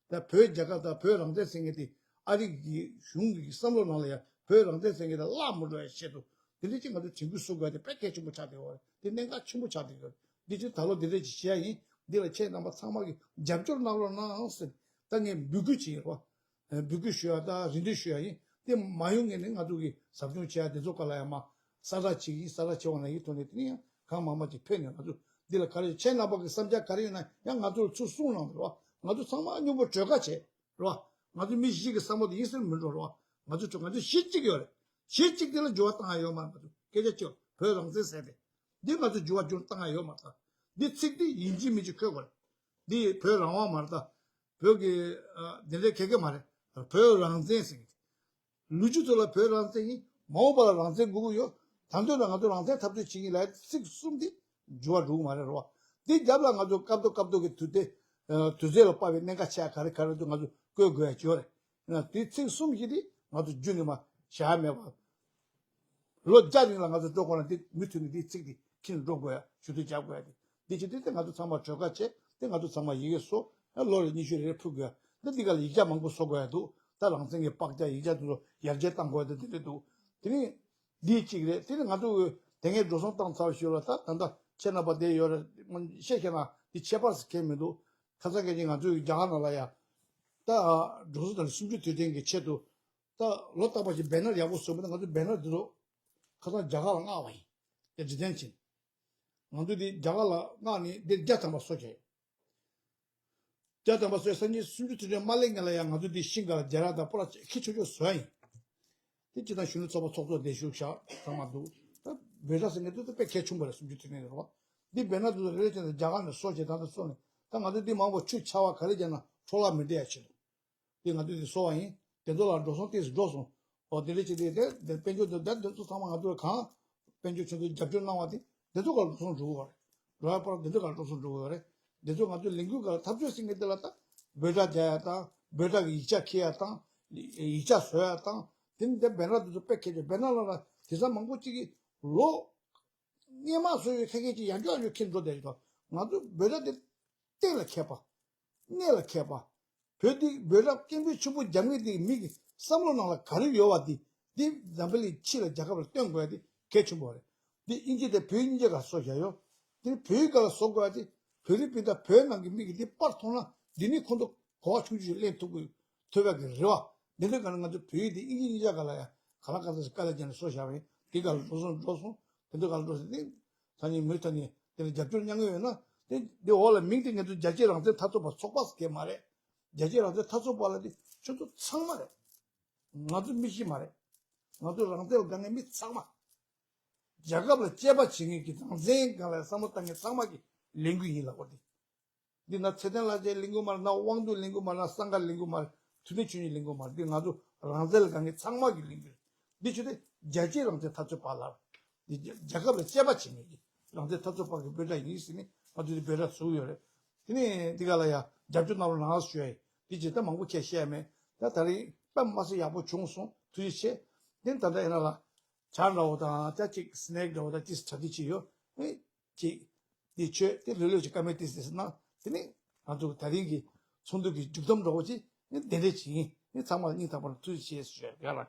ད་བོད་རྒྱལ་ཁབ་དང་བོད་རང་བཙན་ཟེར་མཁན་དེ་ཨ་རི་གི་གཞུང་གི་བསམ་བློ་ནང་ལ་ཡང་བོད་རང་བཙན་ཟེར་མཁན་དེ་བརླག་མི་འགྲོ་ཡ་ཆེད་དུ་དེ་འདྲ་ཅིག་ང་ཚོ་དྲན་སྐུལ་ཞུ་དགོས་དེ་དཔེ་གལ་ཆེན་པོ་ཆགས་བསྡད་ཡོད་རེད། དེ་གནད་འགག་ཆེན་པོ་ཆགས་བསྡད་ཡོད་རེད། འདི་ཅིག་ད་ལོ་འདི་འདྲ་ཅིག་བྱེད་ཡ་ཡིན། འདི་ལ་ཁྱེད་རྣམ་པ་ཚང་མ་གིས་རྒྱབ་སྐྱོར་གནང་རོགས་གནང་ཟེར་ད་ངས་འབོད་སྐུལ་བྱེད་ཡོད་རེད་བ། འབོད་སྐུལ་ཞུ་ཡ་དང་རེ་འདུན་ཞུ་ཡ་ཡིན། དེ་མ་ཡོང་ངེས་ནས་ང་ཚོ་གི་ཟབ་སྦྱོང་བྱེད་ཡ་དེ་ཚོ་ག་ལ་ཡང་མ་གསལ་བསྒྲགས་བྱེད་ཀྱི་ཡིན། གསལ་བསྒྲགས་བྱེད་པ་ན་ཡིན་ཐོག་ནས་དེ་ནས་ཡང་གང་མང་མང་ཅིག་ཕེབས་ནས་ང་ཚོ་འདི་ལ་ག་རེ་ཁྱེད་རྣམ་པ་གི་བསམ་འཆར་ག་རེ་ཡོད་ན་ཡང་ང་ཚོར་ཚུར་གསུངས་གནང་རོགས། ང་ཚོ་ཚང་མ་མཉམ་པོ་གྲོས་ཁ་བྱེད་རོགས། ང་ཚོ་མི་བཞི་གི་བསམ་བློ་དེ་ཡིན་ཟེར་མི་འགྲོ་རོགས། ང་ཚོ་གྲོས་ང་ཚོ་གཞི་གཅིག་ཡོད་རེད། གཞི་གཅིག་དེ་ལ་འགྱུར་བ་བཏང་ཡ་ཡོད་མ་རེད། ང་ཚོ་སྐད་ཆ་གཅིག་བོད་རང་བཙན་ཟེར་ཏེ་འདི་ང་ཚོ་འགྱུར་བ་འགྱུར་བཏང་ཡ་ཡོད་མ་རེད། འདི་ཚིག་འདི་ཡིན་གཅིག་མིན་གཅིག་འཁོད་དགོས་རེད། འདི་བོད་རང་དབང་མ་རེད་ད། བོད་ཀྱི་ཨ་འདི་འདྲའི་ག་གེ་མ་རེད། བོད་རང་བཙན་ཟེར་གྱི། ལོ་རྒྱུས་ཐོག་ལ་བོད་རང་བཙན་ཡིན། མ་འོངས་པ་ལ་རང་བཙན་དགོས་ཀྱི་ཡོད། ད་དུང་ལ་ང་ཚོ་རང་བཙན་འཐབ་རྩོད་བྱེད་ཀྱི་ལ་ཚིག་གསུམ་འདི་འགྱུར་བ་འགྲོ་གི་མ་རེད་རོ། འདི་རྒྱབ་ལ་ང་ཚོ་སྐབས་ཐོག་སྐབས་ཐོག་གི་དུས་དེ་དུས་ཚོད་ལ་དཔག་པའི་གནད་འགག་ཆེ་བ་ག་རེ་ག་རེ་འདུག་ང་ཚོ་བཀོད་དགོས་ཡ་ཅིག་ཡོད་རེད། ཡིན་ན་དེ་ཚིག་གསུམ་བཞི་འདི་ང་ཚོ་རྒྱུན་ནས་མ་བཞག་མེད་པ། ལོ་བརྒྱ་རིང་ལ་ང་ཚོ་འགྲོ་དགོས་ན་འདི་མུ་མཐུད་ནས་འདིའི་ཚིག་འདི་འཁྱེར་འགྲོ་དགོས་ཡ་ཞུ་གཏུག་རྒྱག་དགོས་ཡ་དེ་འདི་བྱེད་དུས་དེ་ང་ཚོ་ཚང་མ་གྲོས་ཁ་བྱས་དེ་ང་ཚོ་ཚང་མ་ཡི་གེ་བཟོ་ཡ་ལོ་རེ་ཉི་ཤུ་རེ་རེ་ཕུལ་དགོས་ཡ་འདི་འདི་ག་ལ་ཡིག་ཆ་མང་པོ་བཟོ་དགོས་ཡ་འདུག་ད་རང་བཙན་གྱི་དཔལ་འབྱོར་ཡིག་ཆ་དེ་ཚོ་ཡར་རྒྱས་གཏང་དགོས་ཡ་དེ་འདི་འདྲ་འདུག་དེ་ནི་འདི་གཅིག་རེད། དེ་ནི་ང་ཚོ་དེ་སྔའི་འགྲོ་སོང་བཏང་ཚར་ཞུ་ལ་ད་ད་ལྟ་ཁྱེད་རྣམ་པ་དེ་ཡོད་རེད་བཤད་བཤད་ན་འདི་ཁྱད་པར་ཟེར་མཁན་མི་འདུག་ཁ་སང་སྐད་ཆ་ང་ཚོའི་རྒྱ་གར་ནང་ལ་ཡ་ད་འགྲོ་སོང་དང་སུམ་ཅུ་དུས་དྲན་གྱི་ཆེད་དུ། ད་ལོ་རྟག་པར་གྱི་བེ་ནར་ཡག་པོ་བཟོས་པ་ན་ང་ཚོ་བེ་ནར་འདི་ཚོ་ཁ་སང་རྒྱ་གར་ལ་མངགས་པ་ཡིན། དེ་འབྲི་དོན་ཕྱིན། ང་ཚོ་འདི་རྒྱ་གར་ལ་མངགས་ནས་འདིར་བརྒྱ་ཐམ་པ་བཟོ་བྱས། བརྒྱ་ཐམ་པ་བཟོས་སང་ཉིན་སུམ་ཅུ་དུས་དྲན་མ་སླེབས་སྔོན་ལ་ཡང་ང་ཚོ་འདི་ཤིང་ག་ལ་རྒྱ་ར་དང་པོ་ལ་ཁྱི་ཆོ་ཆོ་བཟོ་ཡ་ཡིན། དེ་སྤྱི་བཏང་གཞོན་ནུ་ཚོགས་པ་ཚོགས་གཙོ་བདེ་ཤུགས་བཞག་ཚང་མ་འདུག་ད་བོད་ཟླ་ཟེར་མཁན་དེ་ཚོ་དཔེ་གལ་ཆེན་པོ་རེད། སུམ་ཅུ་དུས་དྲན་རེད་བ། འདི་བེ་ནར་དེ་ཚོ་རེ་རེ་བྱས་ནས་རྒྱ་གར་ནས་བཟོ་བྱས་ད་ལྟ་བཟོ་ནས་ད་ང་ཚོ་འདི་མང་པོ་ཆུ་ཆར་བ་ག་རེ་བརྒྱབ་ན་འཕྲོ་བརླག་མི་འགྲོ་ཡ་ཆེད་དུ། དེ་ང་ཚོས་དེ་གསོལ་བ་ཡིན། དེ་ཚོ་ལ་འགྲོ་སོང་ཏོག་ཙམ་འགྲོ་སོང་། འོ་དེ་འདྲ་བྱས་ཏེ་དེ་དེ་དཔལ་འབྱོར་དེ་དེ་དེ་ཚོ་ཚང་མ་ང་ཚོ་ལ་གང་དཔལ་འབྱོར་ཆུང་ཚོས་རྒྱབ་སྐྱོར་གནང་བ་དེ་དེ་ཚོ་ག་ལ་འགྲོ་སོང་འགྲོ་གི་ཡོད་རེད། འགྲོ་ཡ་པར་དེ་ཚོ་ག་ལ་འགྲོ་སོང་འགྲོ་གི་ཡོད་རེད། དེ་ཚོ་ང་ཚོའི་ལས་འགུལ་ག་ལ་འཐབ་རྩོད་ཟེར་མཁན་དེ་ལ་ད་འབོད་སྒྲ་རྒྱག་ཡ་དང་འབོད་སྒྲ་གི་ཡིག་ཆ་འཁྱེར་ཡ་དང་ཡིག་ཆ་བཟོ་ཡ་དང་དེ་ནི་དེ་བེ་ནར་དེ་ཚོ་དཔེ་གལ་ཆེ། བེ་ནར་ལ་ལ་དེང་སང་མང་པོ་གཅིག་གིས་ལོ་སྔོན་མ་བཟོ་ཡོད་ཁ་ཁད་ཅིག་ཡར་འཇོག་ཡར་འཇོག་འཁྱེར་འགྲོ་བསྡད་ཡོད་དོ། ང་ཚོ་འབོད་སྒྲ་དེ་གཏན་ལ་འཁེལ་པ། གནད་ལ་འཁེལ་པ། བོད་འདི་བོད་རབ་སྐད་འབོད་ཆེན་པོ་རྒྱབ་མཁན་དེ་མི་གི་བསམ་བློ་ནང་ལ་ག་རེ་ཡོད་པ་དེ་འདི་འཛམ་བུ་གླིང་ཕྱི་ལ་རྒྱལ་ཁབ་ལ་སྟོན་དགོས་ཡ་དེ་གལ་ཆེན་པོ་རེད། འདི་དབྱིན་ཇི་དང་བོད་དབྱིན་ཇི་ག་བཟོ་བཞག་ཡོད། དེ་ནི་བོད་ཡིག་ག་ལ་བཟོ་དགོས་ཡ་དེ་བོད་རིགས་སྤུན་ཟླ་བོད་ནང་གི་མི་གི་འདི་པར་མཐོང་ན་འདི་ནི་ཁོ་ཚོ་ གོ་བ་ཆུང་ཆུང་ཞིག་ལེན་ཐུབ་དགོས། ཐོས་པ་གི་རེ་བ། འདི་འདྲའི་སྒང་ལ་ང་ཚོ་བོད་ཡིག་འདི་དབྱིན་ཇི་གཉིས་ཆ་སྒང་ལ་ཡང་གང་ལ་གང་འཚམ་ཞིག་དཀའ་ལས་བརྒྱབ་ནས་བཟོ་བཞག་པ་ཡིན། འདི་སྒང་ལ་འགྲོ་སོང་འགྲོ་སོང་། དེ་འདྲའི་སྒང་ལ་འགྲོ་སོང་། དེ་ད་ནི་མི་ད་ནི་དེ་ལ་རྒྱབ་སྐྱོར་མྱངས་ཡོད་ན། དེ་འདི་འོག་ལ་མིང་དེ་ང་ཚོ་རྒྱལ་གཅེས་རང་བཙན་འཐབ་རྩོད་པ་ཚོགས་པ་ཟེར་གྱི་མ་རེད། རྒྱལ་གཅེས་རང་བཙན་འཐབ་རྩོད་པ་ལ་དེ་ཁྱོད་ཚོ་ཚང་མ་རེད། ང་ཚོ་མི་གཅིག་མ་རེད། ང་ཚོ་རང་བཙན་ལ་དགའ་མཁན་མི་ཚང་མ། རྒྱལ་ཁབ་ལ་གཅེས་པ་བྱེད་མཁན་གྱི་རང་བཙན་སྒང་ལ་བསམ་བློ་བཏང་མཁན་ཚང་མ་གི་ལས་འགུལ་ཡིན་ལབ་པ་དེ། འདི་ན་ཚེ་བརྟན་ལགས་ཀྱིས་ལས་འགུལ་མ་རེད། ན་དབང་འདུས་ལས་འགུལ་མ་རེད། ན་སངྒ་ལས་འགུལ་མ་རེད། ཐུབ་བསྟན་ཆོས་ཉིད་ལས་འགུལ་མ་རེད། འདི་ང་ཚོ་རང་བཙན་ལ་དགའ་མཁན་ཚང་མ་གི་ལས་འགུལ་རེད། འདི་ཆོས་དེ་རྒྱལ་གཅེས་རང་བཙན་འཐབ་རྩོད་པ་ལ། འདི་རྒྱལ་ཁབ་ལ་གཅེས་པ་བྱེད་མཁན་གྱི་རང་བཙན་འཐབ་རྩོད་པ་གི་འབོད་སྒྲ་ཡིན་ཟེར་ནས་ང་ཚོ་འདི་འབོད་སྒྲ་བཟོས་ཡོད་རེད། དེ་ནས་འདི་ག་ལ་ཡ་རྒྱབ་སྐྱོར་གནང་རོགས་གནང་ཞུ་ཡ་ཡིན། འདི་ཇི་ལྟར་མང་པོ་ཁྱེད་བཤད་ཡ་མེད། ད་ད་རིང་དཔེ་མ་སྲིད་ཡག་པོ་བྱུང་སོང་། ཐུགས་རྗེ་ཆེ། དེ་ད་ལྟ་ཡིན་ན་ལ། ཇ་འདྲ་བོ་དང་ཅ་གཅིག་སི་ནེག་འདྲ་བོ་དང་ཅིག་གྲ་སྒྲིག་བྱས་ཡོད། ཨེ། ཅིག་འདི་མཆོད་དེ་ལྷོད་ལྷོད་ཅིག་ཀ་མེད་ཏིས་ཏིས་གནང་། དེ་ནས་ང་ཚོ་ད་རིང་གི་ཚོགས་འདུ་གི་མཇུག་བསྡོམས་འདྲ་བོ་ཅིག་ཨེ་དེ་འདྲས་ཅིག་ཡིན། ཨེ་ཚང་མ་སྙིང་ཐག་པ་ནས་ཐུགས་རྗེ་ཆེ་ཞུ་ཡ་ཡ་ལ།